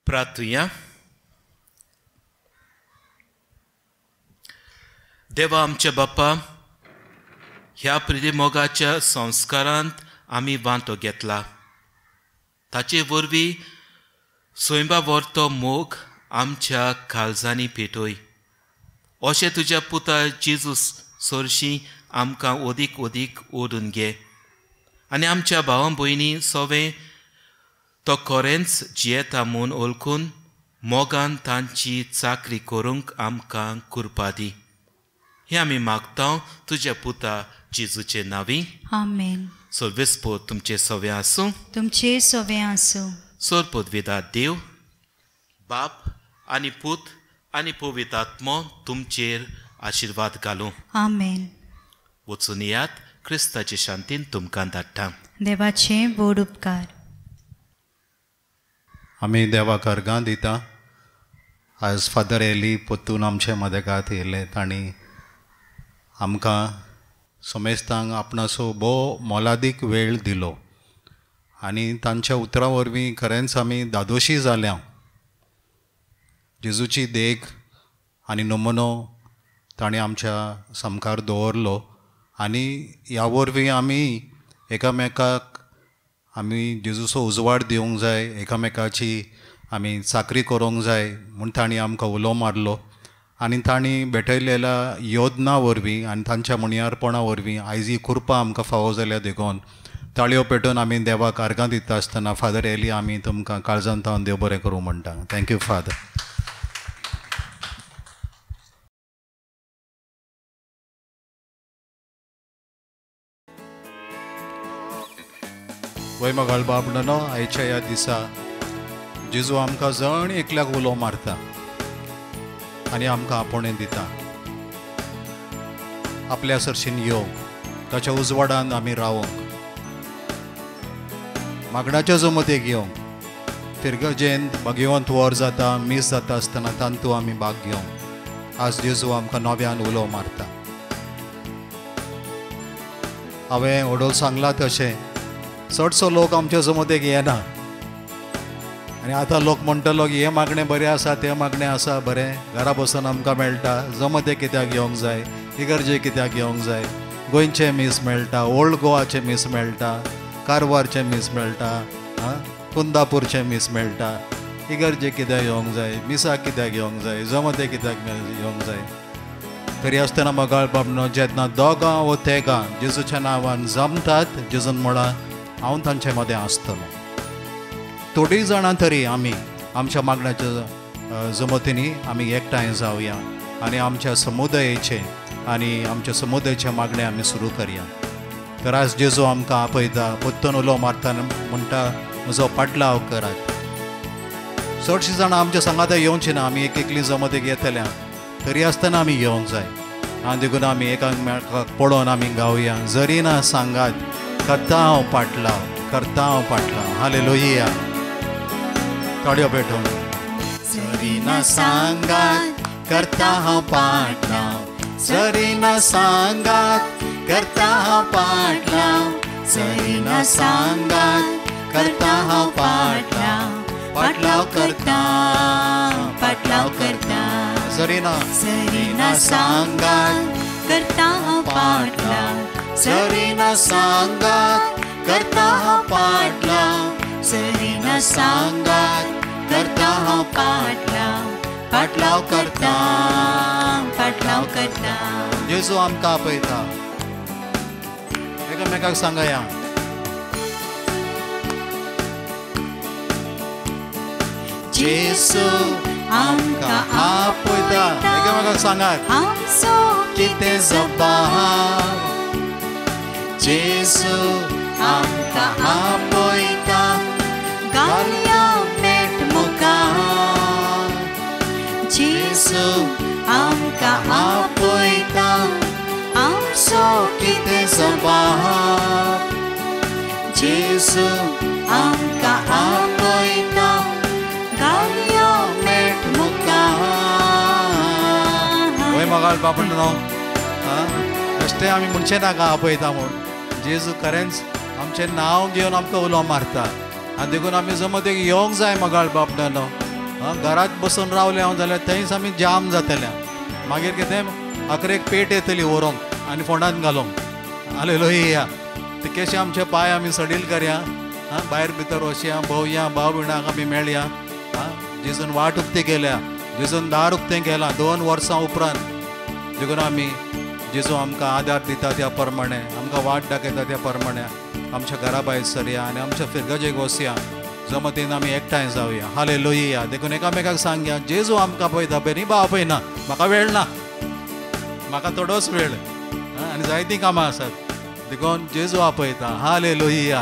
प्रार्थुया. देवा आमच्या बाप्पा, ह्या प्रितीमोगाच्या संस्कारांत आमी वांटो घेतला, ताचे वरवीं स्वयंबा व्हरतो मोग आमच्या काळजांनी पेटय. अशें तुज्या पुता जेजूस सरशीं आमकां अदीक अदीक ओडून घे. आनी आमच्या भावां भयणी सोवे तो खरेंच जियेता म्हूण ओळखून मोगान तांची चाकरी करूंक आमकां कृपा दी. हें आमी मागता तुज्या पुता जेजूचे नांवी. आमेन. सर्वेस्पोर तुमचे सवे आसूं. तुमचे सवे आसूं. सर्वपदवेदा देव बाप आनी पूत आनी पवित्र आत्मो तुमचेर आशिर्वाद घालूं. आमेन. वचून येयात, क्रिस्ताचे शांतीन तुमकां धाडटा. देवाचे व्हड उपकार. आमी देवाक अर्गां दिता. आज फादर एली परतून आमचे मदेगात येयले. तांणी आमकां समेस्तांक आपणाचो भोव मोलादीक वेळ दिलो आनी तांच्या उतरां वरवीं खरेंच आमी धादोशी जाल्या. जेजूची देख आनी नमुनो ताणें आमच्या सामकार दवरलो आनी ह्या वरवीं आमी एकामेकाक आमी जेजूचो उजवाड दिवंक जाय, एकामेकाची आमी चाकरी करूंक जाय म्हूण तांणी आमकां उलो मारलो आनी तांणी भेटयलेल्या योजना वरवीं आनी तांच्या मुनियारपणा वरवीं आयज ही कृपा आमकां फावो जाल्या. देखून ताळयो पेटोवन आमी देवाक अर्गां दिता आसतना फादर एली आमी तुमकां काळजांत तावन देव बरें करूं म्हणटा. Thank you father. वय मगाळ बाब न्हय, आयच्या ह्या दिसा जेजू आमकां जण एकल्याक उलो मारता आनी आमकां आपोवणें दिता. आपल्या सरशीन येवंक, ताच्या उजवाडान आमी रावंक, मागण्याच्या जमतेक येवंक, फिरगजेन भगेवंत वर जाता मीस जाता आसतना तांतू आमी भाग घेवंक आज जेजू आमकां नव्यान उलो मारता. हांवें ओडोल सांगलां तशें चडसो लोक आमच्या जमतेक येना आनी आतां लोक म्हणटलो की हें मागणें बरें आसा, तें मागणें आसा बरें, घरा बसून आमकां मेळटा, जमतें कित्याक येवंक जाय, इगर्जे कित्याक येवंक जाय, गोंयचें मीस मेळटा, ओल्ड गोवाचें मीस मेळटा, कारवारचें मीस मेळटा, आं कुंदापूरचें मीस मेळटा, इगर्जे कित्याक येवंक जाय, मिसाक कित्याक येवंक जाय, जमतें कित्याक येवंक जाय. तरी आसतना मगाळ बाबनो जेन्ना दोगां वो तेगां जेजूच्या नांवान जमतात, जेजून म्हळां हांव तांचे मदें आसतलो. थोडीं जाणां तरी आमी आमच्या मागण्याच्या जमतींनी आमी एकठांय जावया आनी आमच्या समुदायेचें आनी आमच्या समुदायाचें मागणें आमी सुरू करया. तर आज जेजू आमकां आपयता, परतून उलो मारता म्हणटा म्हजो पाटलाव करात. चडशीं जाणां आमच्या सांगाता येवची ना, आमी एक एकली जमतेक येतल्या, तरी आसतना आमी येवंक जाय. आनी देखून आमी एकामेकाक पळोवन आमी गावया, जरी ना सांगात करता हांव पाटलाव, करता हांव पाटलाव. हालेलुया. ताळयो पेटोवन. जरी ना सांगात करता हांव पाटलाव, जरी ना सांगात करता हांव पाटलाव, जरी ना सांगात करता हांव पाटलाव, पाटलाव करता, पाटलाव करता. जरी ना, जरी ना सांगात करता हांव पाटलाव, जरी ना सांगात करता हांव पाटलाव, जरी ना सांगात करता हांव पाटलाव, पाटलाव करता, पाटलाव करता. जेजू आमकां आपयता, एकामेकाक सांगया. जेजू आमकां आपयता, एकामेकाक सांगात आमचो कितें जबाब. जेजू आमकां आपयता, घालया पेट मुखार. जेजू आमकां आपयता, आमचो कितें जबाब. जेजू आमकां आपयता, घालया पेट मुखार. वय मगाळ बापण न्हू, बेश्टें आमी म्हणचें नाका आपयता म्हूण. जेजू खरेंच आमचें नांव घेवन आमकां उलो मारता आनी देखून आमी जमतेक येवंक जाय मगाळ बापडानो. घरांत बसून रावले हांव जाल्यार थंयच आमी जाम जातले, मागीर कितें अकरेक पेट येतली व्हरोंक आनी फोंडांत घालूंक. हालेलुया. ते कशे आमचे पांय आमी सडील करया, आं भायर भितर वचया, भोवया, भाव भयणांक आमी मेळया. आं जेजून वाट उक्ती केल्या, जेजून दार उक्तें केलां 2 वर्सां उपरांत. देखून आमी जेजू आमकां आदार दिता त्या प्रमाणे, आमकां वाट दाखयता त्या प्रमाणे आमच्या घरा भायर सरया आनी आमच्या फिरगजेक वसया, जमतीन आमी एकठांय जावया. हालेलुया. देखून एकामेकाक सांगया, जेजू आमकां पळयता, बेनी बा आपयना, म्हाका वेळ ना, म्हाका थोडोच वेळ आनी जायतीं कामां आसात, देखून जेजू आपयता. Hallelujah,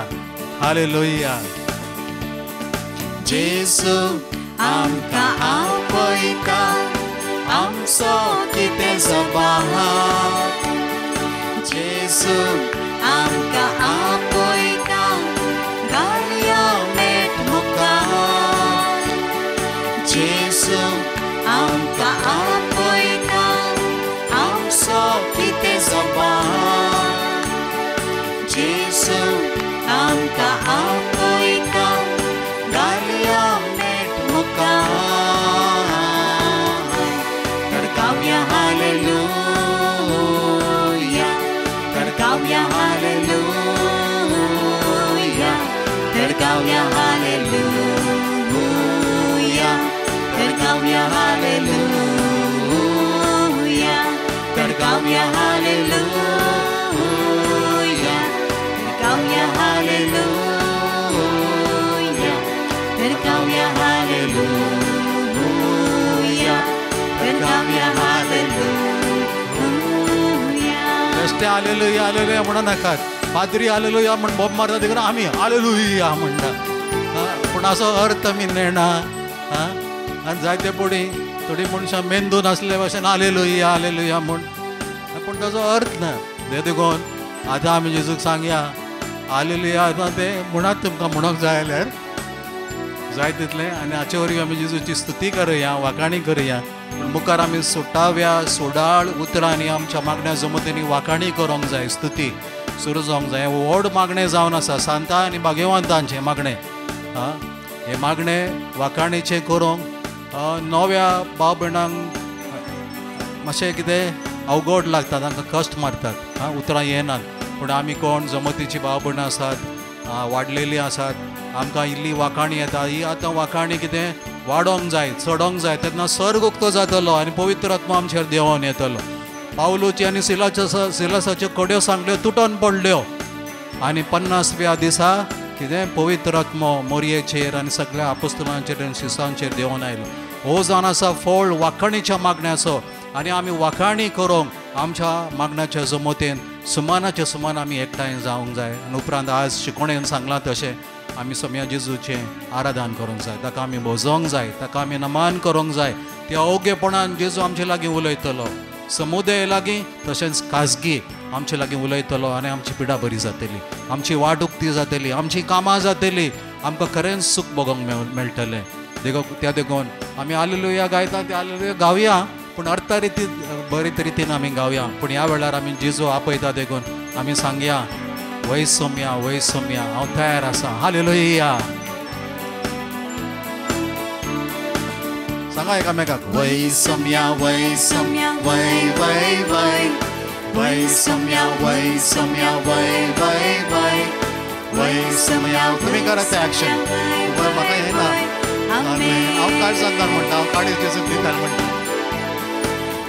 hallelujah. जेजू आमकां आपयता, आमचो कितें जबाब. जेजू आमकां आपयता, घालया मेट मुखार. जेजू आमकां आपयता, आमचो कितें जबाब. जेजू आमकां आपयता, घालया मेट मुखार. तर गावया हालेलुया, तर गावया हालेलुया, तर गावया हालेलुया, तर गावया हालेलुया, तर गावया हालेलुया, तर गावया हालेलुया, तर गावया हालेलुया, तर गावया हालेलुया. बेश्टे हालेलुया हालेलुया म्हणू नाकात. पाद्री हालेलुया म्हण बोब मारता देखून आमी हालेलुया म्हणटा, पूण असो अर्थ आमी नेणा. आनी जायते पुढे थोडीं मनशां मेंदू नासले भाशेन हालेलुया हालेलुया म्हूण, पूण ताचो अर्थ ना. देखून आतां आमी जेजूक सांगया हालेलुया. आतां तें म्हणात, तुमकां म्हणूंक जाय जाल्यार जाय तितलें. आनी हाचे वरवीं आमी जेजूची स्तुती करुया, वाखाणी करुया. पूण मुखार आमी सुटाव्या सोडाळ उतरांनी आमच्या मागण्या जमतींनी वाखाणी करूंक जाय, स्तुती सुरू जावंक जाय. व्हड मागणें जावन आसा सांता आनी भाग्यवंतांचें मागणें. हें मागणें वाखाणीचें करूंक नव्या भाव भयणांक मातशें कितें अवघड लागता, तांकां कश्ट मारतात, उतरां येनात. पूण आमी कोण जमतीची भाव भयणां आसात, वाडलेलीं आसात, आमकां इल्ली वाखाणी येता. ही आतां वाखाणी कितें वाडोवंक जाय, चडोवंक जाय. तेन्ना सर्ग उक्तो जातलो आनी पवित्र आत्मा आमचेर देंवोन येतलो. पावलूची आनी सिलासाच्यो कड्यो सांगल्यो तुटोन पडल्यो आनी 50व्या दिसा कितें पवित्र आत्मो मोरयेचेर आनी सगळ्या आपोस्तलांचेर आनी शिसांचेर देंवोन आयलो. हो जावन आसा फळ वाखाणीच्या मागण्याचो. आनी आमी वाखाणी करूंक आमच्या मागण्याच्या जमतेन सुमानाच्या सुमान आमी एकठांय जावंक जाय. आनी उपरांत आज शिकोवणेन सांगलां तशें आमी सोम्या जेजूचें आराधन करूंक जाय, ताका आमी भोजोवंक जाय, ताका आमी नमान करूंक जाय. त्या अवघेपणान जेजू आमचे लागीं उलयतलो, समुदाय लागीं तशेंच खाजगी आमचे लागीं उलयतलो आनी आमची पिडा बरी जातली, आमची वाट उक्ती जातली, आमची कामां जातली, आमकां खरेंच सूख भोगोवंक मेळटलें. देखून त्या देखून आमी हालेलुया गायता ते हालेलुया गावया, पूण अर्था रिती बरे रितीन आमी गावया. पूण ह्या वेळार आमी जेजू आपयता देखून आमी सांगया, वय सोम्या, वय सोम्या, हांव तयार आसा. हालेलुया. सांगा एकामेकाक, वय सोम्या, वय सोम्या, वय वय वय, वय सोम्या, वय सोम्या, वय वय वय, वय सोम्या. तुमी करा तें एक्शन, म्हाका येना. हांव कांय सांगता म्हणटा, हांव काडीच जेजूक दिता म्हणटा.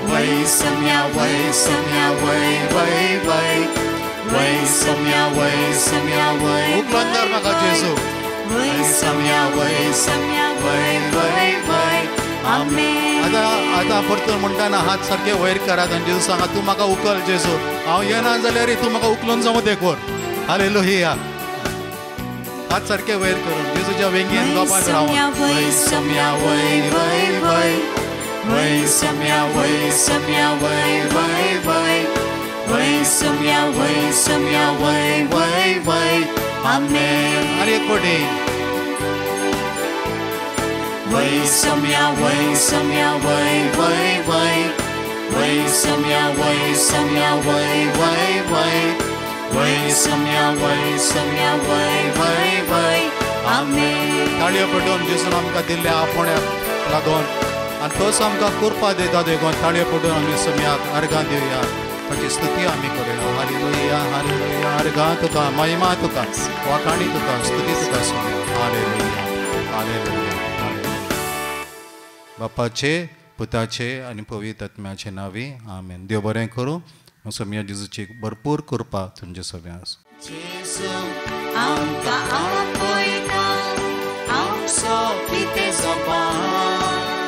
वय सोम्या, वय सोम्या, वय वय वय, वय सोम्या, वय सोम्या, वय. उखलून धर म्हाका जेजू. वय सोम्या, वय सोम्या, वय वय वय. आमेन. आतां आतां परतून म्हणटाना हात सारके वयर करात आनी जेजू सांगा, तूं म्हाका उखल जेजू, हांव येना जाल्यार तूं म्हाका उखलून जमत एक वर. हालेलुया. हात सारके वयर करून जेजूच्या वेंगेन गोपान रावन. वय सोम्या, वय वय वय, वय सोम्या, वय सोम्या, वय वय वय, वय सोम्या, वय सोम्या, वय वय वय. आमेन. आनी एक फावटी. वय सोम्या, वय सोम्या, वय वय वय, वय सोम्या, वय सोम्या, वय वय वय, वय सोम्या, वय सोम्या, वय वय वय. आमेन. ताळयो पडून जेजून आमकां दिल्ल्या आपोवण्याक लागून आनी तोच आमकां कृपा दिता देखून ताळयो पडून आमी सोम्याक अर्गां दिवया, ताची स्तुती आमी करुया. Hallelujah, hallelujah. अर्गां तुका, महिमा तुका, वाखाणी तुका, स्तुती तुका सोम्या. Hallelujah, hallelujah, hallelujah. बापाचे, पुताचे आनी पवित्र आत्म्याचे नांवी आमेन. देव बरें करूं. सोम्या जेजूची भरपूर कृपा तुमचे सगळें आसूं. आमकां आपयता आमचो पितेचो बाप.